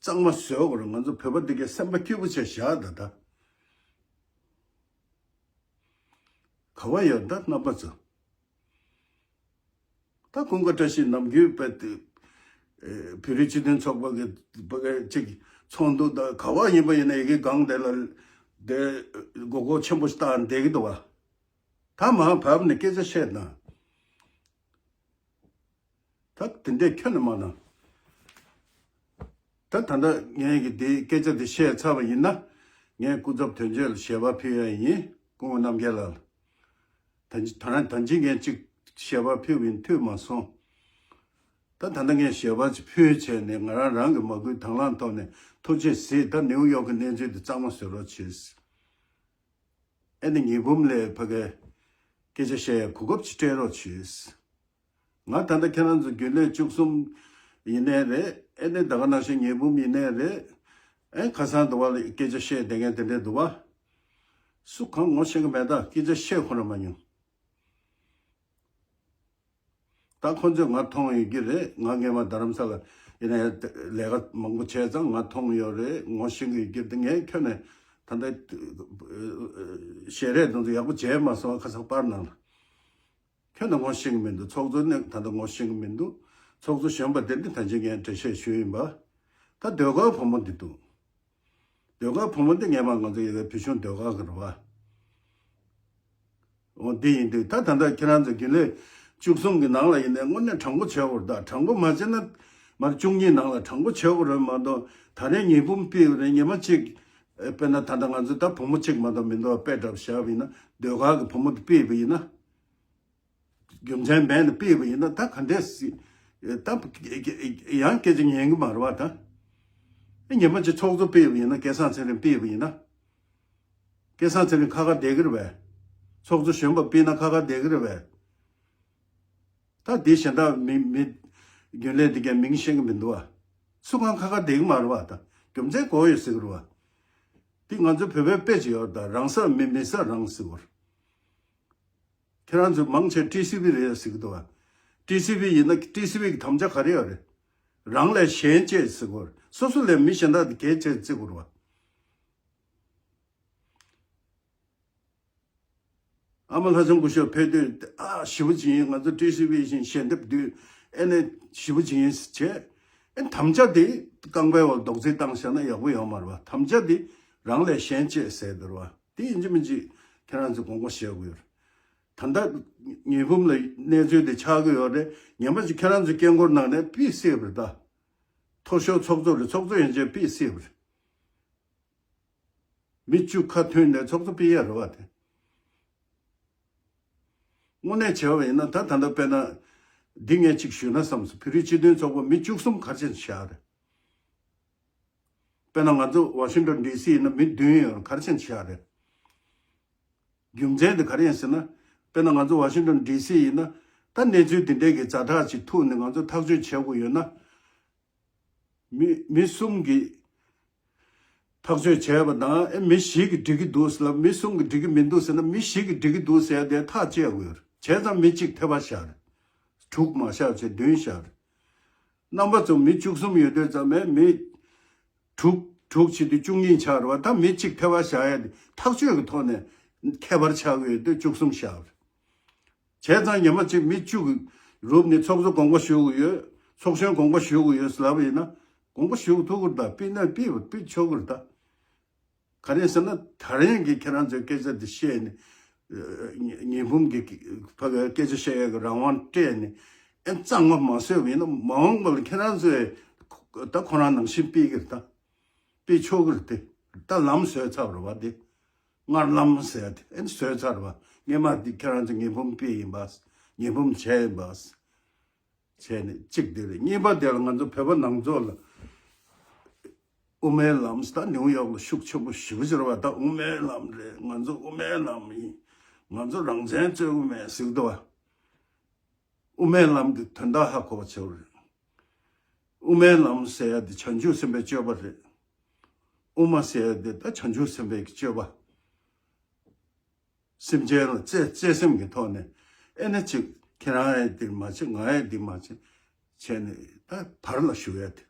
གཙང་མ་བཟོ་དགོས་རེད། ང་ཚོ་བོད་པ་འདི་གའི་སེམས་པ་སྐྱིད་པོ་བྱས་བཞག་ད་ད། ག་པར་ཡོད་ད་རྣམ་པ་ཚོ། ད་ཀུན་དགའ་བཀྲ་ཤིས་ནམ་རྒྱུན་པའི་དེ། ཨེ། བོད་རིགས་སྤྱི་མཐུན་ཚོགས་པ་གི་པ་གི་ཅིག་ཚོགས་འདུ་དང་ག་པར་ཡིན་པ་ཡིན་ན་ཡི་གེ་སྒང་དེ་ལ་དེ་མགོ་སྐོར་ཆེན་པོ་ཞིག་བཏང་བསྡད་ཀྱི་འདུག་བ། ད་མར་བབས་ནས་སྐད་ཆ་བཤད་ན། ད་དེ་འདྲས་ཁྱོན་ནས་མ་གནང་། ད་ད་ལྟ་ངས་ཀྱི་དེ་སྐད་ཆ་དེ་བཤད་ཚར་བ་ཡིན་ན། ངས་སྐུ་ཚབ་དོན་གཅོད་ལ་ཞལ་པར་ཕུལ་ཡ་ཡིན། སྐུ་ངོ་རྣམ་རྒྱལ་ལགས་ལ། ད་ད་རང་ད་ཅི་ངས་ཅིག་ཞལ་པར་ཕུལ་བ་ཡིན། ཐུབ་མ་སོང་། ད་ད་ལྟ་ངས་ཞལ་པར་ཅིག་ཕུལ་བྱས་ནས་ང་རང་རང་གི་མ་བསྐུལ་དང་བླངས་ཐོག་ནས་ཐུགས་རྗེས་གཟིགས། ད་ནེའུ་ཡོག་གི་གནས་ཚུལ་དེ་གཙང་མ་བཟོ་རོགས་བྱེད། ཨེ་ནི་ཉི་འབུམ་ལས་ཕ་གའི་སྐད་ཆ་བཤད་ཡ་གོ་སྐབས་ཅིག་སྤྲད་རོགས་བྱེད། ང་ད་ལྟ་ཁྱེད་རང་ཚོ་རྒྱུན་ལས་བཅུ་གསུམ་ཡིན་ནའི་རེད། ཨེ་ནི་ད་ག་ནང་བཞིན་ཉི་འབུམ་ཡིན་ནའི་རེད། ཨེ་ཁ་སང་དུ་བ་ལ་སྐད་ཆ་བཤད་བསྡད་མཁན་དེ་འདྲས་འདུག་བ། སུ་གང་ངོ་ཤེས་ཀྱི་མེད། ད་སྐད་ཆ་བཤད་ཁོ་རང་མ་མྱོང་། ད་ཁོ་ཚོས་ང་མཐོང་ཡོད་ཀྱི་རེད། ང་སྔས་མ་རྡ་རམ་ས་ལ་ཡིན་ནའི་ལས་ཀ་མང་པོ་བྱས་ཙང་ང་མཐོང་ཡོད་རེད། ངོ་ཤེས་ཀྱི་ཡོད་ཀྱི་རེད། ངས་ཁྱོན་ནས་ད་ལྟ་ཞལ་རས་དེ་ཚོ་ཡག་པོ་མཇལ་མ་སོང་། ཁ་སང་པར་ནང་ལ། ཁྱོན་ནས་ངོ་ཤེས་ཀྱི་མི་འདུག་ཚོགས་གཙོ་ནས་ད་ལྟ་ངོ་ཤེས་ཀྱི་མི་འདུག་ཚོགས་གཙོ་གཞོན་པ་དེ་འདི་ད་ཅི་ངས་འགྲེལ་བཤད་ཞུས་ཡིན་པ། ད་ཟློས་གར་བུ་མོ་འདི་འདུག་ཟློས་གར་བུ་མོ་འདི་ངས་མ་ང་ཚོ་ཡི་གེ་བོད་གཞུང་ཟློས་གར་གྱི་རེད་བ། འོ་འདི་ཡིན་དུས་ད་ད་ལྟ་ཁྱེད་རང་ཚོ་རྒྱུན་ལས་བཅུ་གསུམ་གྱི་ནང་ལ་ཡིན་ནའི་དངོས་གནས་དྲང་པོ་བྱེད་དགོས་རེད། ད་དྲང་པོ་མ་བྱས་ན་མར་བཅུ་གཉིས་ནང་ལ་དྲང་པོ་བྱེད་དགོས་རེད་མ་གཏོགས། ད་རེས་ཉི་འབུམ་ཕུལ་བ་རེད། ཉི་མ་གཅིག་དཔེར་ན་ད་ལྟ་ང་ཚོ་ད་བུ་མོ་གཅིག་མ་གཏོགས་མི་འདུག་དཔེ་འདྲ་བཞག་པ་ཡིན་ན་ཟློས་གར་གྱི་བུ་མོ་དེ་ཕུལ་བ་ཡིན་ན། རྒྱུ་མཚན་མེད་ནས་ཕུལ་བ་ཡིན་ན་ད་ག་འདྲས་སྲིད། ད་ཡང་སྐད་ཆ་ཉན་གི་མ་རེད་བ་ད། ཉི་མ་གཅིག་ཚོགས་གཙོ་ཕུལ་བ་ཡིན་ན། སྐལ་བཟང་ཚེ་རིང་ཕུལ་བ་ཡིན་ན། སྐལ་བཟང་ཚེ་རིང་ཁ་ཁ་བསྡད་ཀྱི་རེད་པས། ཚོགས་གཙོ་གཞོན་པ་ཕུལ་ན་ཁ་ཁ་བསྡད་ཀྱི་རེད་པས། ད་འདི་གཞན་དག་མི་མི་རྒྱུན་ལས་འདི་གའི་མིང་ཤེས་ཀྱི་མི་འདུག་བ། སུ་གང་ཁ་ཁ་བསྡད་ཀྱི་མ་རེད་བ་ད། རྒྱུ་མཚན་གོ་ཡོད་ཟེར་གྱི་རེད་བ། འདི་ང་ཚོ་བོད་པའི་དཔེ་ཅིག་ཡོད་ད། རང་ས་མི་མི་ས་རང་ཟེར་བ། ཁྱེད་རང་ཚོ་མང་ཆེ་ཊི་སི་ཝི་རེད་ཟེར་གྱི་འདུག་བ། ཊི་སི་ཝི་ཡིན་ན་ཊི་སི་ཝི་གི་དམ་བཅའ་ག་རེ་ཡོད་རེད། རང་ལས་གཞན་གཅེས་ཟེར་གྱི་ཡོད་རེད། སོ་སོ་ལས་མི་གཞན་དག་དེ་གལ་ཆེ་བརྩི་དགོས་རེད་བ། ཨ་མ་ལྷ་བྱང་སྐུ་ཞབས་ཕེབས་དུས་ཨ་ཞེ་པོ་ཅིག་ཡིན། ང་ཚོ་ཊི་སི་ཝི་བཞིན་ཞལ་འདེབས་བསྡུས་ཨེ་ནས་ཞེ་པོ་ཅིག་ཡིན་བྱས། ཨེ་དམ་བཅའ་དེ་རྐང་པའི་འོག་རྡོག་རྫིས་བཏང་བཞག་ན་ཡག་པོ་ཡོད་མ་རེད་བ། དམ་བཅའ་དེ་རང་ལས་གཞན་གཅེས་ཟེར་འདུག་བ། དེ་ཡིན་གཅིག་མིན་གཅིག་ཁྱེད་རང་ཚོས་དགོངས་པ་བཞེས་དགོས་ཡོད་རེད། ད་ལྟ་ཉི་འབུམ་ལ་གནས་ཚུལ་དེ་ཆགས་ཀྱི་ཡོད་རེད། ཉན་པ་ཅིག་ཁྱེད་རང་ཚོའི་སྐད་འཁོར་ནང་ནས་ཕུད་སྲིད་པ་རེད་ད། མཐོ་ཤོས་ཚོགས་གཙོ་རེད། ཚོགས་གཙོ་ཡན་ཆད་ཕུད་སྲིད་པ་རེད། མི་བཅུ་ཁ་མཐུན་ནས་ཚོགས་གཙོ་ཕུད་ཡ་རེད་བ་དེ། དངོས་གནས་བྱས་པ་ཡིན་ན་ད་ད་ལྟ་དཔེར་ན་འདི་ངས་ཅིག་ཞུས་ན་བསམ་སོང་། བོད་རིགས་སྤྱི་མཐུན་ཚོགས་པ་མི་བཅུ་གསུམ་ག་རེ་བྱས་ནས་བཞག་རེད། དཔེར་ན་ང་ཚོ་ཝ་ཤིང་ཊོན་ཌི་སི་ཡིན་ན་མི་བདུན་ཡོད་རེད། ག་རེ་བྱས་ནས་བཞག་རེད། རྒྱུ་མཚན་དེ་ག་རེ་ཡིན་ཟེར་ན། དཔེར་ན་ང་ཚོ་ཝ་ཤིང་ཊོན་ཌི་སི་ཡིན་ན་ད་གནས་ཚུལ་འདི་འདྲའི་གི་ཛ་དྲག་ཅིག་ཐུག་ནས་ང་ཚོ་ཐག་གཅོད་བྱེད་དགོས་ཡོད་ན། མི་མི་གསུམ་གྱིས་ཐག་གཅོད་བྱས་པ་དང་། ཨེ་མི་བཞི་གིས་འགྲིག་གི་འདུག་ཟེར་ལ། མི་གསུམ་གྱིས་འགྲིག་གི་མི་འདུག་ཟེར་ན། མི་བཞི་གིས་འགྲིག་གི་འདུག་ཟེར་ཡ་དེ་ཐག་བཅད་དགོས་ཡོད་རེད། བྱས་ཙང་མི་གཅིག་ཐེ་བ་བཞག་རེད། དྲུག་མ་བཞག་བྱས་བདུན་བཞག་རེད། རྣམ་པ་ཚོ་མི་བཅུ་གསུམ་ཡོད་དུས་ཙམ་པས་མི་དྲུག་དྲུག་བྱེད་དུས་བཅུ་གཉིས་ཆགས་རེད་བ། ད་མི་གཅིག་ཐེ་བ་བཞག་ཡ་དེ་ཐག་གཅོད་ཀྱི་ཐོག་ནས་ཁྱད་པར་ཆགས་ཀྱི་ཡོད་དུས་བཅུ་གསུམ་བཞག་རེད། བྱས་ཙང་ཉི་མ་གཅིག་མི་བཅུ་གི་རུབ་ནས་ཚོགས་གཙོ་དགོངས་པ་ཞུ་གི་ཡོད། ཚོགས་གཞོན་དགོངས་པ་ཞུ་གི་ཡོད་ཟེར་ལབ་པ་ཡིན་ན་དགོངས་པ་ཞུ་ཐུབ་ཀྱི་རེད། ད་ཕུད་ན་ཕུད་ཕུད་ཆོག་གི་རེད། ད་ག་རེ་ཟེར་ན་ད་རིང་གི་ཁྱེད་རང་ཚོའི་སྐད་ཆ་འདི་བཤད་ནས་ཉི་ཉི་འབུམ་གྱི་ཕ་གི་སྐད་ཆ་བཤད་ཡག་གི་རང་དབང་སྤྲད་ནས་ཨེ་གཙང་མ་མ་བཟོས་པ་ཡིན་ན་མ་འོངས་པ་ལ་ཁྱེད་རང་ཚོས་ད་ཁོ་རང་ནང་བཞིན་སྤེལ་གི་རེད། ད་སྤེལ་ཆོག་གི་རེད། དེ་ད་ལམ་བཟོས་ཚར་བ་རེད་བ། དེ་སྔར་ལམ་ཟེར་ཡ་དེ་ཨེ་བཟོས་ཚར་བ། སྔས་མ་འདི་ཁྱེད་རང་ཚོ་ཉི་འབུམ་སྤེལ་ཡིན་པ། ཉི་འབུམ་བྱས་ཡིན་པ་བྱས་ནས་གཅིག་དེ་རེད། གཉིས་པ་དེ་ལ་ང་ཚོ་བོད་པ་ནང་ཚོགས་ལ་དབུ་མའི་ལམ་ད་ནིའུ་ཡོག་ལ་ཤུགས་ཆེན་པོ་ཞེ་པོ་ཅིག་རེད་བ། ད་དབུ་མའི་ལམ་རེད། ང་ཚོ་དབུ་མའི་ལམ་ཡིན། ང་ཚོ་རང་བཙན་རྩོད་གི་མེད་ཟེར་གི་འདུག་བ། དབུ་མའི་ལམ་གྱི་དོན་དག་ཧ་གོ་བ་བྱེད་དགོས་རེད། དབུ་མའི་ལམ་ཟེར་ཡ་དེ་བྱང་ཆུབ་སེམས་དཔའི་སྤྱོད་པ་རེད། དབུ་མ་ཟེར་ཡ་དེ་ད་བྱང་ཆུབ་སེམས་དཔའི་སྤྱོད་པ། སེམས་ཅན་ལ་བརྩེ་བརྩེ་སེམས་ཀྱི་ཐོག་ནས་ཨེ་ན་ཅིག་ཁྱེད་རང་ཡ་འདི་མ་བྱེད། ང་ཡ་འདི་མ་བྱེད་བྱས་ནས་ད་བར་ལ་ཞུགས་ཡ་དེ།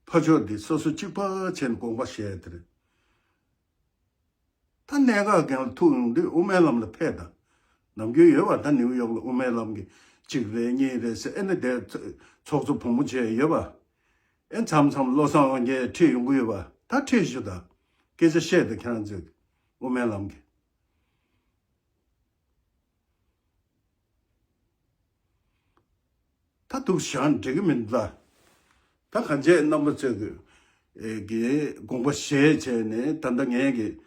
ཕ་ཕྱོགས་འདི་སོ་སོ་གཅིག་པ་བྱས་ནས་དགོངས་པ་བཞེས་ཡ་དེ་རེད། ད་གནད་འགག་གང་ལ་ཐུག་ཡོང་དུས་དབུ་མའི་ལམ་ལ་ཕེབས་དང་། ནམ་རྒྱུན་ཡོད་པ། ད་ནིའུ་ཡོག་ལ་དབུ་མའི་ལམ་གྱི་གཅིག་རེད་གཉིས་རེད་ཟེར་ཨེ་ན་དེ་ཚོགས་གཙོ་བུ་མོ་བྱས་ཡོད་པ། ཨེ་མཚམས་མཚམས་བློ་བཟང་དབང་རྒྱལ་ཁྲིད་ཡོང་གི་ཡོད་པ། ད་ཁྲིད་ཞུ་དང་། སྐད་ཆ་བཤད་དང་། ཁྱེད་རང་ཚོས་དབུ་མའི་ལམ་གྱི་ད་འདུག་བཞག་འགྲིག་གི་མིན་ལ། ད་གང་བྱས་རྣམ་པ་ཚོས་ཀྱི་ཨེ་གི་དགོངས་པ་བཞེས་བྱས་ནས་ད་ལྟ་ངས་ཀྱི་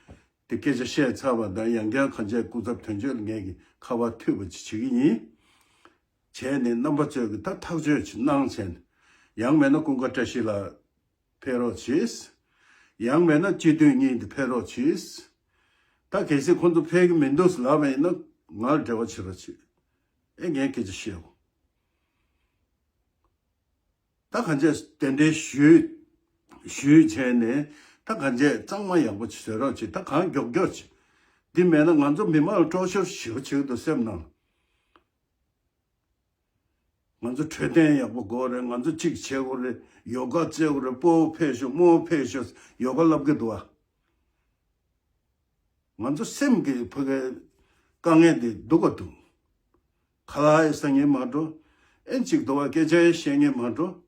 དེ་སྐད་ཆ་བཤད་ཚར་བ་དང་། ཡང་བསྐྱར་གང་བྱས་སྐུ་ཚབ་དོན་གཅོད་ལ་ངས་ཀྱི་ཁ་པར་མཐུད་པ་ཅིག་བྱེད་ཀྱི་ཡིན། བྱས་ནས་རྣམ་པ་ཚོས་ཀྱི་ད་ཐག་གཅོད་ཅིག་གནང་བྱས་ནས། ཡང་མེད་ན་ཀུན་དགའ་བཀྲ་ཤིས་ལགས་ཕེབས་རོགས་གྱིས། ཡང་མེད་ན་སྤྱི་འཐུས་གཉིས་འདི་ཕེབས་རོགས་གྱིས། ད་གལ་སྲིད་ཁོང་ཚོ་ཕེབས་ཀྱི་མི་འདུག་ལབ་པ་ཡིན་ན་ང་ལ་འབྲེལ་བ་བྱེད་རོགས་གྱིས། ཨེ་ངས་སྐད་ཆ་བཤད་འོ། ད་གང་བྱས་དེ་འདྲའི་ཞུས་ཞུས་བྱས་ནས་ད་གང་བྱས་གཙང་མ་ཡག་པོ་ཅིག་བཟོས་རོགས་གྱིས། ད་གང་མགྱོགས་མགྱོགས་ཅིག་འདི་མེད་ན་ང་ཚོ་མི་མང་ལ་སྤྲོ་ཤོར་ཞེ་པོ་བྱེད་ཀྱི་འདུག་སེམས་ནང་། ང་ཚོ་འཕྲོད་བསྟེན་ཡག་པོ་དགོས་རེད། ང་ཚོ་གཅིག་བྱེད་དགོས་རེད། ཡོ་ག་རྩེ་དགོས་རེད། སྤོ་བོ་ཕེབས་ཤོག་རྨོ་བོ་ཕེབས་ཤོག་ཡོ་ག་བསླབ་ཀྱི་འདུག་ཨ། ང་ཚོ་སེམས་ཀྱི་ཕ་གི་དཀའ་ངལ་དེ་སྡུག་ག་འདུག་ཁ་ལག་ཡང་ཟ་མཁན་མ་འགྲོ། ཨེ་གཅིག་འདུག་བ། སྐད་ཆ་ཡང་བཤད་མཁན་མ་འགྲོ།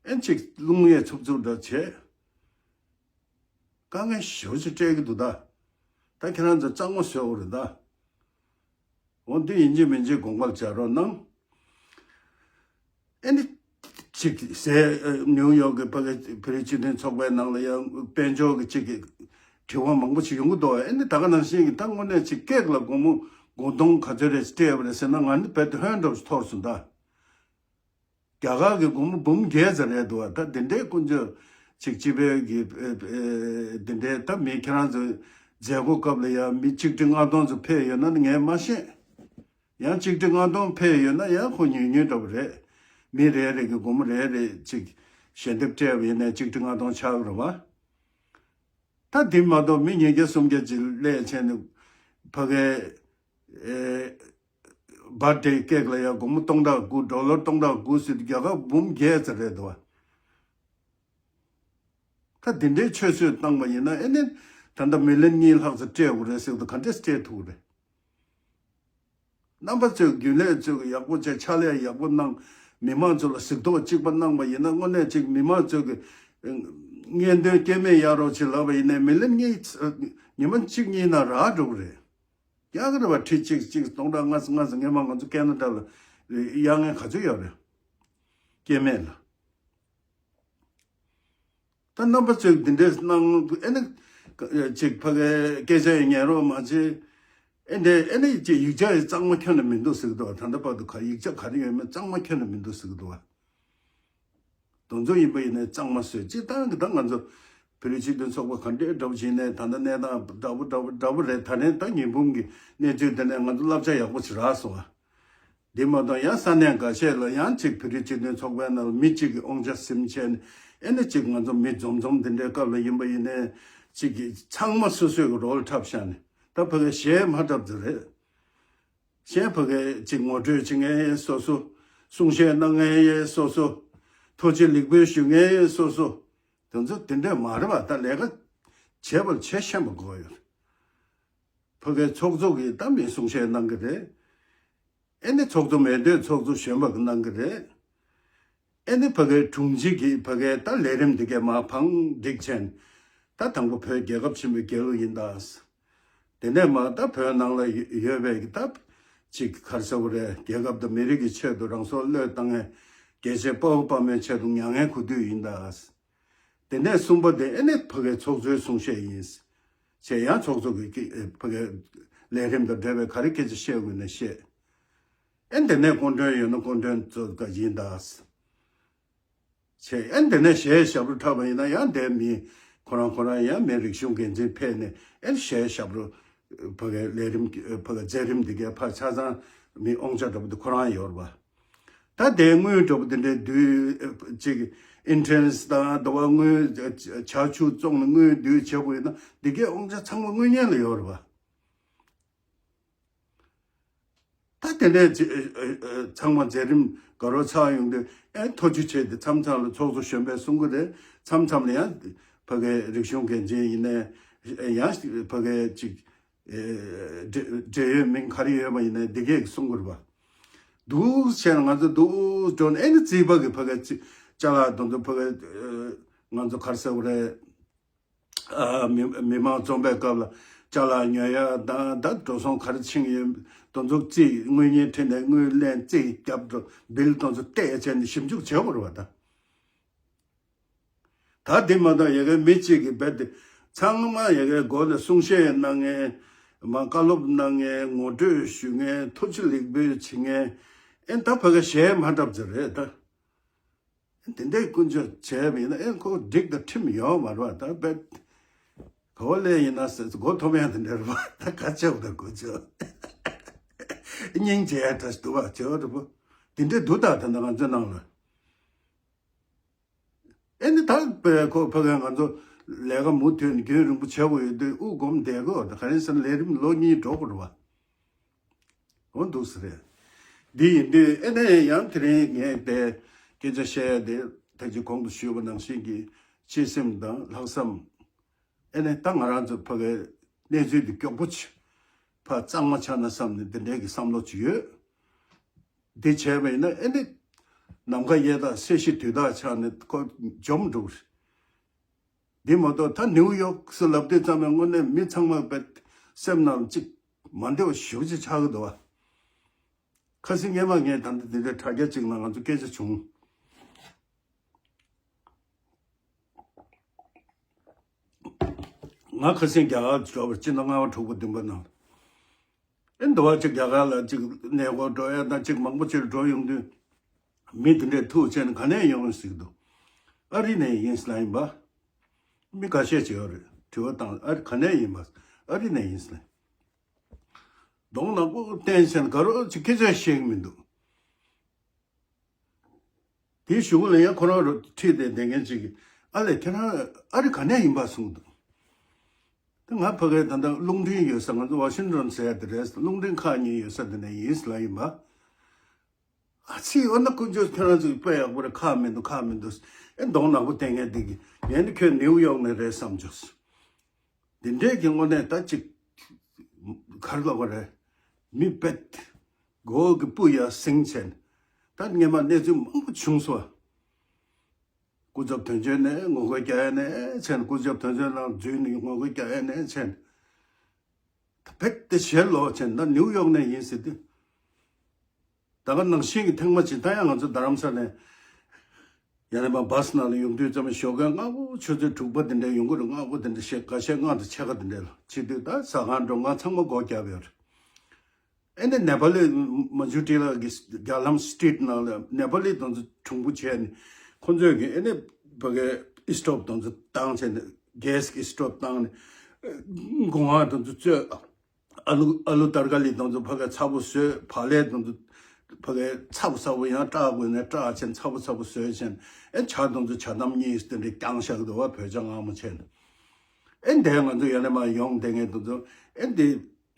ཨེ་གཅིག་རླུང་ཡང་འཚུབ་འཚུབ་འདྲ་བྱས། དཀའ་ངལ་ཞེ་པོ་ཅིག་སྤྲད་ཀྱི་འདུག་ད། ད་ཁྱེད་རང་ཚོ་གཙང་མ་བཟོ་དགོས་རེད་ད། འོ་འདི་ཡིན་གཅིག་མིན་གཅིག་དགོངས་པར་བཞག་རོགས་གནང་། ཨེ་ནི་ཅིག་ཟེར། ནིའུ་ཡོག་གི་ཕ་གི་བོད་རིགས་སྤྱི་མཐུན་ཚོགས་པའི་ནང་ལ་ཡང་དཔལ་འབྱོར་གྱི་ཅིག་གི་དྲི་བ་མང་པོ་ཞིག་ཡོང་གི་འདུག་ཨེ་ནི་ད་ག་ནང་བཞིན་གྱི་ད་དངོས་གནས་ཅིག་ཀེག་ལ་སྒོར་མོ་སྒོར་སྟོང་ག་ཚོད་རེ་སྤྲད་པ་རེད་ཟེར་ན། ང་ནི་རྦད་དེ་ཧོན་འདྲ་པོ་ཞིག་འཐོར་སོང་ད། རྒྱ་གར་གྱི་སྒོར་མོ་འབུམ་བརྒྱད་ཙམ་རེད་འདུག་ད་དེ་འདྲའི་ཀུན་སྤྱོད་ཅིག་སྤྱི་པའི་གི་ཨེ་ཨེ་དེ་འདྲའི་ད་མི་ཁྱེད་རང་ཚོའི་མཛད་སྒོ་སྐབས་ལ་ཡང་མི་ཆིག་ཁྲི་ལྔ་སྟོང་ཙམ་ཕེབས་ཡོད་ན་ནི་ངས་མ་ཤེས། ཡང་ཆིག་ཁྲི་ལྔ་སྟོང་ཕེབས་ཡོད་ན་ཡང་ཁོ་ཉུང་ཉུང་འདྲ་པོ་རེད། མི་རེ་རེ་གི་སྒོར་མོ་རེ་རེ་ཅིག་ཞལ་འདེབས་སྤྲད་པ་ཡིན་ན་ཆིག་ཁྲི་ལྔ་སྟོང་ཆགས་ཀྱི་རེད་བ། ད་དེ་མ་གཏོགས་མི་ཉིས་བརྒྱ་སུམ་བརྒྱ་ཅིག་སླེབས་བྱས་ནས་ཕ་གའི་ཨེ་བར་ཌེ་ཀེག་ལ་ཡང་སྒོར་མོ་སྟོང་ཕྲག་དགུ། ཌོ་ལར་སྟོང་ཕྲག་དགུ་ཟེར་དུས་རྒྱ་གར་འབུམ་བརྒྱད་ཙམ་རེད་འདུག་བ། ད་དེ་འདྲའི་ཆུད་ཟོས་བཏང་བ་ཡིན་ན་ཨེ་ནི་ད་ལྟ་མི་ལན་གཉིས་ལྷག་ཙམ་སྤྲད་དགོས་རེད་ཟེར་དུས་ག་འདྲས་སྤྲད་ཐུབ་རེད། རྣམ་པ་ཚོས་རྒྱུན་ལས་ཚོས་ཡག་པོ་བྱས། ཕྱག་ལས་ཡག་པོ་གནང་། མི་མང་ཚོ་ལ་གཟིགས་རྟོག་གཅིག་པ་གནང་བ་ཡིན་ན་དངོས་གནས་ཅིག་མི་མང་ཚོས་ཀྱི་ཨེ་རྔན་དོན་སྐྱེ་མེད་གཡར་རོགས་བྱེད་ལབ་པ་ཡིན་ནའི་མི་ལན་གཉིས་ཉི་མ་གཅིག་གཉིས་ནང་རག་འགྲོ་གི་རེད། ཡག་གི་རེད་བ། ཁྲི་གཅིག་གཅིག་སྟོང་ཕྲག་ལྔ་ཙམ་ལྔ་ཙམ་སྔས་མ་ང་ཚོ་ཁེ་ན་ཌ་ལ་གཡར་མཁན་ག་ཚོད་ཡོད་རེད། སྐྱེ་དམན་ལ། ད་རྣམ་པ་ཚོས་འདི་འདྲས་གནང་། ཨེ་ནི་ཅིག་ཕ་གའི་སྐད་ཆ་ཡང་ཉན་རོགས་མ་བྱེད། ཨེ་འདྲས་ཨེ་ནི་ཅིག་ཡིག་ཆ་ཡང་གཙང་མ་ཁྱོན་ནས་མི་འདུག་ཟེར་གི་འདུག་ད་ལྟ་བར་དུ་ག་ཡིག་ཆ་ག་རེ་ཡོད་མེད་གཙང་མ་ཁྱོན་ནས་མི་འདུག་ཟེར་གི་འདུག་བ། དེ་ཚོ་ཡིན་པ་ཡིན་ནའི་གཙང་མ་བཟོས། སྤྱིར་བཏང་གི་ད་ང་ཚོ་བོད་རིགས་སྤྱི་མཐུན་ཚོགས་པ་ག་འདྲའི་འདྲ་པོ་ཞིག་ཡིན་ནའི་ད་ལྟ་གནས་སྟངས་འདྲ་པོ་འདྲ་པོ་འདྲ་པོ་རེད། ད་རེས་ད་ཉི་འབུམ་གྱི་གནས་ཚུལ་དེ་ནས་ང་ཚོ་བསླབ་བྱ་ཡག་པོ་ཞིག་རག་སོང་བ། འདི་མ་གཏོགས་ཡང་ས་གནས་འགའ་ཤས་ལ་ཡང་ཅིག་བོད་རིགས་སྤྱི་མཐུན་ཚོགས་པའི་ནང་ལ་མི་གཅིག་གིས་དབང་ཆ་ཟིན་བྱས་ནས་ཨེ་ནི་ཅིག་ང་ཚོ་མི་འཛོམས་འཛོམས་འདི་འདྲའི་སྐབས་ལ་ཡིན་པ་ཡིན་ནའི་ཅིག་གིས་ཚང་མ་སོ་སོའི་གི་རོལ་འཁྲབ་བཞག་ནས་ད་ཕ་གིའི་གཞས་མ་འཁྲབ་ཚོད་རེད། གཞན་ཕ་གི་ཅིག་ངོ་སྤྲོད་ཅིག་ངས་སོ་སོ་ གསུང་བཤད་གནང་མཁན་ཡས་སོ་སོ། ཐུགས་རྗེ་ལེགས་འབུལ་ཞུ་མཁན་ཡས་སོ་སོ། དེ་ཚོ་དེ་འདྲས་མ་རེད་པ། ད་ལས་ཀ་བྱེད་པར་བྱེད་ཤེས་པ་དགོས་ཡོད། ཕ་གའི་ཚོགས་གཙོ་གིས་ད་མི་གསུང་བཤད་གནང་གི་རེད། ཨེ་ནི་ཚོགས་གཙོ་མེད་དུས་ཚོགས་གཙོ་གཞོན་པ་གིས་གནང་གི་རེད། ཨེ་ནི་ཕ་གའི་དྲུང་ཆེ་གིས་ཕ་གའི་ད་ལས་རིམ་འདི་གའི་མར་བང་བསྒྲིགས་བྱས། ད་དང་པོ་བོད་རྒྱལ་ཁབ་ཆེན་པོའི་རྒྱལ་གླུ་ཡིན་ད། དེ་ནས་མར་ད་བོད་ནང་ལ་ཡོད་པའི་གི་ད་ཅིག་ག་རེ་ཟེར་དགོས་རེད། རྒྱལ་ཁབ་དང་མི་རིགས་ཀྱི་ཆེད་དུ་རང་སྲོག་བློས་བཏང་མཁན་རྒྱལ་གཅེས་དཔའ་བོ་དཔའ་མོའི་ཆེད་དུ་མྱ་ངན་གུས་འདུད་ཡིན་ད། དེ་ནས་གསུམ་པ་དེ་ཨེ་ནི་ཕ་གའི་ཚོགས་གཙོའི་གསུང་བཤད་ཡིན། ཞེས་ཡང་ཚོགས་གཙོ་གིས་ཀྱི་ཕ་གའི་ལས་རིམ་དང་འབྲེལ་བའི་ག་རེ་སྐད་ཆ་བཤད་དགོས་ན་བཤད། ཨེ་འདི་ནས་སྐུ་མགྲོན་ཡོད་ན་སྐུ་མགྲོན་ཚོ་ག་ཡིན་ད། ཞེས་ཨེ་འདི་ནས་གཞས་ཞབས་བྲོ་འཁྲབ་པ་ཡིན་ན་ཡང་དེ་མི་ཁོ་རང་ཁོ་རང་ཡང་མི་རིག་གཞུང་འགན་འཛིན་ཕེབས་ནས་ཨེ་གཞས་ཞབས་བྲོ་ཕ་གའི་ལས་རིམ་ཕ་གའི་མཛད་རིམ་འདི་གའི་ཕར་ཆ་ཚང་མི་དབང་ཆ་འདྲ་པོ་འདི་ཁོ་རང་ཡོད་རེད་པ། ད་དེ་དངུལ་འདྲ་པོ་དེ་འདྲའི་བསྡུས་ཅིག་ཨིན་ཊེ་རེ་སི་དང་དུ་བ་དངུལ་ཇ་ཆུ་བཙོང་ནས་དངུལ་བསྡུས་བྱེད་དགོས་ཡོད་ན་འདི་གའི་དབང་ཆ་ཚང་མ་དངུལ་གཉེར་ལ་ཡོད་རེད་པ། ད་དེ་འདྲའི་ཚང་མ་མཛད་རིམ་དགའ་རབ་ཚར་ཡོང་དུས་ཨེ་ཐོ་ཅི་བྱས་ཏེ་མཚམས་མཚམས་ལ་ཚོགས་གཙོ་གཞོན་པས་གསུང་གི་རེད། མཚམས་མཚམས་ལ་ཡང་ཕ་གའི་རིག་གཞུང་འགན་འཛིན་ཡིན་ནའི་ཡང་ཕ་གའི་ཅིག་འབྲེལ་ཡོད་མིང་ག་རེ་ཡོད་པ་ཡིན་ནའི་འདི་གས་གསུང་དགོས་རེད་པ། འདུག་བྱས་ན་ང་ཚོ་འདུག་འགྲོ་ན་ཨེ་ནི་རྩིས་པ་གི་ཕ་གའི་ཅ་ལག་དང་དུ་ཕ་གའི་ང་ཚོ་ག་རེ་ཟེར་དགོས་རེད། མི་མི་མང་འཛོམས་པའི་སྐབས་ལ་ཅ་ལག་ཉོ་ཡ་དང་ད་འགྲོ་སོང་ག་རེ་ཕྱིན་ཡོད་དོན་ཚོགས་རྩིས་དངུལ་གཉེར་ཁྲིད་ནས་དངུལ་ལེན་རྩིས་རྒྱབ་འགྲོ་བིལ་དོན་ཚོགས་བལྟས་བྱས་ནས་ཞིབ་འཇུག་བྱེད་དགོས་རེད་པ་ད། ད་དེ་མ་གཏོགས་ཡ་གའི་མི་གཅིག་གིས་རྦད་དེ་ཚང་མ་ཡ་གའི་སྒོ་ནས་གསུང་བཤད་གནང་མཁན་མ་བཀའ་སློབ་གནང་མཁན་ངོ་སྤྲོད་ཞུ་མཁན་ཐུགས་རྗེ་ལེགས་འབུལ་བྱེད་མཁན་ཨེ་ད་ཕ་གའི་གཞས་མ་འཁྲབ་ཚེ་རེད་ད། དེ་འདྲའི་ཀུན་སྤྱོད་བྱས་པ་ཡིན་ན་ཨེ་ཁོ་སྒྲིག་དང་ཁྲིམས་ཡོད་མ་རེད་པ། ད་རྦད་ག་བ་ལས་ཡིན་ན་ཟེར་མགོ་འཐོམ་ཡ་དེ་འདྲ་རེད་པ། ད་ག་ཆེ་བ་དང་ཀུན་སྤྱོད་སྙིང་རྗེ་ཡ་འདྲ་ཞིག་འདུག་པ་བྱེད་པ་འགྲོ་པོ་དེ་འདྲའི་འདུག་ད་ད་ནང་ང་ཚོའི་ནང་ལ་ཨེ་ནི་ད་རྦད་ཁོ་ཕ་གའི་ང་ཚོ་ལས་ཀ་མུ་མཐུད་ནས་རྒྱུན་རིང་པོ་བྱེད་དགོས་ཡོད་དུས་དབུགས་སྒོམ་བསྡད་དགོས་ད་ག་རེ་ཟེར་ན་ལས་རིམ་ལོ་གཉིས་འགྲོ་དགོས་རེད་པ། འོ་འདུག་ཟེར་རེད། འདི་ཡིན་དུས་ཨེ་ནས་ཡང་དེ་རིང་ངས་དེ་སྐད་ཆ་བཤད་ཡ་དེ་ད་ཅི་གོང་དུ་ཞུས་པ་ནང་བཞིན་གྱི་སྤྱི་སེམས་དང་ལྷག་བསམ། ཨེ་ནས་ད་ང་རང་ཚོ་ཕ་གའི་གནས་ཚུལ་འདི་མགྱོགས་པོ་ཆེ་ཕར་གཙང་མ་ཆགས་ན་བསམ་ནས་འདི་འདྲའི་གི་བསམ་བློ་ཅིག་ཡོད། འདི་བྱས་པ་ཡིན་ན་ཨེ་ནས་ནམ་མཁའ་གཡས་དང་སེ་བཞི་དུས་དག་ཆགས་ནས་ཁོ་འཇོམས་འགྲོ་གི་རེད། འདི་མ་གཏོགས་ད་ནིའུ་ཡོག་སུ་ལབ་དུས་ཙམ་ནས་དངོས་གནས་མི་ཚང་མ་བས་སེམས་ནང་གཅིག་མ་འདྲ་བ་ཞེ་པོ་ཅིག་ཆགས་ཀྱི་འདུག་བ། ཁ་སང་སྔས་མ་ངས་ད་ལྟ་འདི་འདྲའི་དྲ་རྒྱ་གཅིག་ནང་ང་ཚོ་སྐད་ཆ་བྱུང་། ང་ཁ་སང་རྒྱ་གར་འགྲོ་བར་སྤྱི་ཟླ་ལྔ་པ་དྲུག་པ་བདུན་པ་ནང་། ཨེ་འདི་བ་ཅིག་རྒྱ་གར་ལ་ཅིག་གནས་སྐོར་འགྲོ་ཡ་དང་ཅིག་མང་པོ་ཅིག་འགྲོ་ཡོང་དུས། མི་དེ་འདྲས་ཐུག་བྱས་ནས་ག་ནས་ཡོང་ཟེར་གི་འདུག་ཨ་རི་ནས་ཡིན་ཟེར་ལབ་ཡིན་པ། མི་ཁ་ཤས་ཅིག་ཡོད་རེད་དྲི་བ་བཏང་ཨ་རི་ག་ནས་ཡིན་པ། ཨ་རི་ནས་ཡིན་ཟེར་ལབ། གདོང་ནག་པོ་བསྟན་བྱས་ནས་ག་རེ་ཅིག་སྐད་ཆ་བཤད་གི་མི་འདུག་དེའི་གཞུག་ལ་ཡང་ཁོ་རང་རུ་ཁྲིད་དེ་བསྡད་མཁན་ཅིག་གིས་ཨ་ལས་ཁྱེད་རང་ཨ་རི་ག་ནས་ཡིན་པ་གསུངས་འདུག་དེ་ང་ཕ་གིར་ད་ལྟ་རླུང་འཕྲིན་ཡོད་ས་ང་ཚོ་ཝ་ཤིང་ཊོན་ཟེར་ཡ་དེ་རེད། རླུང་འཕྲིན་ཁག་གཉིས་ཡོད་ས་དེ་ནས་ཡིན་ཟེར་ལབ་ཡིན་པ། ཨ་ཙི་འོ་ན་དཀོན་མཆོག་ཁྱེད་རང་ཚོས་དཔེ་ཡག་པོ་རེད། ཁག་མི་འདུག་ཁག་མི་འདུག་ཨེ་གདོང་ནག་པོ་བསྟན་མཁན་དེ་གིས་ངས་ནི་ཁྱོད་ནིའུ་ཡོག་ནས་རེད་བསམ་བྱུང་། དེ་འདྲས་ཀྱི་དངོས་གནས་ད་ཅིག་གར་ལོག་པ་རེད། མི་བེད་མགོ་གི་སྤུ་ཡར་ཟིང་བྱས་ནས་ད་སྔས་མ་གནས་ཚུལ་མང་པོ་བྱུང་སོང་། སྐུ་ཚབ་དོན་གཅོད་ནས་ངོ་རྒོལ་རྒྱག་ཡ་ནས་བྱས་ནས་སྐུ་ཚབ་དོན་གཅོད་ནང་འཛུལ་ནས་ངོ་རྒོལ་རྒྱག་ཡ་ནས་བྱས་ནས་ད་བེད་དེ་ཞེད་ལོག་བྱས་ནས་ད་ནིའུ་ཡོག་ནས་ཡིན་ཟེར་དུས། ད་ག་ནང་བཞིན་གྱི་ཐེངས་མ་གཅིག་ད་ཡང་ང་ཚོ་རྡ་རམ་ས་ལ་ནས་ཡང་ན་མ་བཱ་སི་ནང་ལ་ཡོང་དུས་ཙམ་ཞོགས་ཀས་སྔ་པོ་ཆུ་ཚོད་དྲུག་པ་དེ་འདྲ་ཡོང་གི་རེད། སྔ་པོ་དེ་འདྲ་བཤད་ཁ་ཤས་ལྔ་དང་ཕྱེད་ཀ་དེ་འདྲ་ལ་བྱེད་དུས་ད་ཟ་ཁང་འགྲོ་ང་ཚང་མ་སྒོ་བརྒྱབ་ཡོད་རེད། ཨེ་ནས་ནེ་པ་ལི་མ་ཇུ་ཏི་ལ་གི་རྒྱ་ལམ་སི་ཊྲིཊ་ནང་ལ་ནེ་པ་ལི་དང་ཚོ་གྲུང་པོ་བྱས་ནས་ཁོང་ཚོས་གི་ཨེ་ནས་ཕ་གི་ཨི་སི་ཊོབ་དང་ཚོ་བཏང་བྱས་ནས་གེ་སི་གི་ཨི་སི་ཊོབ་བཏང་ནས་སྒོ་ང་དང་ཚོ་བཙོས། ཨ་ལུ་ཨ་ལུ་ཏར་ཀ་ལི་དང་ཚོ་ཕ་གི་ཚ་པོ་བཟོས། བག་ལེབ་དང་ཚོ་ཕ་གི་ཚ་པོ་ཚ་པོ་ཡང་སྐྲག་དགོས་ནས་སྐྲག་ཆེན་ཚ་པོ་ཚ་པོ་བཟོས་ཆེན། ཨེ་ཇ་དང་ཚོ་ཇ་དམ་གཉིས་དེ་འདྲ་བརྐྱངས་བཞག་གི་འདུག་བ། བོད་ཇ་མངར་མོ་ཆེན། ཨེ་འདས་ང་ཚོ་ཡ་ལེ་མ་ཡོང་བསྡད་མཁན་དང་ཚོ་ཨེ་འདི་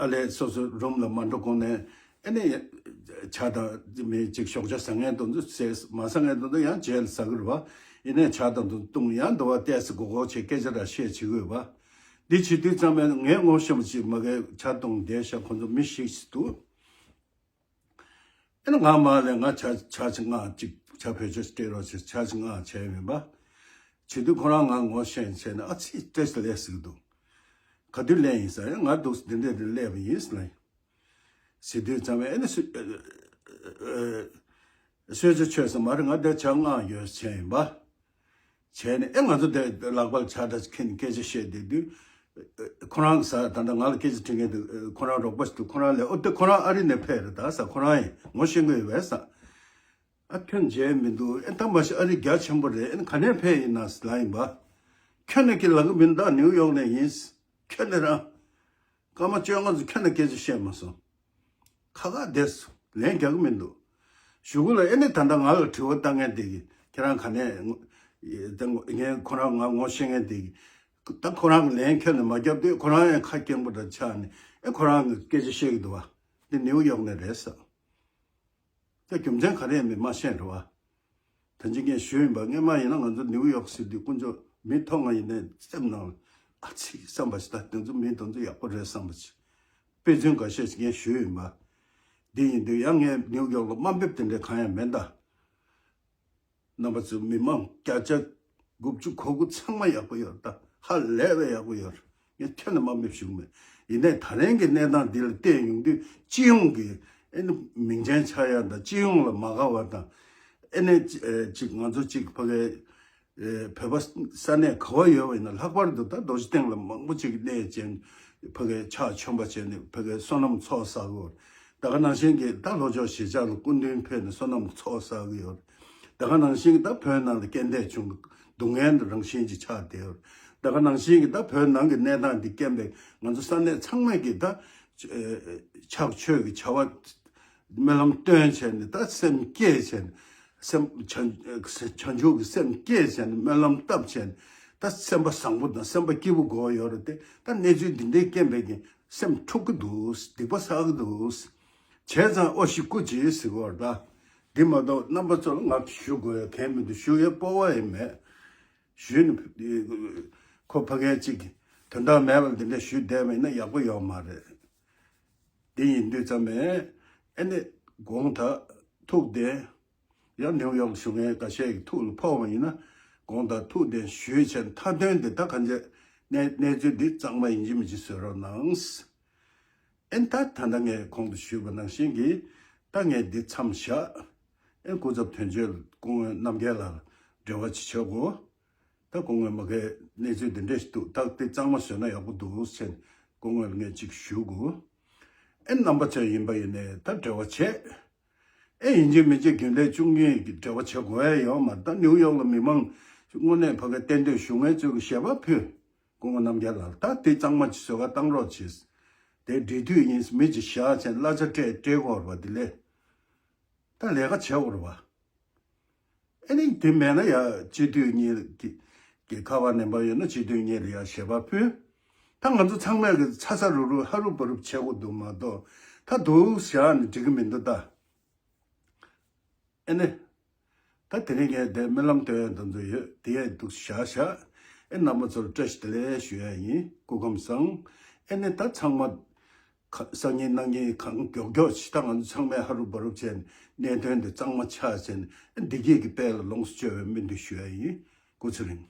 ཨ་ལས་སོ་སོ་རུམ་ལ་མ་འགྲོ་གོང་ནས་ཨེ་ནས་ ཇ་དང་མི་གཅིག་ཞོགས་ཇ་ཟ་མཁན་དེ་ཚོ་ཟས་མ་ཟ་མཁན་དེ་ཚོ་ཡང་རྗེས་ལ་ཟ་གི་རེད་བ། ཡིན་ནའི་ཇ་དང་དེ་བཏུང་ཡང་འདི་བ་ཏོག་ཙམ་མགོ་སྐོར་བྱས་སྐད་ཆ་ར་བཤད་བྱེད་དགོས་བ། འདི་བྱེད་དུས་ཙམ་པ་ངས་ངོ་ཤེས་པ་ཅིག་མ་གིར་ཇ་བཏུང་བསྡད་ཤག་ཁོ་ཚོ་མི་ཞིག་ཅིག་འདུག་ཨེ་ནི་ང་མར་ལས་ང་ཇ་ཇ་ཅིག་མངགས། ཅིག་ཇ་བེད་སྤྱོད་སྤྲད་རོགས་བྱེད། ཇ་ཅིག་མངགས་བྱས་ཡིན་པ། བྱེད་དུས་ཁོ་རང་ང་ངོ་ཤེས་བྱས་ནས་ཨ་ཙི་སྐད་ཆ་ལས་ཟེར་གི་འདུག་ག་དུས་སླེབས་ཡིན་ཟེར། ཡང་ང་འདུག་འདི་འདྲས་འདི་སླེབས་པ་ཡིན་ཟེར་ལབ་ཡིན། ཟེར་དུས་ཙམ་པ་ཨེ་ནི་སུ་གསོལ་ཇ་མཆོད་ཟེར། མ་རེད། ང་འདིར་ཇ་མངགས་ཡོད་བྱས་ཡིན་པ། བྱས་ནས་ཨེ་ང་ཚོ་དེ་ལག་པར་ཇ་འདྲ་ཁྱེར་ནས་སྐད་ཆ་བཤད་བསྡད་དུས། ཁོ་རང་ཟེར། ད་ལྟ་ང་ལ་སྐད་ཆ་དྲི་མཁན་དེ་ཁོ་རང་རོགས་པ་ཞིག་འདུག་ཁོ་རང་ལབ། ཨོ་དེ་ཁོ་རང་ཨ་རི་ནས་ཕེབས་རེད་ད་ཟེར། ཁོ་རང་ཡིན་ངོ་ཤེས་ཀྱི་ཡོད་པས་ཟེར། ཨ་ཁྱོད་མཇལ་མི་འདུག་ཨེ་ད་མ་གཞི་ཨ་རི་རྒྱ་ཆེན་པོ་རེད། ཨེ་ག་ནས་ཕེབས་ཡིན་ན་ཟེར་ལབ་ཡིན་པ། ཁྱོད་ནས་ཀྱི་ལབ་གི་མིན་ད། ནིའུ་ཡོག་ནས་ཡིན། ཁྱོད་ནས་རང་། སྐར་མ་བཅོ་ལྔ་ཙམ་ཁྱོད་ནས་སྐད་ཆ་བཤད་མ་སོང་། ཁ་ཁ་བསྡད་སོང་། ལན་རྒྱག་གི་མི་འདུག་གཞུག་གུ་ལ་ཨེ་ནི་ད་ལྟ་ང་ལ་དྲི་བ་བཏང་མཁན་དེ་གིས་ཁྱེད་རང་ག་ནས་ངས་ཁོ་རང་ང་ངོ་ཤེས་མཁན་དེ་གིས་ད་ཁོ་རང་གི་ལན་ཁྱོན་ནས་མ་རྒྱབ་དུས་ཁོ་རང་ཡང་ཁ་སྐྱེངས་པོ་འདྲ་ཆགས་ནས་ཨེ་ཁོ་རང་གིས་སྐད་ཆ་བཤད་ཀྱི་འདུག་བ། འདི་ནིའུ་ཡོག་ནས་རེད་ཟེར། ད་རྒྱུ་མཚན་ག་རེ་ཡིན་མིན་མ་ཤེས་རེད་བ། ད་ཅི་ངས་ཞུས་ཡིན་པ། སྔན་མ་ཡིན་ན་ང་ཚོ་ནིའུ་ཡོག་ཟེར་དུས་དཀོན་མཆོག་མི་མཐོང་བ་ཡིན་ནའི་སེམས་ནང་ལ་ཨ་ཙི་བསམ་པ་ཞིག་ད་དེ་ཚོ་མི་དེ་ཚོ་ཡག་པོ་རེད་བསམ་པ་ཞིག་དཔེ་མཚོན་འགའ་ཤས་ཤིག་ངས་ཞུས་ཡིན་པ། འདི་ཡིན་དུས་ཡང་ངས་ནིའུ་ཡོག་ལ་དམའ་འབེབས་དེ་འདྲ་གང་ཡང་མེད་ད། རྣམ་པ་ཚོ་མི་མང་བརྒྱ་ཆ་དགུ་བཅུ་གོ་དགུ་ཚང་མ་ཡག་པོ་ཡོད་ད། ཧ་ལས་པའི་ཡག་པོ་ཡོད། ངས་ཁྱོན་ནས་དམའ་འབེབས་ཞུ་གི་མེད། ཡིན་ནའི་ད་རིང་གི་གནས་སྟངས་འདི་ལ་བལྟས་ཡོང་དུས་སྤྱི་ཡོངས་ཀྱི་ཨེ་ནི་མིང་ཅན་ཆགས་ཡ་དང་སྤྱི་ཡོངས་ལ་མ་དགའ་བ་དང་། ཨེ་ནི་ཅི་ཨེ་ཅིག་ང་ཚོ་ཅིག་ཕ་གི་ཨེ་བོད་པ་ས་གནས་ག་བ་ཡོད་པ་ཡིན་ན་ལྷག་པར་དུ་ད་རྡོ་རྗེ་གདན་ལ་མང་པོ་ཅིག་གནས་ཅན་ཕ་གི་ཕྱག་མཆོད་པ་བྱས་ནས་ཕ་གི་བསོད་ནམས་ཚོགས་བསགས་ཀྱི་ཡོད། ད་ག་ནང་བཞིན་གྱི་ད་ལྷོ་ཕྱོགས་གཞིས་ཆགས་ལ་སྐུ་མདུན་ཕེབས་ནས་བསོད་ནམས་ཚོགས་བསགས་ཀྱི་ཡོད། ད་ག་ནང་བཞིན་གྱི་ད་བོད་ནང་ལ་རྐྱེན་འདས་བྱུང་སྡུག་བསྔལ་རང་བཞིན་གྱི་ཆགས་བསྡད་ཡོད། ད་ག་ནང་བཞིན་གྱི་ད་བོད་ནང་གི་གནས་སྟངས་འདི་རྐྱེན་པས་ང་ཚོ་ས་གནས་ཚང་མས་ཀྱི་ད་ཕྱག་མཆོད་ཀྱི་བྱ་བ་སྨོན་ལམ་བཏོན་བྱས་ནས་ད་སེམས་བསྐྱེད་བྱས་ནས་སེམས་བྱང་བྱང་ཆུབ་ཀྱི་སེམས་བསྐྱེད་བྱས་ནས་སྨོན་ལམ་བཏབ་བྱས་ནས་ད་སེམས་པ་བཟང་པོ་དང་སེམས་པ་སྐྱིད་པོ་དགོས་ཡོད་རེད་དེ། ད་གནས་ཚུལ་འདི་འདྲའི་རྐྱེན་པས་ཀྱི་སེམས་འཁྲུག་གི་འདུག་སྡིག་པ་བསགས་ཀྱི་འདུག་བྱས་ཙང་ཨོ་ཤི་སྐུ་མཁྱེན་ཟེར་གྱི་ཡོད་རེད་ད། འདི་མ་གཏོགས་རྣམ་པ་ཚོ་ལ་ང་ཞུ་དགོས་ཡ་གང་ཡང་མི་འདུག་ཞུ་ཡའི་སྤོབས་པ་ཡང་མེད། ཞུས་ནས་ཁོ་ཕ་གིར་ཅིག་དོན་དག་མེད་པ་འདི་འདྲ་ཞུས་བསྡད་པ་ཡིན་ན་ཡག་པོ་ཡོད་མ་རེད། འདི་ཡིན་དུས་ཙམ་པས་ཨེ་ནི་དགོངས་དག་ཐུགས་བདེན། ཡང་ནིའུ་ཡོག་བཞུགས་མཁན་འགའ་ཤས་ཀྱི་ཐུགས་ལ་ཕོག་པ་ཡིན་ན་དགོངས་དག་ཐུགས་བདེན་ཞུས་བྱས་མཐའ་དོན་འདི་ད་གང་ཅི་གནས་གནས་ཚུལ་འདི་གཙང་མ་ཡིན་གཅིག་མིན་གཅིག་བཟོ་རོགས་གནང་། ཨེ་ད་ད་ལྟ་ངས་གོང་དུ་ཞུས་པ་ནང་བཞིན་གྱི་ད་ངས་འདི་མཚམས་བཞག་ཨེ་སྐུ་ཚབ་དོན་གཅོད་སྐུ་ངོ་རྣམ་རྒྱལ་ལགས་ལ་འབྲེལ་བ་ཅིག་བྱེད་དགོས། ད་སྐུ་ངོ་མ་གིར་གནས་ཚུལ་འདི་འདྲ་ཞིག་འདུག་ད་འདི་གཙང་མ་བཟོས་ན་ཡག་པོ་འདུག་ཟེར་ནས་སྐུ་ངོ་ལ་ངས་ཅིག་ཞུ་དགོས། ཨེ་རྣམ་པ་ཚོས་ཡིན་པ་ཡིན་ནའི་ད་འབྲེལ་བ་བྱེད། ཨེ་ཡིན་གཅིག་མིན་གཅིག་རྒྱུན་ལས་བཅུ་གཉིས་ཀྱི་འབྲེལ་བ་བྱེད་དགོས་ཡ་ཡོད་མ་རེད། ད་ནིའུ་ཡོག་ལ་མི་མང་དངོས་གནས་ཕ་གིར་གཏན་སྡོད་བཞུགས་མཁན་ཚོས་ཀྱི་ཞལ་པར་ཕུལ། སྐུ་ངོ་རྣམ་རྒྱལ་ལགས་ད་དེ་གཙང་མ་ཅིག་བཟོ་ག་བཏང་རོགས་བྱེད། དེ་འབྲེལ་མཐུད་ཡིན་མི་ཅིག་བཞག་བྱས་གླ་ཆ་སྤྲད་སྤྲད་དགོས་རེད་པ་དེ་ལས། ད་ལས་ཀ་བྱེད་དགོས་རེད་པ། ཨེ་ནི་དེ་མེད་ན་ཡ་སྤྱི་འཐུས་གཉིས་ཀྱི་ཀྱི་ཁ་པར་ནམ་བར་ཡོད་ན་སྤྱི་འཐུས་གཉིས་ལ་ཡ་ཞལ་པར་ཕུལ། ད་ང་ཚོ་ཚང་མས་ཀྱི་ཚ་ཚ་རུག་རུག་ཧ་རུབ་བ་རུབ་བྱེད་དགོས་འདུག་མ་གཏོགས་ད་འདུག་བཞག་ནས་འགྲིག་གི་མི་འདུག་ད། ཨེ་ནི། ད་དེ་རིང་ངས་དེ་སྨོན་ལམ་བཏོན་ཡ་དེ་ཚོ་ཡོད་དེ་ཡ་འདུག་བཞག་བཞག་ཨེ་རྣམ་པ་ཚོར་བཀྲ་ཤིས་བདེ་ལེགས་ཞུ་ཡ་ཡིན། སྐུ་ཁམས་བཟང་། ཨེ་ནི་ད་ཚང་མ་ཁ་སང་ཉིན་གནངས་ཉིན་གང་མགྱོགས་མགྱོགས་ཅིག་ད་ང་ཚོ་ཚང་མས་ཧ་རུབ་བ་རུབ་བྱས་ནས་གནད་དོན་དེ་གཙང་མ་ཆགས་བྱས་ནས་ཨེ་བདེ་སྐྱིད་ཀྱི་དཔལ་ལ་ལོངས་སུ་སྤྱོད་པའི་སྨོན་འདུན་ཞུ་ཡ་ཡིན། སྐུ་ཚེ་རིང་།